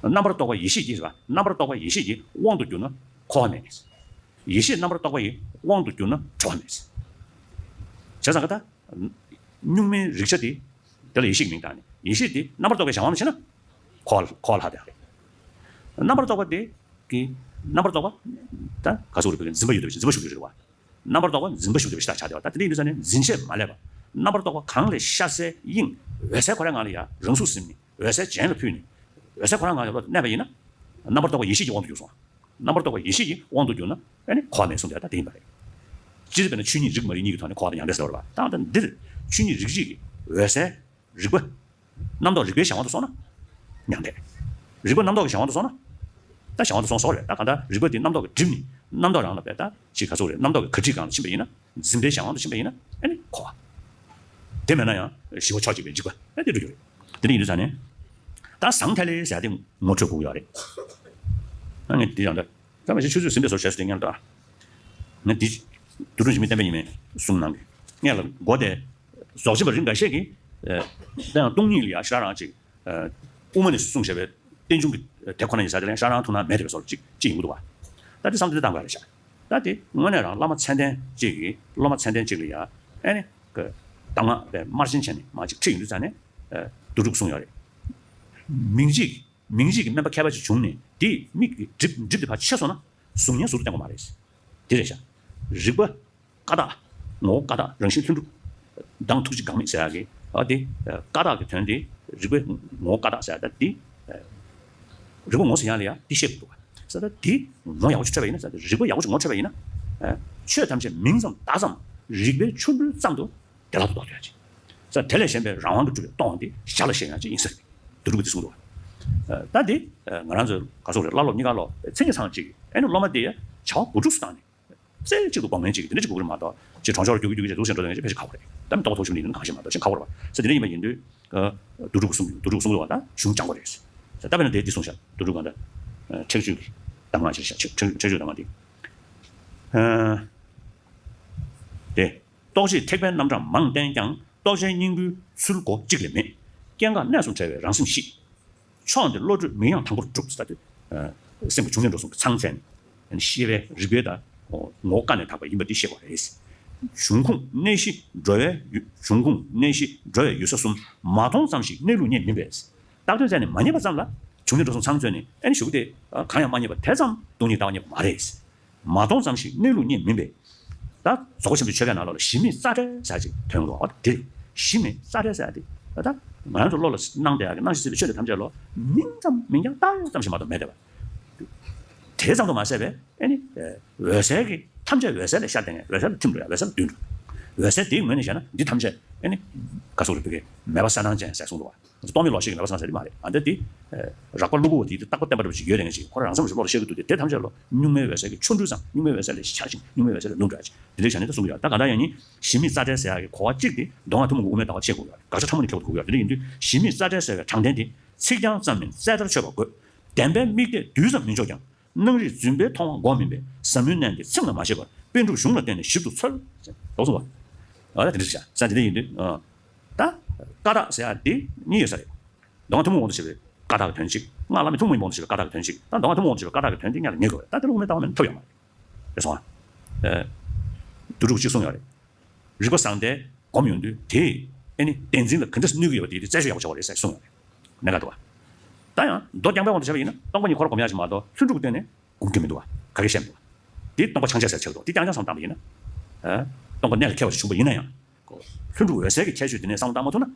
རྣམ་པར་རྟོག་པ་ཡེ་ཤེས་ཀྱི་རེད་བ། རྣམ་པར་རྟོག་པ་ཡེ་ཤེས་ཀྱི་དབང་དུ་གྱུར་ན་འཁོར་བ་མེད། ཡེ་ཤེས་རྣམ་པར་རྟོག་པ་ཡི་དབང་དུ་གྱུར་ན་གྲོལ་བ་མེད། བྱས་ཙང་ཀ་ད། གཉུག་མའི་རིག་བྱ་དེ། དེ་ལ་ཡེ་ཤེས་ཀྱི་མིང་བཏགས་ནས་ཡེ་ཤེས་དེ་རྣམ་པར་རྟོག་པའི་གཞན་དབང་དུ་བྱས་ན། འཁོར་བ་འཁོར་བ་ལྷག་དེ་རེད། རྣམ་པར་རྟོག་པ་དེ། གི། རྣམ་པར་རྟོག་པ། ད་ག་ཟེར་རེད་པས་འཛིན་པ་ཡོད་པའི་འཛིན་པ་ཞུགས་ཀྱི་རེད་བ། རྣམ་པར་རྟོག་པ་འཛིན་པ་ཞུགས་བསྡད་པའི་གཞི་བཞག་བྱ་བསྡད་པ། ད་དེ་འདྲ་ཡིན་དུས་ཙང་ནས་འཛིན་བྱས་མ་བསླད་པ། རྣམ་པར་རྟོག་པ་གང་ལས་ཤར་གསལ་དབྱིངས་འོད་གསལ་ཁོ་རང་ངང་ལ་ཡ་རང་གཟུགས་ཟིན་ནས་འོད་གསལ་གཞན་ལ་ཕུལ་ནས་འོད་གསལ་ཁོ་རང་ངང་ལ་ཡ་བློ་གནས་པ་ཡིན་ན། རྣམ་པར་རྟོག་པ་ཡེ་ཤེས་ཀྱི་དབང་དུ་གྱུར་སོང་། རྣམ་པར་རྟོག་པ་ཡེ་ཤེས་ཀྱི་དབང་དུ་གྱུར་ན་ཨ་ནི་འཁོར་བ་མེད་གསུངས་པ་ད་དེ་ཡིན་པ་རེད། སྤྱིར་དཔེར་ན་ཆོས་ཉིད་རིག་མ་རིག་གཉིས་ཀྱི་ཐོག་ནས་འཁོར་བ་དང་མྱང་འདས་ཟེར་བ་རེད་པ། ད་ལྟ་འདིར་ཆོས་ཉིད་རིག་བྱེད་ཀྱི་འོད་གསལ་རིག་པ། རྣམ་རྟོག་རིག་པའི་གཞན་དབང་དུ་སོང་ན། མྱང་འདས། རིག་པ་རྣམ་རྟོག་གི་གཞན་དབང་དུ་སོང་ན། ད་གཞན་དབང་དུ་སོང་སོང་རེད། ད་གང་ལྟར་རིག་པ་དེ་རྣམ་རྟོག་གིས་བསྒྲིབས་ནས་རྣམ་རྟོག་རང་ལ་བས་ད་ཅིག་ག་ཚོད་རེད། རྣམ་རྟོག་གི་གར་ཁྲིད་སྒང་ལ་ཕྱིན་པ་ཡིན་ན། འཛིན་པའི་གཞན་དབང་དུ་ཕྱིན་པ་ཡིན་ན་ཨ་ནི་འཁོར་བ། དེ་མེད་ན་ཡང་ཞི་བ་ཕྱོགས་གཅིག་པའི་འཇིགས་པ་ཨ་དེ་འགྲོ་རྒྱུ་རེད། དེ་འདྲ་ཡིན་དུས་ཙང་ནས། ད་ཟང་ཐལ་ལེ་ཟེར་ཡ་དེ་ངོ་འཕྲོད་དགོས་ཀྱི་ཡོད་རེད། ཨ་ངས་འདི་ཡང་འདྲ། ད་མ་གཞི་ཆུ་ཚོད་ཟིན་པའི་བཟོ་བྱས་སུ་དེ་སྙམ་དུ། ང་འདི། དུ་རུ་འཇིགས་མེད་བསྟན་པའི་ཉི་མས་གསུངས་གནང་གི། ངས་ལ་མགོ་དེ། རྫོགས་ཆེན་པ་རིམ་འགའ་ཤས་ཀྱིས། ཨེ། ད་ཡང་སྟོང་ཉིད་ལ་ཡང་ཤ་རང་ཅིག་ཨེ། དབུ་མ་ནས་གསུངས་བཞག་པའི་རྟེན་འབྱུང་གི་དེ་ཁོ་ན་ཡིན་ས་དེ་ལ་ཡང་ཤ་རང་ཐུགས་སྣང་མེད་དེ་བའི་བཟོ་ཅིག་ཅིག་ཡོང་གི་འདུག་བ། ད་དེ་བསམ་ཚུལ་བཏང་དགོས་རེད་ཤག་ད་དེ་དངོས་གནས་རང་བླ་མ་མཚན་ལྡན་ཅིག་གིས་སློབ་མ་མཚན་ལྡན་ཅིག་ལ་ཡང་ཨེ་ནི། གི། གདམས་ངག་པའི་དམར་ཆེན་བྱས་ནས་མ་ཅིག་ཁྲིད་ཡོང་དུས་ཙང་ནས། ཨེ། དུ་རུ་གསུངས་ཡོད་རེད། མིང་གཅིག་མིང་གཅིག་གི་དམན་པ་ཁྱད་པར་ཅིག་བྱུང་ནས་དེས་མིག་གི་གྲིབ་གྲིབ་དེ་ཕར་ཆད་སོང་ན་གཟུགས་བརྙན་ཟུར་དུ་བསྟན་དགོས་མ་རེད། དེ་རེད་ཤག་རིག་པ་ཀ་དག་ངོ་བོ་ཀ་དག་རང་བཞིན་ལྷུན་གྲུབ། མདངས་ཐུགས་རྗེ་འགག་མེད་ཟེར་ཡག་གི་ཨ་དེ་ཀ་དག་གི་དོན་དེ་རིག་པའི་ངོ་བོ་ཀ་དག་ཟེར་ཡག་ད་དེ་རིག་པ་ངོ་ཟེར་ཡག་ལ་ཡང་དེ་བཤད་དགོས་འདུག་ག་ཟེར་ད་དེ་ངོ་ཡག་པོ་ཅིག་འཕྲོད་པ་ཡིན་ན་ཟེར་ད་རིག་པ་ཡག་པོ་ཅིག་ངོ་འཕྲོད་པ་ཡིན་ན། ཆོས་ཐམས་ཅད་མིང་ཙམ་བརྡ་ཙམ་རིག་པའི་ཆོ་འཕྲུལ་ཙམ་དུ་བདེ་བླག་ཏུ་རྟོགས་ཐུབ་ཡག་ཅིག་ཟེར་དེ་ལས་གཞན་པའི་རང་དབང་གིས་གྲུབ་པའི་སྟོང་པ་འདི་ཞར་ལ་བཤད་ཡག་ཅིག་ཡིན་ས་རེད། བསྡུ་རུབ་ཀྱིས་དེ་གསུངས་འདུག་ག་ད་འདི་ང་རང་ཚོའི་ག་སོག་རེད་བླ་སློབ་གཉིས་ཀ་ལོ་མཚན་ཉིད་ཚང་གཅིག་ཨེ་ནི་སློབ་མ་དེ་ཡ་བྱ་བ་དགུ་ཕྲུགས་སུ་བཏང་ནས། རྩེ་གཅིག་ཏུ་དགོངས་མཁན་ཅིག་དེ་འདྲ་ཅིག་དགོས་ཀྱི་རེད་མ་གཏོགས་ཅིག་གྲོང་ཆོག་རྒྱུག་གི་རྒྱུག་གི་ཅིག་འདུག་ཟེར་འགྲོ་དོན་ཅིག་ཕལ་ཆེར་ཁག་པོ་རེད། ད་མི་ལྟོ་གོ་ཐོག་ཞིག་མི་ཡིན་ན་ཁག་པོ་རེད་པ་ཟེར་དེ་འདྲ་ཡིན་པ་ཡིན་དུས། བསྡུ་རུབ་གསུང་བསྡུ་རུབ་གསུང་དགོས་པ་ད་གཞུང་སྦྱང་དགོས་རེད་ཟེར། ད་དཔེར་ན་དེ་འདི་གསུངས་ཤག་བསྡུ་རུབ་གང་ལྟར། ཁྲེགས་ཆོད་ཀྱི་གདམས་ངག་ཅེས་བྱ་ཁྲེགས་ཆོད་ཀྱི་གདམས་ངག་འདི། དེ། རྟོག་བཅས་ཐེག་པའི་རྣམ་གྲངས་མང་བསྟན་ཀྱང་རྟོགས་ཆེན་སྙིང་པོའི་ཚུལ་གོ་གཅིག་ལས་མེད། སྐྱེ་འགག་གནས་སུ་བྲལ་བའི་རང་སེམས་ཤེས། ཕྱོགས་འདིར་བློ་གྲོས་མིང་ཡང་དང་པོར་གྲུབ་ཟེར་ཏེ། སེམས་ཀྱི་བྱུང་ལྡན་འགྲོ་གསུམ་གྱི་ཚང་ཚད་ནས་ཤེས་པའི་རིག་པའི་དང་ངོ་བོ་ཀ་ནས་དག་པ་ཡིན་པ་འདི་ཤེས་དགོས་རེད། འབྱུང་ཁུངས་གནས་གཞི་འགྲོ་བའི་ཡུལ་འབྱུང་ཁུངས་གནས་གཞི་འགྲོ་བའི་ཡུལ་ས་གསུམ་མ་མཐོང་ཙམ་ཞིག་གནས་ལུགས་རྙེད་མིན་པས། བཏགས་དོན་བཙལ་ནས་མ་རྙེད་པ་ཙམ་ལ་བྱུང་ལྡན་འགྲོ་གསུམ་ཚང་ཚོད་ནས་ཨ་ནི་ཞུ་གི་སྟེ། གང་ཡང་མ་རྙེད་པ་དེ་ཙམ་སྟོང་ཉིད་ལྟ་བ་རྙེད་པ་མ་རེད། མ་མཐོང་ཙམ་ཞིག་གནས་ལུགས་རྙེད་མིན་པས། ད་རྫོགས་པ་ཆེན་པོའི་ཆོས་སྐད་ནང་ལོགས་ལ་གཞི་མེད་རྩ་བྲལ་ཟེར་ཅིག་ཐོན་འདུག་བ། དེ་གཞི་མེད་རྩ་བྲལ་ཟེར་དེ་ད་ང་རང་ཚོ་བློ་ལ་སྣང་བསྡད་ཡག་གི་སྣང་ཞིང་སྲིད་པའི་ཆོས་དེ་ཐམས་ཅད་ལོ་མིང་ཙམ་མིང་རྐྱང་བཏགས་ཡོད་ཙམ་ཞིག་མ་གཏོགས་མེད་བསྡད་པ། དེ་ཙམ་དུ་མ་ཟད་པའི་ཨ་ནི་འོད་གསལ་གྱི་ཐམས་ཅད་འོད་གསལ་ལས་ཤར་བསྡད་མཁན་འོད་གསལ་ལ་ཐིམ་འགྲོ་ཡག་འོད་གསལ་ལ་འདུས་འགྲོ། འོད་གསལ་དེའི་ངོས་ནས་བཤད་ན་འདི་ཐམས་ཅད་ཨ་ནི་ག་སོགས་རིག་པའི་མེད་པ་གསལ་སྣང་ཅན་ཟེར་གསུངས་འདུག་བ། རྟོག་མེད་ལོག་ཤེས་ཀྱི་མེད་པ་སངས་ཟེར་དེ་མ་རེད། ཨ་འདི་དེ། རགས་པ་གློ་བུར་བ་དེ་རྟག་པ་བརྟན་པ་འདྲ་པོ་ཞིག་ཡོད་དེ་ངེས་ཅིག་ཁོ་རང་རང་སེམས་ཀྱི་བློ་ལ་ཤར་གྱི་འདུག་སྟེ་དེ་ཐམས་ཅད་ལོ་གཉུག་མའི་འོད་གསལ་གྱི་ཆོ་འཕྲུལ་ཙམ་གཉུག་མའི་འོད་གསལ་ལས་འཆར་ཅིང་གཉུག་མའི་འོད་གསལ་ལས་ནུབ་འགྲོ་ཡ་ཅིག་དེ་འདྲའི་བྱ་ནི་ད་གསུང་གི་ཡོད། ད་གང་ལྟར་ཡང་ནི་གཞི་མེད་རྩ་བྲལ་ཟེར་ཡ་གི་གོ་བ་གཅིག་དེ་མདོ་སྔགས་ཐུན་མོང་གི་དབུ་མའི་ལྟ་བ་བཤད་དགོས་ཡོད་རེད། དགག་བྱ་ཕྲ་མོ་ནས་ཁྱད་པར་དགོས་ཡོད་རེད། དེ་འདྲ་ཡིན་དུས་གཞི་མེད་རྩ་བྲལ་ཟེར་བའི་དྲང་བདེན་དེ་ཚིག་རྐྱང་ཙམ་མིན་རྩལ་ལྟར་ཆོད་པ་དགོས། བདེན་པའི་དམིགས་གཏད་རྡུལ་ཙམ་མིན་ཆོག་ཀྱང་། སྣང་རིག་རྫུན་པས་མཐོང་བ་འགོག་མིན་པས། ཟབ་མོའི་གནད་འདི་ཚིག་ལ་མ་བྱས་པར་པཎ་གྲུབ་གཞུང་ལ་བརྟེན་ནས་ཞིབ་ཏུ་འཚོལ། ཟེར་ལོག་སོང་བ། ཨ་ད་དེ་འདྲ་ཞིག་བྱ་ས་དེ་འདྲ་ཡིན་དུས་ཨ། ད་ཀ་དག་ཟེར་ཡ་འདི་གཉིས་ཡོད་ས་རེད། མདོ་སྔགས་ཐུན་མོང་དབང་དུ་བྱས་པའི་ཀ་དག་གི་དོན་གཅིག་སྔགས་བླ་མེད་ཐུན་མོང་ཡིན་པ་དབང་དུ་བྱས་པའི་ཀ་དག་གི་དོན་གཅིག་ད་མདོ་སྔགས་ཐུན་མོང་དབང་དུ་བྱས་པའི་ཀ་དག་གི་དོན་འདི་སྔོན་ལ་ངེས་དགོས་པས། ད་དེ་ལ་དབུ་མའི་ལྟ་བ་མེད་ན་ཐོབ་ཡོད་མ་རེད། རེད་སོང་ཨ། ཨེ། བསྡུ་རུབ་གཅིག་གསུངས་ཡོད་རེད། རིག་པ་བཟང་ལྡན་སྒོམ་ཡོང་དུས་དེས་ཨེ་ནི་བདེན་འཛིན་ལ་ག་འདྲ་གནོད་ཀྱི་ཡོད་པ་དེ་དེ་རྩད་གཅོད་ཡག་པོ་བྱ་བ་རེད་ཟེར་གསུངས་ཡོད་རེད། གནད་འགག་འདུག་བ། ད་ཡང་མདོ་རྐྱང་པའི་དབང་དུ་བྱས་པ་ཡིན་ན་སྟོང་པ་ཉིད་ཁོ་རང་སྒོམ་ཡག་ཅིག་མ་གཏོགས་ལྷུན་གྲུབ་ཀྱི་སྟེང་ནས་སྒོམ་རྒྱུ་མི་འདུག་བ། ག་གེ་བཤད་མི་འདུག་བ། དེ་སྟོང་པ་ཕྱང་ཆད་ཟེར་ཆགས་འདུག་དེ་རྐྱང་རྐྱང་བསམ་བཏང་པ་ཡིན་ན། ཨ། སྟོང་པ་གནད་ལ་འཁེལ་བ་ཞིག་བྱུང་པ་ཡིན་ན་ཡང་། ལྷུན་གྲུབ་འོད་གསལ་གྱི་ཁྱད་ཆོས་དེ་ནས་བསམ་བློ་བཏང་མ་ཐུབ་ན།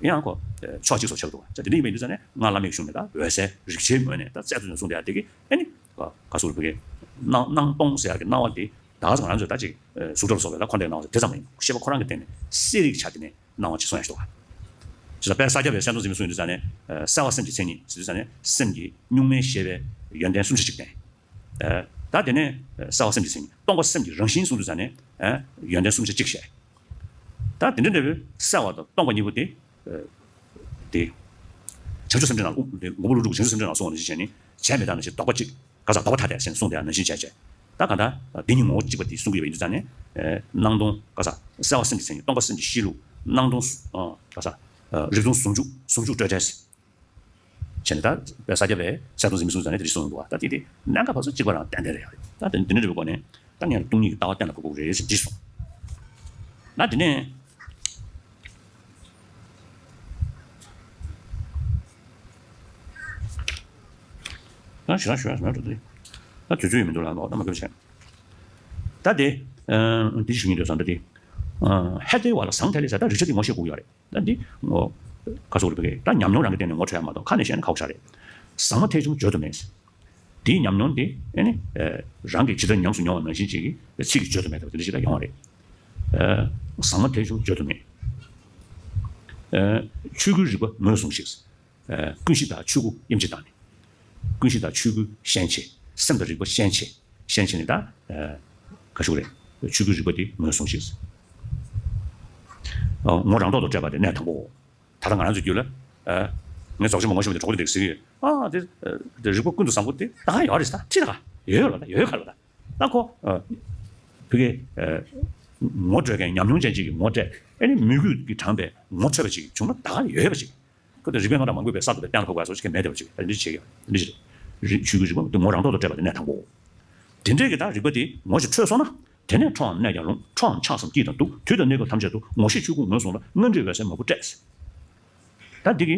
ཡང་ཁོ། ཕྱོགས་གཅིག་སོགས་ཆགས་འདུག་བ། དེ་འདྲ་ཡིན་པའི་དུས་ཙ་ནས་སྔགས་བླ་མེད་ཀྱི་གཞུང་ནས་ད་འོད་གསལ་རིག་བྱེད་ངོས་ནས་ད་རྩལ་དུ་ནས་གསུངས་བསྡད་ཡ་དེ་གི་ཨེ་ནི། ག་སོགས་རིག་པའི་སྣང་སྣང་སྟོང་ཟེར་ཡ་གི་སྣང་བ་དེ་ད་ག་ང་རང་ཚོས་ད་ཅིག་གཟུགས་སྒྲ་ལ་སོགས་པའི་ད་འཁོར་འདས་སྣང་བ་དེ་ཙམ་མ་ཡིན། ཤེས་པ་ཁོ་རང་གི་སྟེང་ནས་གསལ་རིག་ཆ་དེ་ནས་སྣང་བ་ཅིག་གསུང་ཡ་ཞིག་འདུག་བ། ཅེས་དཔལ་ས་སྐྱ་པའི་གསལ་སྟོང་འཛིན་མའི་གསུང་ཡོད་དུས་ཙ་ནས། གསལ་བ་སེམས་ཀྱི་མཚན་ཉིད་ཟེར་དུས་ཙ་ནས་སེམས་ཀྱི་གཉུག་མའི་ཤེས་པའི་ཡོན་ཏན་གསུམ་ཆ་གཅིག་བསྟན། ད་དེ་ནས་གསལ་བ་སེམས་ཀྱི་མཚན་ཉིད་སྟོང་པ་སེམས་ཀྱི་རང་བཞིན་གསུང་དུས་ཙ་ནས་ཡོན་ཏན་གསུམ་ཆ་གཅིག་བཤད། ད་དེ་འདྲ་འདྲ་བོའི་གསལ་བ་དང་སྟོང་པ་གཉིས་པོ་དེ། དེ། བྱང་ཆུབ་སེམས་འགྲེལ་ནང་ལ་དབུ་མགོ་པོ་ཀླུ་སྒྲུབ་བྱང་ཆུབ་སེམས་འགྲེལ་ནང་གསུངས་པ་ནང་བཞིན་བྱས་ནས་བྱས་མི་རྟག་ནང་བཞིན་རྟོག་པ་གཅིག་ག་ས་ལྡོག་པ་ཐ་དད་ཟེར་ནས་གསུངས་དེ་ནང་བཞིན་བྱས་བྱས། ད་ག་ད་འདི་གཉིས་ངོ་བོ་གཅིག་པ་དེ་གསུང་གི་ཡོད་པ་ཡིན་དུས་ཙ་ནས། སྣང་སྟོང་ག་ས་གསལ་བ་སེམས་ཀྱི་མཚན་ཉིད་སྟོང་པ་སེམས་ཀྱི་གཤིས་ལུགས་སྣང་སྟོང་། ག་ས། རིག་སྟོང་ཟུང་འཇུག་ཟུང་འཇུག་སྤྲོས་བྲལ་ཟེར། བྱས་ནས་ད་དཔལ་ས་སྐྱ་པས་གསལ་སྟོང་འཛིན་མའི་གསུང་ཙ་ནས་དེ་རིགས་གསུངས་འདུག་བ། ད་དེ་དེ་གནད་འགག་ཕར་ཚུར་གཅིག་པ་རང་ཏན་ཏན་རེད་ཡ་རེད། ད་དེ་འདི་འདྲ་འདྲ་བའི་སྒོ་ནས་ད་ངས་ལ་སྟོང་ཉིད་ཀྱི་ལྟ་བ་གཏན་ལ་ཕབ་དགོས་རེད་ཟེར་འདི་གསུངས། ད་དེ་ནས། ད་ཞེ་དྲག་ཞུ་ཡ་མེད་འགྲོ་དེ། ད་དུས་ཚོད་ཡོད་མི་འདུག་ལ་ལོག་ད་མ་སྐྱོ་བྱས། ད་དེ། འདི་ཞུ་སྙིང་འདོད་བསམ་ད་དེ། ཧེ་དེ་བ་ལ་ཟང་ཐལ་ལི་ཟེར་ད་རིག་ཆ་དེ་ངོ་ཤེས་དགོས་ཡོད་རེད། ད་འདི་ངོ་། ག་སོགས་རེད་པས་ད་ཉམས་མྱོང་རང་གི་སྟེང་ནས་ངོ་འཕྲོད་ཡ་མ་གཏོགས་ཁ་ནས་བཤད་ན་ཁག་པོ་ཞིག་རེད། ཟང་མ་ཐལ་བྱུང་བརྗོད་དུ་མེད། དེའི་ཉམས་མྱོང་དེ་ཨེ་ནི། རང་གིས་ཇི་ལྟར་ཉམས་སུ་མྱོང་བ་ནང་བཞིན་ཅིག་གི་ཚིག་གིས་བརྗོད་དུ་མེད་པ་དེ་འདྲ་ཞིག་ད་ཡོང་བ་རེད། ཟང་མ་ཐལ་བྱུང་བརྗོད་དུ་མེད། ཆོས་སྐུའི་རིག་པ་ངོས་བཟུང་ཞིག་ཀུན་གཞི་དང་ཆོས་སྐུ་དབྱེ་འབྱེད་བཏང་ནས། ཀུན་གཞི་དང་ཆོས་སྐུ་ཤན་ཕྱེ། སེམས་དང་རིག་པ་ཤན་ཕྱེ། ཤན་ཕྱེ་ནས་ད། ག་ཞུ་རེད། ཆོས་སྐུའི་རིག་པ་དེ་ངོས་བཟུང་ཞིག་ངོ་རང་ཐོག་ཏུ་སྤྲད་པ་དེ་གནད་དང་པོའོ། ད་ལྟ་ང་རང་ཚོའི་རྒྱུད་ལ། ངས་རྫོགས་ཆེན་པོ་ངོ་ཤེས་པ་དེ་གྲོགས་པོ་དེ་རེད་ཟེར་གི་ཡོད། ཨ་དེ། དེ་རིག་པ་ཀུན་ཏུ་བཟང་པོ་དེ་ད་ག་ཡོད་རེད་ད་ཁྲིད་ད་ག་ཡོད་ལ་ད་ཡོད་ག་ལ་ད། ད་ཁོ། ཕ་གི། ངོ་སྤྲོད་མཁན་ཉམས་མྱོང་ཅན་ཅིག་གིས་ངོ་སྤྲད་ཨེ་ནི་མོས་གུས་ཀྱིས་དྲངས་པའི་ངོ་འཕྲོད་པ་ཅིག་བྱུང་ན་ད་ག་ཡོད་པ་ཅིག་ཁོ་དེ་རིག་པའི་རྣམ་གྲངས་མང་པོས་གསར་དུ་གཏན་ལ་ཕབ་དགོས་སོགས་ཅིག་གི་མེད་བསྡད་པ་ཅིག་ཨ་འདི་བྱེད་ཀྱི་ཡོད་འདི་བྱེད་རེད། ཆོས་སྐུའི་རིག་པ་དེ་ངོ་རང་ཐོག་ཏུ་སྤྲད་པ་དེ་གནད་དང་པོ། དེ་འདྲའི་གི་ད་རིག་པ་དེ་ངོ་ཞིག་འཕྲོད་སོང་ན། དེ་ནས་འཕྲོའམ་གནས་ཀྱང་རུང་འཕྲོའམ་ཆགས་སམ་སྐྱིད་དང་སྡུག་དུས་དང་གནས་སྐབས་ཐམས་ཅད་དུ་ངོ་ཤེས་ཆོས་སྐུ་ངོས་བཟུང་ལ་སྔར་འདྲིས་འོད་གསལ་མ་བུ་སྤྲད། ད་འདི་གི།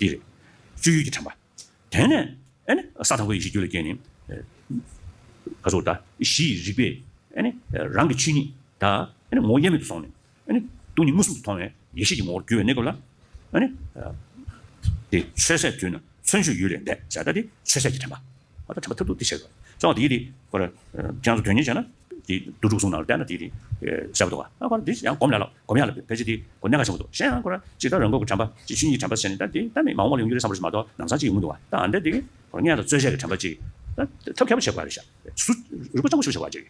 འདི་རེད། སྤྱོད་ཡུལ་གྱི་དྲན་པ། དེ་ནས་ཨ་ནི་ས་དང་པོའི་ཡེ་ཤེས་རྒྱུད་ལ་སྐྱེས་ནས། ཨ་ག་ཚོད་ད་གཞི་ཡི་རིག་པས་ཨ་ནི་རང་གི་ཆོས་ཉིད་ད་ཨ་ནི་ངོ་བོ་དབྱེར་མེད་དུ་སོང་ནས། ཨ་ནི་སྟོང་ཉིད་མངོན་སུམ་དུ་མཐོང་བའི་ཡེ་ཤེས་ཀྱི་ངོ་བོར་གྱུར་པའི་གནས་སྐབས་ལ། ཨ་ནི་དེ་ཆོས་ཟད་དུས་ན་མཚོན་བྱེད་ཡུལ་ལས་འདས་ཟེར། ད་དེ་ཆོས་ཟད་ཀྱི་དྲན་པ། ཨ་ད་དྲན་པ་ཐབས་སྡུག་དེ་བྱེད་དགོས། ཙང་དེ་དེ་ཁོ་ར་ཁྱེད་རང་ཚོ་དོན་གཉེར་བྱས་ན། དེ་བསྡུ་སྒྲུབ་གསུང་ནང་ལ་བལྟས་ན་དེ་དེ་གསལ་པོ་འདུག་ཨ་ཁོ་ར་དེ་ཡང་སྒོམ་ཡ་ལ་སྒོམ་ཡ་ལ་ཕལ་ཆེར་དེ་གོ་གནད་འགག་ཆེན་པོ་འདུག་གཞན་ཡང་ཁོ་ར་ཅིག་ད་རང་གི་དྲན་པ་ཅིག་ཆོས་ཉིད་དྲན་པ་ཟེར་ནས་ད་དེ་ད་མི་མ་འོངས་པ་ལ་ཡོང་རྒྱུ་རེད་བསམ་པ་ཞིག་མ་གཏོགས་ནང་སང་ཅིག་ཡོང་གི་འདུག་བ། ད་ཨ་འདྲ་དེ་གི་ཁོ་ར་སྔོན་ལ་རྩོལ་བྱེད་ཀྱི་དྲན་པ་ཅིག་ད་ཐབས་མཁས་པོ་བྱེད་དགོས་རེད་ཤག་སུ་རིག་པ་གཙང་པོ་ཞིག་བྱེད་དགོས་ཅིག་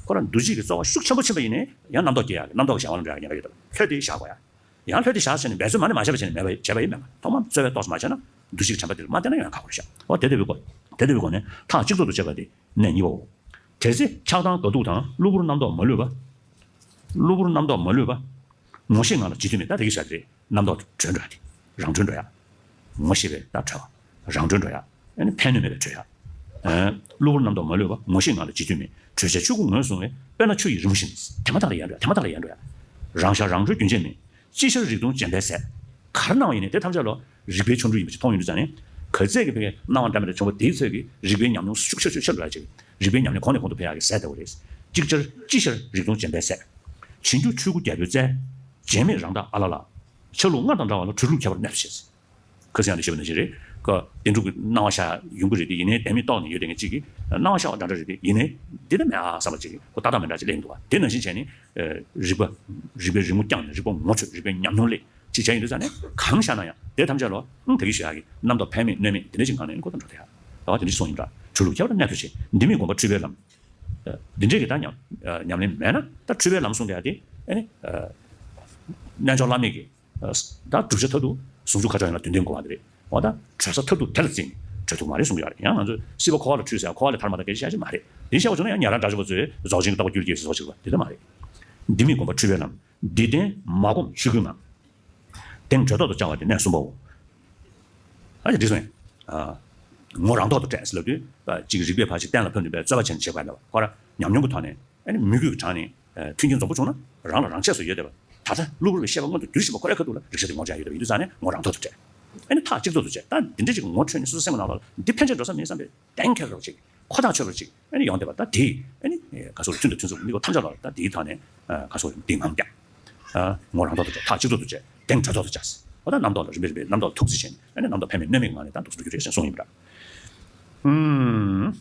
ཁོ་རང་འདུ་བྱེད་ཀྱི་རྩོལ་བ་ཤུགས་ཆེན་པོ་ཕྱིན་པ་ཡིན་ནའི་ཡང་རྣམ་རྟོག་སྐྱེ་ཡག་གི། རྣམ་རྟོག་གི་བྱ་བ་ལ་འགྲོ་ཡག་ཉེན་ཁ་ཡོད་དམ། ལྷོད་དེ་བཞག་དགོས་ཡ། ཡང་ལྷོད་དེ་བཞག་ཟེར་ནས་འབད་བརྩོན་མ་ནས་མ་བྱས་པ་བྱས་ནས་མེད་པ་བྱས་པ་ཡིན་མེད་པ། ཐོག་མར་རྩོལ་བས་རྟོགས་སུ་མ་བྱས་ན་འདུ་བྱེད་ཀྱི་དྲན་པ་དེ་ལ་མ་བརྟེན་ན་ཡང་ཁག་པོ་རེད་ཤག་འོ་དེ་ལྟ་བུའི་སྒོ། དེ་ལྟ་བུའི་སྒོ་ནས་ཐག་གཅིག་ཏུ་བཅད་པ་དེ་གནད་གཉིས་པའོ། དེ་ཚེ་ཆགས་སྡང་དགའ་སྡུག་དང་། གློ་བུར་རྣམ་རྟོག་མ་ལུས་པ། གློ་བུར་རྣམ་རྟོག་མ་ལུས་པ། ངོ་ཤེས་ངང་ལ་བྱེད་དུ་མེད། ད་དེ་གི་བྱ་དེ་རེད། རྣམ་རྟོག་གྲོལ་འགྲོ་ཡ་དེ། རང་གྲོལ་འགྲོ་ཡ། ངོ་ཤེས་པས་ད་གྲོལ་བ། རང་གྲོལ་འགྲོ་ཡ། ཨ་ནི་ཕན་གནོད་མེད་པའི་གྲོལ་ཡ། ཨ། གློ་བུར་རྣམ་རྟོག་མ་ལུས་པ། ངོ་ཤེས་ངང་ལ་བྱེད་དུ་མེད། གྲོལ་བྱའི་ཆོས་སྐུ་ངོས་བཟུང་བས། དཔེར་ན་ཆུ་ཡི་རི་མོ་བཞིན། དེ་མ་ཐག་ལ་ཡལ་འགྲོ་ཡ། དེ་མ་ཐག་ལ་ཡལ་འགྲོ་ཡ། རང་ཤར་རང་གྲོལ་རྒྱུན་ཆད་མེད། ཅི་ཤར་རིག་སྟོང་བྱམས་པས་ཟད། ག་རེ་སྣང་བ་ཡིན་ནའི་དེ་ཐམས་ཅད་ལ་རིག་པའི་ཆོ་འཕྲུལ་ཡིན་པ་ཅིག་མཐོང་ཡོང་དུས་ཙང་ནས། ག་ཚད་ཀྱི་ཕ་གིའི་སྣང་བ་འདྲ་མི་འདྲ་བྱུང་བ་དེའི་ཚོད་ཀྱིས་རིག་པའི་ཉམས་མྱོང་ཤུགས་ཆེར་ཤུགས་ཆེར་འགྲོ་ཡ་ཅིག་རིག་པའི་ཉམས་ལེན་གོང་ནས་གོང་དུ་འཕེལ་ཡག་གི་ཟད་ལྟ་བུ་རེད། ཅིག་ཅར་ཅི་ཤར་རིག་སྟོང་བྱམས་པས་ཟད། བྱིན་གྱིས་ཆོས་སྐུ་རྒྱལ་པོའི་རྩལ། བརྗེད་མེད་རང་མདངས་ཨ་ལ་ལ། ཆ་ལུགས་སྔར་དང་འདྲ་བ་ལ། གྲོལ་ལུགས་ཁྱད་པར་གནད་དུ་བྱས། ཁ་སང་ཡང་འདི་བཤད་པ་ནང་བཞིན་རེད། ཀ་བདེན་གྲུབ་ཀྱི་སྣང་བ་ཤར་ཡོང་གི་རེད་དེ། ཡིན་ནའི་བདེན་མེད་རྟོགས་ནས་ཡོད་དེ་ངས་གཅིག་གིས་སྣང་བ་ཤར་བ་འདྲ་འདྲ་རེད་དེ། ཡིན་ནའི་འདི་ལྟ་མེད་ཨ་བསམ་པ་ཅིག་གིས་ཁོ་ཏག་ཏག་མི་འདྲ་ཅིག་སླེབས་ཡོང་འདུག་བ། དེ་ནང་བཞིན་བྱས་ནས། ཨ། རིག་པ། རིག་པའི་རི་མོ་བརྐྱངས་ནས། རིག་པ་ངོ་འཕྲོད། རིག་པའི་ཉམས་མྱོང་སླེབས། ཅིག་བྱས་ཡོང་དུས་ཙང་ནས་གང་ཤར་ན་ཡང་དེ་ཐམས་ཅད་ལ། ཨང་། ད་གིན་ཞུ་ཡག་གི་རྣམ་རྟོག་ཕན་མེད་གནོད་མེད་དེ་འདྲ་ཅིག་ངང་ནས་ཁོ་ད་འགྲོ་ཐུབ་ཡ། ད་བ་དེ་འདྲ་ཅིག་གསུངས་ཡོད་འདྲ། གྲོལ་ལུགས་ཁྱད་པར་གནད་དུ་བྱས། འདི་མེད་སྒོམ་པ་འཁྲུལ་པའི་ལམ། ཨ། འདི་འདྲས་ཀྱི་ད་ཉམས། ཨ། ཉམས་ལེན་མེད་ན་ད་འཁྲུལ་པའི་ལམ་གསུངས་དེ་ཡ་དེ། ཨ་ནི། ཨ། རྣལ་འབྱོར་བླ་མེད་ཀྱི། ཨ། ད་བསྒྲུབ་བྱ་མཐར་ཐུག་ཟུང་འཇུག་མཁའ་འགྲོ་ཡན་ལག་བདུན་ལྡན་དགོས་པ་འདི་རེད། འོ་ད་གྲོལ་ས་མཐར་ཐུག་དེ་ལ་བརྩིས་ནས་གྲོལ་ཐུབ་མ་རེད་གསུང་གི་ཡོད་རེད། ཡང་ང་ཚོས་སྲིད་པ་འཁོར་བ་ལ་འཁྲུལ་ཟེར་ཡ། འཁོར་བ་ལས་ཐར་མ་ཐར་སྐད་ཆ་བཤད་ཀྱི་མ་རེད། དེ་བཤད་པ་བྱུང་ན་ཡང་ཉན་རང་འདྲ་བོ་ཚོས་རྫོགས་ཆེན་གྱི་ལྟ་བ་རྒྱུད་ལ་སྐྱེས་ཟེར་བ་ཅིག་རེད་པ། དེ་འདྲ་མ་རེད། འདི་མེད་སྒོམ་པ་འཁྲུལ་པའི་ལམ། འདི་བརྟེན་མ་བསྒོམས་ཆོས་སྐུའི་ངང་། གདེང་གྲོལ་ཐོག་ཏུ་བཅང་བ་སྟེ་གནད་གསུམ་པའོ། ཨ་ཅེ་འདི་སོང་ཡིན། ཨ། ངོ་རང་ཐོག་ཏུ་བསྒྲད་ཟེར་ལབ་དུས། ཨ། གཅིག་རིག་པའི་ཕར་ཅིག་གཏན་ལ་ཕབ་ནས་པའི་རྩོད་པ་བྱས་ནས་བྱེད་པ་ཡིན་ལ། ཁོ་རང་ཉམས་མྱོང་གི་ཐོག་ནས། ཨ་ནི་མོས་གུས་ཀྱི་གྲངས་ནས། ཨ། མཐུན་རྐྱེན་འཛོམས་པོ་བྱུང་ན་རང་ལ་རང་ཆས་སུ་ཡོད་བསྡད་པ། ད་ལྟ་གློ་བུར་བའི་ཤེས་པ་མངོན་དུ་གྱུར་བཞིན་པ་ཁོ་རའི་ཁ་ཐུག་ལ་རིག་བྱ་དེ་ངོར་འཇགས་ཡོད་བསྡད་པ་ཡིན་དུས་ཙང་ནས་ངོ་རང་ཐོག་ཏུ་བསྒྲད། ཨ་ནི་ཐག་གཅིག་ཐོག་ཏུ་བཅད། ད་འདི་འདྲ་ཅིག་ངོ་འཕྲོད་ནས་སོ་སོའི་སེམས་ཀྱི་ནང་ལོགས་ལ་འདི་ཕན་ཆད་འགྲོ་ས་མིན་བསམ་པའི་གདེང་འཁེལ་རོགས་ཅིག་ཁོ་ཐག་ཆོད་པ་ཅིག་ཨ་ནི་ཡོང་བསྡད་པ། ད་དེ་ཨ་ནི་ག་སོགས་མཐུན་དང་མཐུན་ཚོགས་མི་གོ་ཐམས་ཅད་ལ་ད་དེའི་ཐོག་ནས། ཨ། ག་སོགས་འདི་ངང་རྒྱག་ཨ། ངོ་རང་ཐོག་ཏུ་བཅད། ཐག་གཅིག་ཐོག་ཏུ་བཅད། གདེང་གྲོལ་ཐོག་ཏུ་བཅད། འོ་ད་རྣམ་རྟོག་ལ་རིམ་པས་རིམ་པས་རྣམ་རྟོག་ལ་ཐུགས་རྗེ་བྱས་ནས། ཨ་ནི་རྣམ་རྟོག་ཕན་མེད་གནོད་མེད་ངང་ནས་ད་འདུག་སེ་འགྲོ་རྒྱུ་རེད་ཟེར་གསུངས་ཡིན་པ་འདྲ། ཨུམ།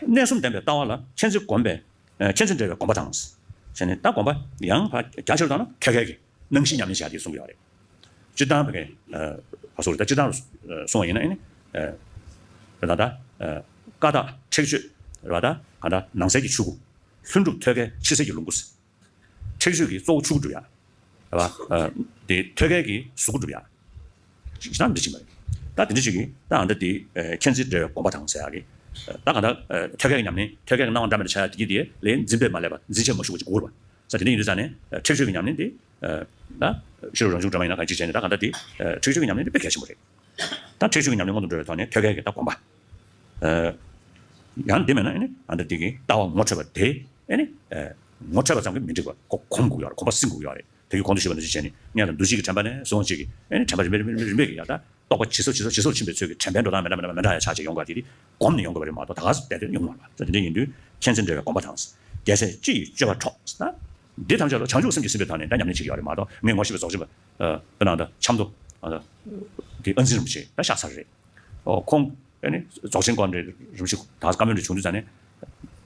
གནད་གསུམ་ལྡན་པའི་ལྟ་བ་ལ་མཁྱེན་བརྩེ་བསྒོམ་པའི། ཨ། མཁྱེན་བརྩེ་འབྲེལ་བའི་སྒོམ་པ་དང་། བྱས་ནས་ད་སྒོམ་པ་ཡང་ཕར་རྒྱ་ཆེར་བཏང་ན་ཐོད་རྒལ་གྱི་སྣང་གཞི་ཉམས་ལེན་བྱ་དེ་གསུང་གི་ཡོད་རེད། སྤྱིར་བཏང་བའི། ཨ། བ་སོ་རེད། ད་སྤྱིར་བཏང་གསུང་བ་ཡིན་ན་ཨ་ནི། ཨ། རེད་ད་ད། ཨ། ཀ་དག་ཁྲེགས་ཆོད་རེད་པ། ད་ག་ད་ནང་གསལ་གྱི་ཆོས་སྐུ། ལྷུན་གྲུབ་ཐོད་རྒལ་ཕྱི་གསལ་གྱི་ལོངས་སྐུ། ཁྲེགས་ཆོད་ཀྱིས་གཙོ་བོ་ཆོས་སྐུ་སྒྲུབ་ཡ། རེད་པ། ཨ། དེ་ཐོད་རྒལ་གྱིས་གཟུགས་སྐུ་སྒྲུབ་ཡ། ཅིག་ད་འདི་ཅིག་མ་རེད། ད་དེ་འདྲ་ཅིག་གིས་ད་ཨ་འདྲ་དེ། ཨ། མཁྱེན་བརྩེ་འབྲེལ་བའི་སྒོམ་པ་དང་ཟེར་ཡ་གི། ད་ག་ད། ཨ། ཐོད་རྒལ་གྱི་ཉམས་ལེན། ཐོད་རྒལ་གྱི་སྣང་བ་འདྲ་མི་འདྲ་ཆགས་ཡ་དེ་གྱིས་དེ་ལས་འཛིན་པས་མ་བསླད་པ། འཛིན་ཆས་མ་ཞུགས་པ་ཅིག་དགོས་རེད་པ། ས་དེ་འདྲ་ཡིན་དུས་ཙང་ནས། ཨ། ཁྲེགས་ཆོད་ཀྱི་ཉམས་ལེན་དེ། ཨ། ད་ཤེས་རབ་རང་བྱུང་སྒྲོན་མ་ཡིན་ན་གང་ཅིག་བྱས་ནས་ད་ག་ད་དེ། ཨ། ཁྲེགས་ཆོད་ཀྱི་ཉམས་ལེན་དེ་དཔེ་གལ་ཆེན་པོ་རེད། ད་ཁྲེགས་ཆོད་ཀྱི་ཉམས་ལེན་སྔོན་དུ་འགྲོ་བའི་ཐོག་ནས་ཐོད་རྒལ་གྱི་ད་སྒོམ་པ། ཨ། ཡང་དེ་མེད་ན་ཨ་ནི་ཨ་འདྲ་དེ་གི་ལྟ་བ་ངོ་འཕྲོད་པ་དེ། ཨ་ནི། ཨ། ངོ་འཕྲོད་པ་ཙམ་གྱིས་མི་འགྲིག་པར་ཁོ་གོམས་དགོས་ཡོད་རེད། གོམས་པ་ཟིན་དགོས་ཡོད་རེད། དེ་གི་གོང་དུ་ཞུས་པ་ནང་བཞིན་བྱས་ནས་སྔོན་ལ་འདུ་བྱེད་ཀྱི་དྲན་པ་ནས་བཟུང་བྱེད་ཀྱི། ཨ་ནི་དྲན་པ་རིམ་པས་རིམ་པས་རིམ་པས་ཀྱི་ཡར་ད་རྟོག་པ་ཇེ་སོར་ཇེ་སོར་ཇེ་སོར་ཕྱིན་པའི་ཚུལ་གྱིས་དྲན་པའི་འགྲོ་སྟངས་མི་འདྲ་མི་འདྲ་ཡ་ཆགས་བྱས་ཡོང་ག་དེ་དེ་གོམས་ནས་ཡོང་དགོས་པ་རེད་མ་གཏོགས་ད་ག་སེ་བསྡད་དུས་ཡོང་མ་རེད་པ། ད་དེ་འདྲ་ཡིན་དུས་མཁྱེན་བརྩེ་འབྲེལ་བའི་སྒོམ་པ་དང་། རྒྱལ་སྲས་སྤྱི་ཡི་སྤྱོད་པ་འཕྲོག་ཟེར་ན། འདི་ཐམས་ཅད་ལ་བྱང་ཆུབ་སེམས་ཀྱི་སྲིད་པའི་ཐོག་ནས་ད་ཉམས་ལེན་བྱེད་ཀྱི་ཡོད་རེད་མ་གཏོགས། ངས་ངོ་ཤེས་པའི་རྫོགས་ཆེན་པ། ཨ། དཔེར་ན་ད་ཆབ་མདོ། ཨ། དེ་ཨ་འཛིན་རིན་པོ་ཆེ་ད་གཤེགས་ཚར་རེད། ཨོ་ཁོང་ཨ་ནི་རྫོགས་ཆེན་སྐོར་འདྲ་རིམ་བཞིན་ད་བཀའ་མོལ་འདྲ་བྱུང་དུས་ཙང་ནས།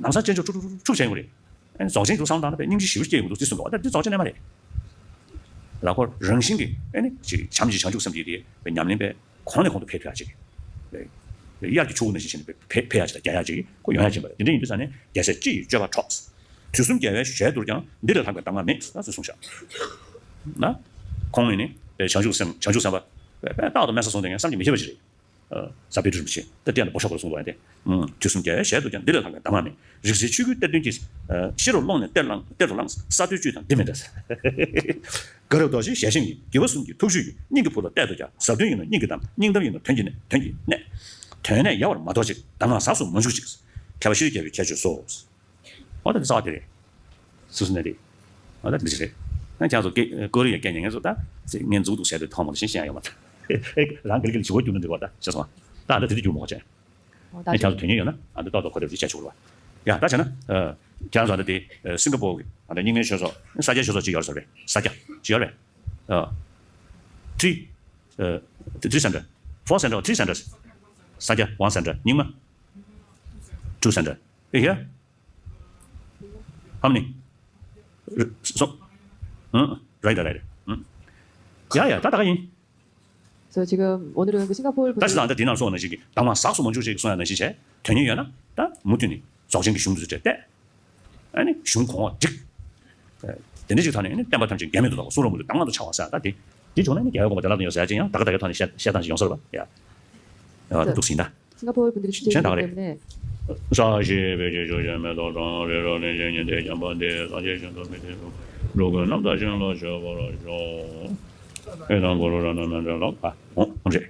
ལམ་སང་སྤྱན་ཆབ་འཁྲུག་འཁྲུག་འཁྲུག་བྱས་ཡོང་གི་རེད། ཨ་ནི་རྫོགས་ཆེན་འདུག་བསམ་བཏང་ན་པའི་སྙིང་རྗེ་ཞེ་པོ་སྐྱེ་ཡོང་གི་འདུག་ཅེས་གསུངས་འདུག་ད་འདི་རྫོགས་ཆེན་རྣལ་མ་རེད། ལ་ཁོ་རང་བཞིན་གྱིས་ཨ་ནི་ཅིག་བྱམས་ཀྱི་བྱང་ཆུབ་སེམས་ཀྱི་དེ་པའི་ཉམས་ལེན་པའི་གོང་ནས་གོང་དུ་འཕེལ་ཐུབ་ཡ་ཅིག་དབྱར་གྱི་ཆུ་བོ་ནང་བཞིན་བྱས་ནས་འཕེལ་འཕེལ་ཡ་ཅིག་དང་རྒྱས་ཡ་ཅིག་ཁོ་ཡོང་ཡ་ཅིག་ཡིན་པ་རེད། དེ་འདྲ་ཡིན་དུས་ཙང་ནས་རྒྱལ་སྲས་སྤྱི་ཡི་སྤྱོད་པ་འཕྲོག་དུས་གསུམ་རྒྱལ་བའི་ཞལ་དུ་ཀྱང་། འདི་ལས་ལྷག་པའི་གདམས་ངག་མེད། ཟེར་གསུངས་ཤག་ན། ཁོང་ནི་ནི་བྱང་ཆུབ་སེམས། བྱང་ཆུབ་སེམས་དཔའ་དཔེ་རྟག་ཏུ་དམན་ས་བཟུང་སྟེ་ངས་བསམ་གྱིས་མི་ཁྱབ་པ་ཞིག་རེད། ཨ། ཟབ་པའི་སྤྲུལ་རིན་པོ་ཆེ་ད་དེ་ཡང་འདི་འབོ་ཤོག་པར་གསུངས་འདུག་ཨ། དེ། ཨུམ། དུས་གསུམ་རྒྱལ་བའི་ཞལ་དུ་ཀྱང་། འདི་ལས་ལྷག་པའི་གདམས་ངག་མེད། རིག་རྩལ་ཆོས་སྐུའི་གཏེར་སྟོན་གྱིས། ཨ། ཤེས་རབ་ཀློང་ནས་གཏེར་བླངས། གཏེར་དུ་བླངས། ས་རྡོའི་བཅུད་དང་འདི་མི་འདྲ། དགའ་རབ་རྡོ་རྗེའི་ཞལ་བཞེངས་ཀྱིས། དགེ་བ་གསུམ་གྱི་ཐུགས་བཞེད་ཀྱིས། སྙིང་གི་བུ་ལ་གཏད་དུ་བཅའ། ཟབ་དོན་ཡིན་ན་སྙིང་གི་གཏམ། སྙིང་གཏམ་ཡིན་ན་དོན་གྱི་གནད། དོན་གྱི་གནད། དོན་གནད་ཡལ་བར་མ་དོར་ཅིག་གདམས་ངག་ཟགས་སུ་མ་འཇུག་ཅིག་མཁས་པ་ཤེས་རིག་རྒྱལ་པོའི་ཁྱད་ཆོས་སོ། འོ་ད་འདི་རྩ་བ་དེ་རེད། སོ་སོ་ནས་རེད། འོ་ད་འདི་ཞིག་རེད། ཡང་ཁྱེད་ཚོ་ཀེ་ཀོ་རི་ཡ་སྐད་ཉན་མཁན་ཚོ་ད་ངས་མཛུབ་གུ་བྱས་ཏེ་མཐོང་མ་ལ་ཤེས་ཤེས་ཡ་ཡོད་མ་རེད། རང་གི་རིགས་ལ་བྱི་བ་རྒྱུག་ན་འགྲིག་པ་ད་ཤེས་སོང་ང་། ད་འདི་དེ་འདྲ་རྒྱུག་མ་དགོས་བྱས། འོ་ད་ཡང་ཁྱེད་ཚོ་དོན་གཉེར་ཡོད་ན་ཨ་འདི་ཏོག་ཏོག་གོ་རེ་བྱས་བྱས་ཆོག་རེད་པ། ཡ་ད་བྱས་ན། ཨ། ཁྱེད་རང་ཚོ་ད་ལྟ་དེ་སིང་ག་པོར་གི་ཨ་ད་རྙིང་མའི་ཆོས་ཚོགས་ས་སྐྱའི་ཆོས་ཚོགས་གཅིག་ཡོད་རེད་ཟེར་བས། ས་སྐྱ་གཅིག་ཡོད་རེད། ཨ། ཐི་རི། ཨ། ཐི་རི་སེན་ཊར། ཕོར་སེན་ཊར། ཐི་རི་སེན་ཊར། ས་སྐྱ་ཝན་སེན་ཊར། རྙིང་མ་ཊུ་སེན་ཊར། ཨེ་ཧེ། How many? So, ཨང་། རའིཊ་རའིཊ། ཨང་། ཡ་ཡ་ད་ད་ག་ཡིན། So 지금 오늘은 그 싱가포르 ད་ཕྱི་ལ་ད་འདི་ནང་སོང་ནང་བཞིན་གྱི་གདམས་ངག་ཟགས་སུ་མ་འཇུག་ཅིག་གསུང་ཡ་ནང་བཞིན་བྱས། དོན་གཉེར་ཡོད་ན་ད་མུ་མཐུད་ནས་རྫོགས་ཆེན་གྱི་གཞུང་དུ་བྲིས་ཏེ། ཨ་ནི་གཞུང་གོང་འོག་འགྲིག་དེ་འདྲ་ཅིག་ཐོག་ནས་ནི་བསྟན་པ་ཐམས་ཅད་འགལ་མེད་དུ་ལོག་པ་གསུང་རབ་མུ་ཏིག་དྭངས་མ་དུ་འཆར་བ་ཟེར། ད་དེ་དེ་བྱུང་ན་ནི་རྒྱལ་བའི་དགོངས་པ་བདེ་བླག་ཏུ་ཡོད་ཟེར་ཅིག་ཡང་ད་ག་ད་གའི་ཐོག་ནས་བཤད་བཤད་སྟངས་ཤིག་ཡོང་ས་རེད་པ། ཡ་ཡ་ད་འདུག་ཟིན་ད། སིང་ག་ཕོར་བོད་མི་རིགས་ཆོས་ལྡན་གཞིས་ཁྱོན་བསྐྱངས་ནས། ས་གཞི་བེད་སྤྱོད་ཤུགས་ཆེ་མེ་ཏོག་གྲང་རི་རབ་གླིང་བཞི་ཉི་ཟླའི་བྱམས་པ་འདི། ས་གཞི་ཤིན་ཏུ་མི་མཐུན་རུ་འགྲོ་ཀུན་རྣམ་དག་ཞིང་ལ་སྤྱོད་པར་ཤོག་ཨེ་དང་གུ་རུ་ར་ན་མེ་འདྲ་ལགས། ཨ་འོང་འོང་རེད།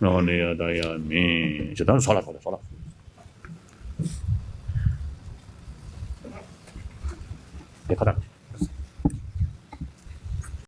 རང་ནི་ཡ་ད་ཡ་མིན་ཅི་ད་སོ་ལ་སོ་ལ་སོ་ལ། དེ་ཁ་ད།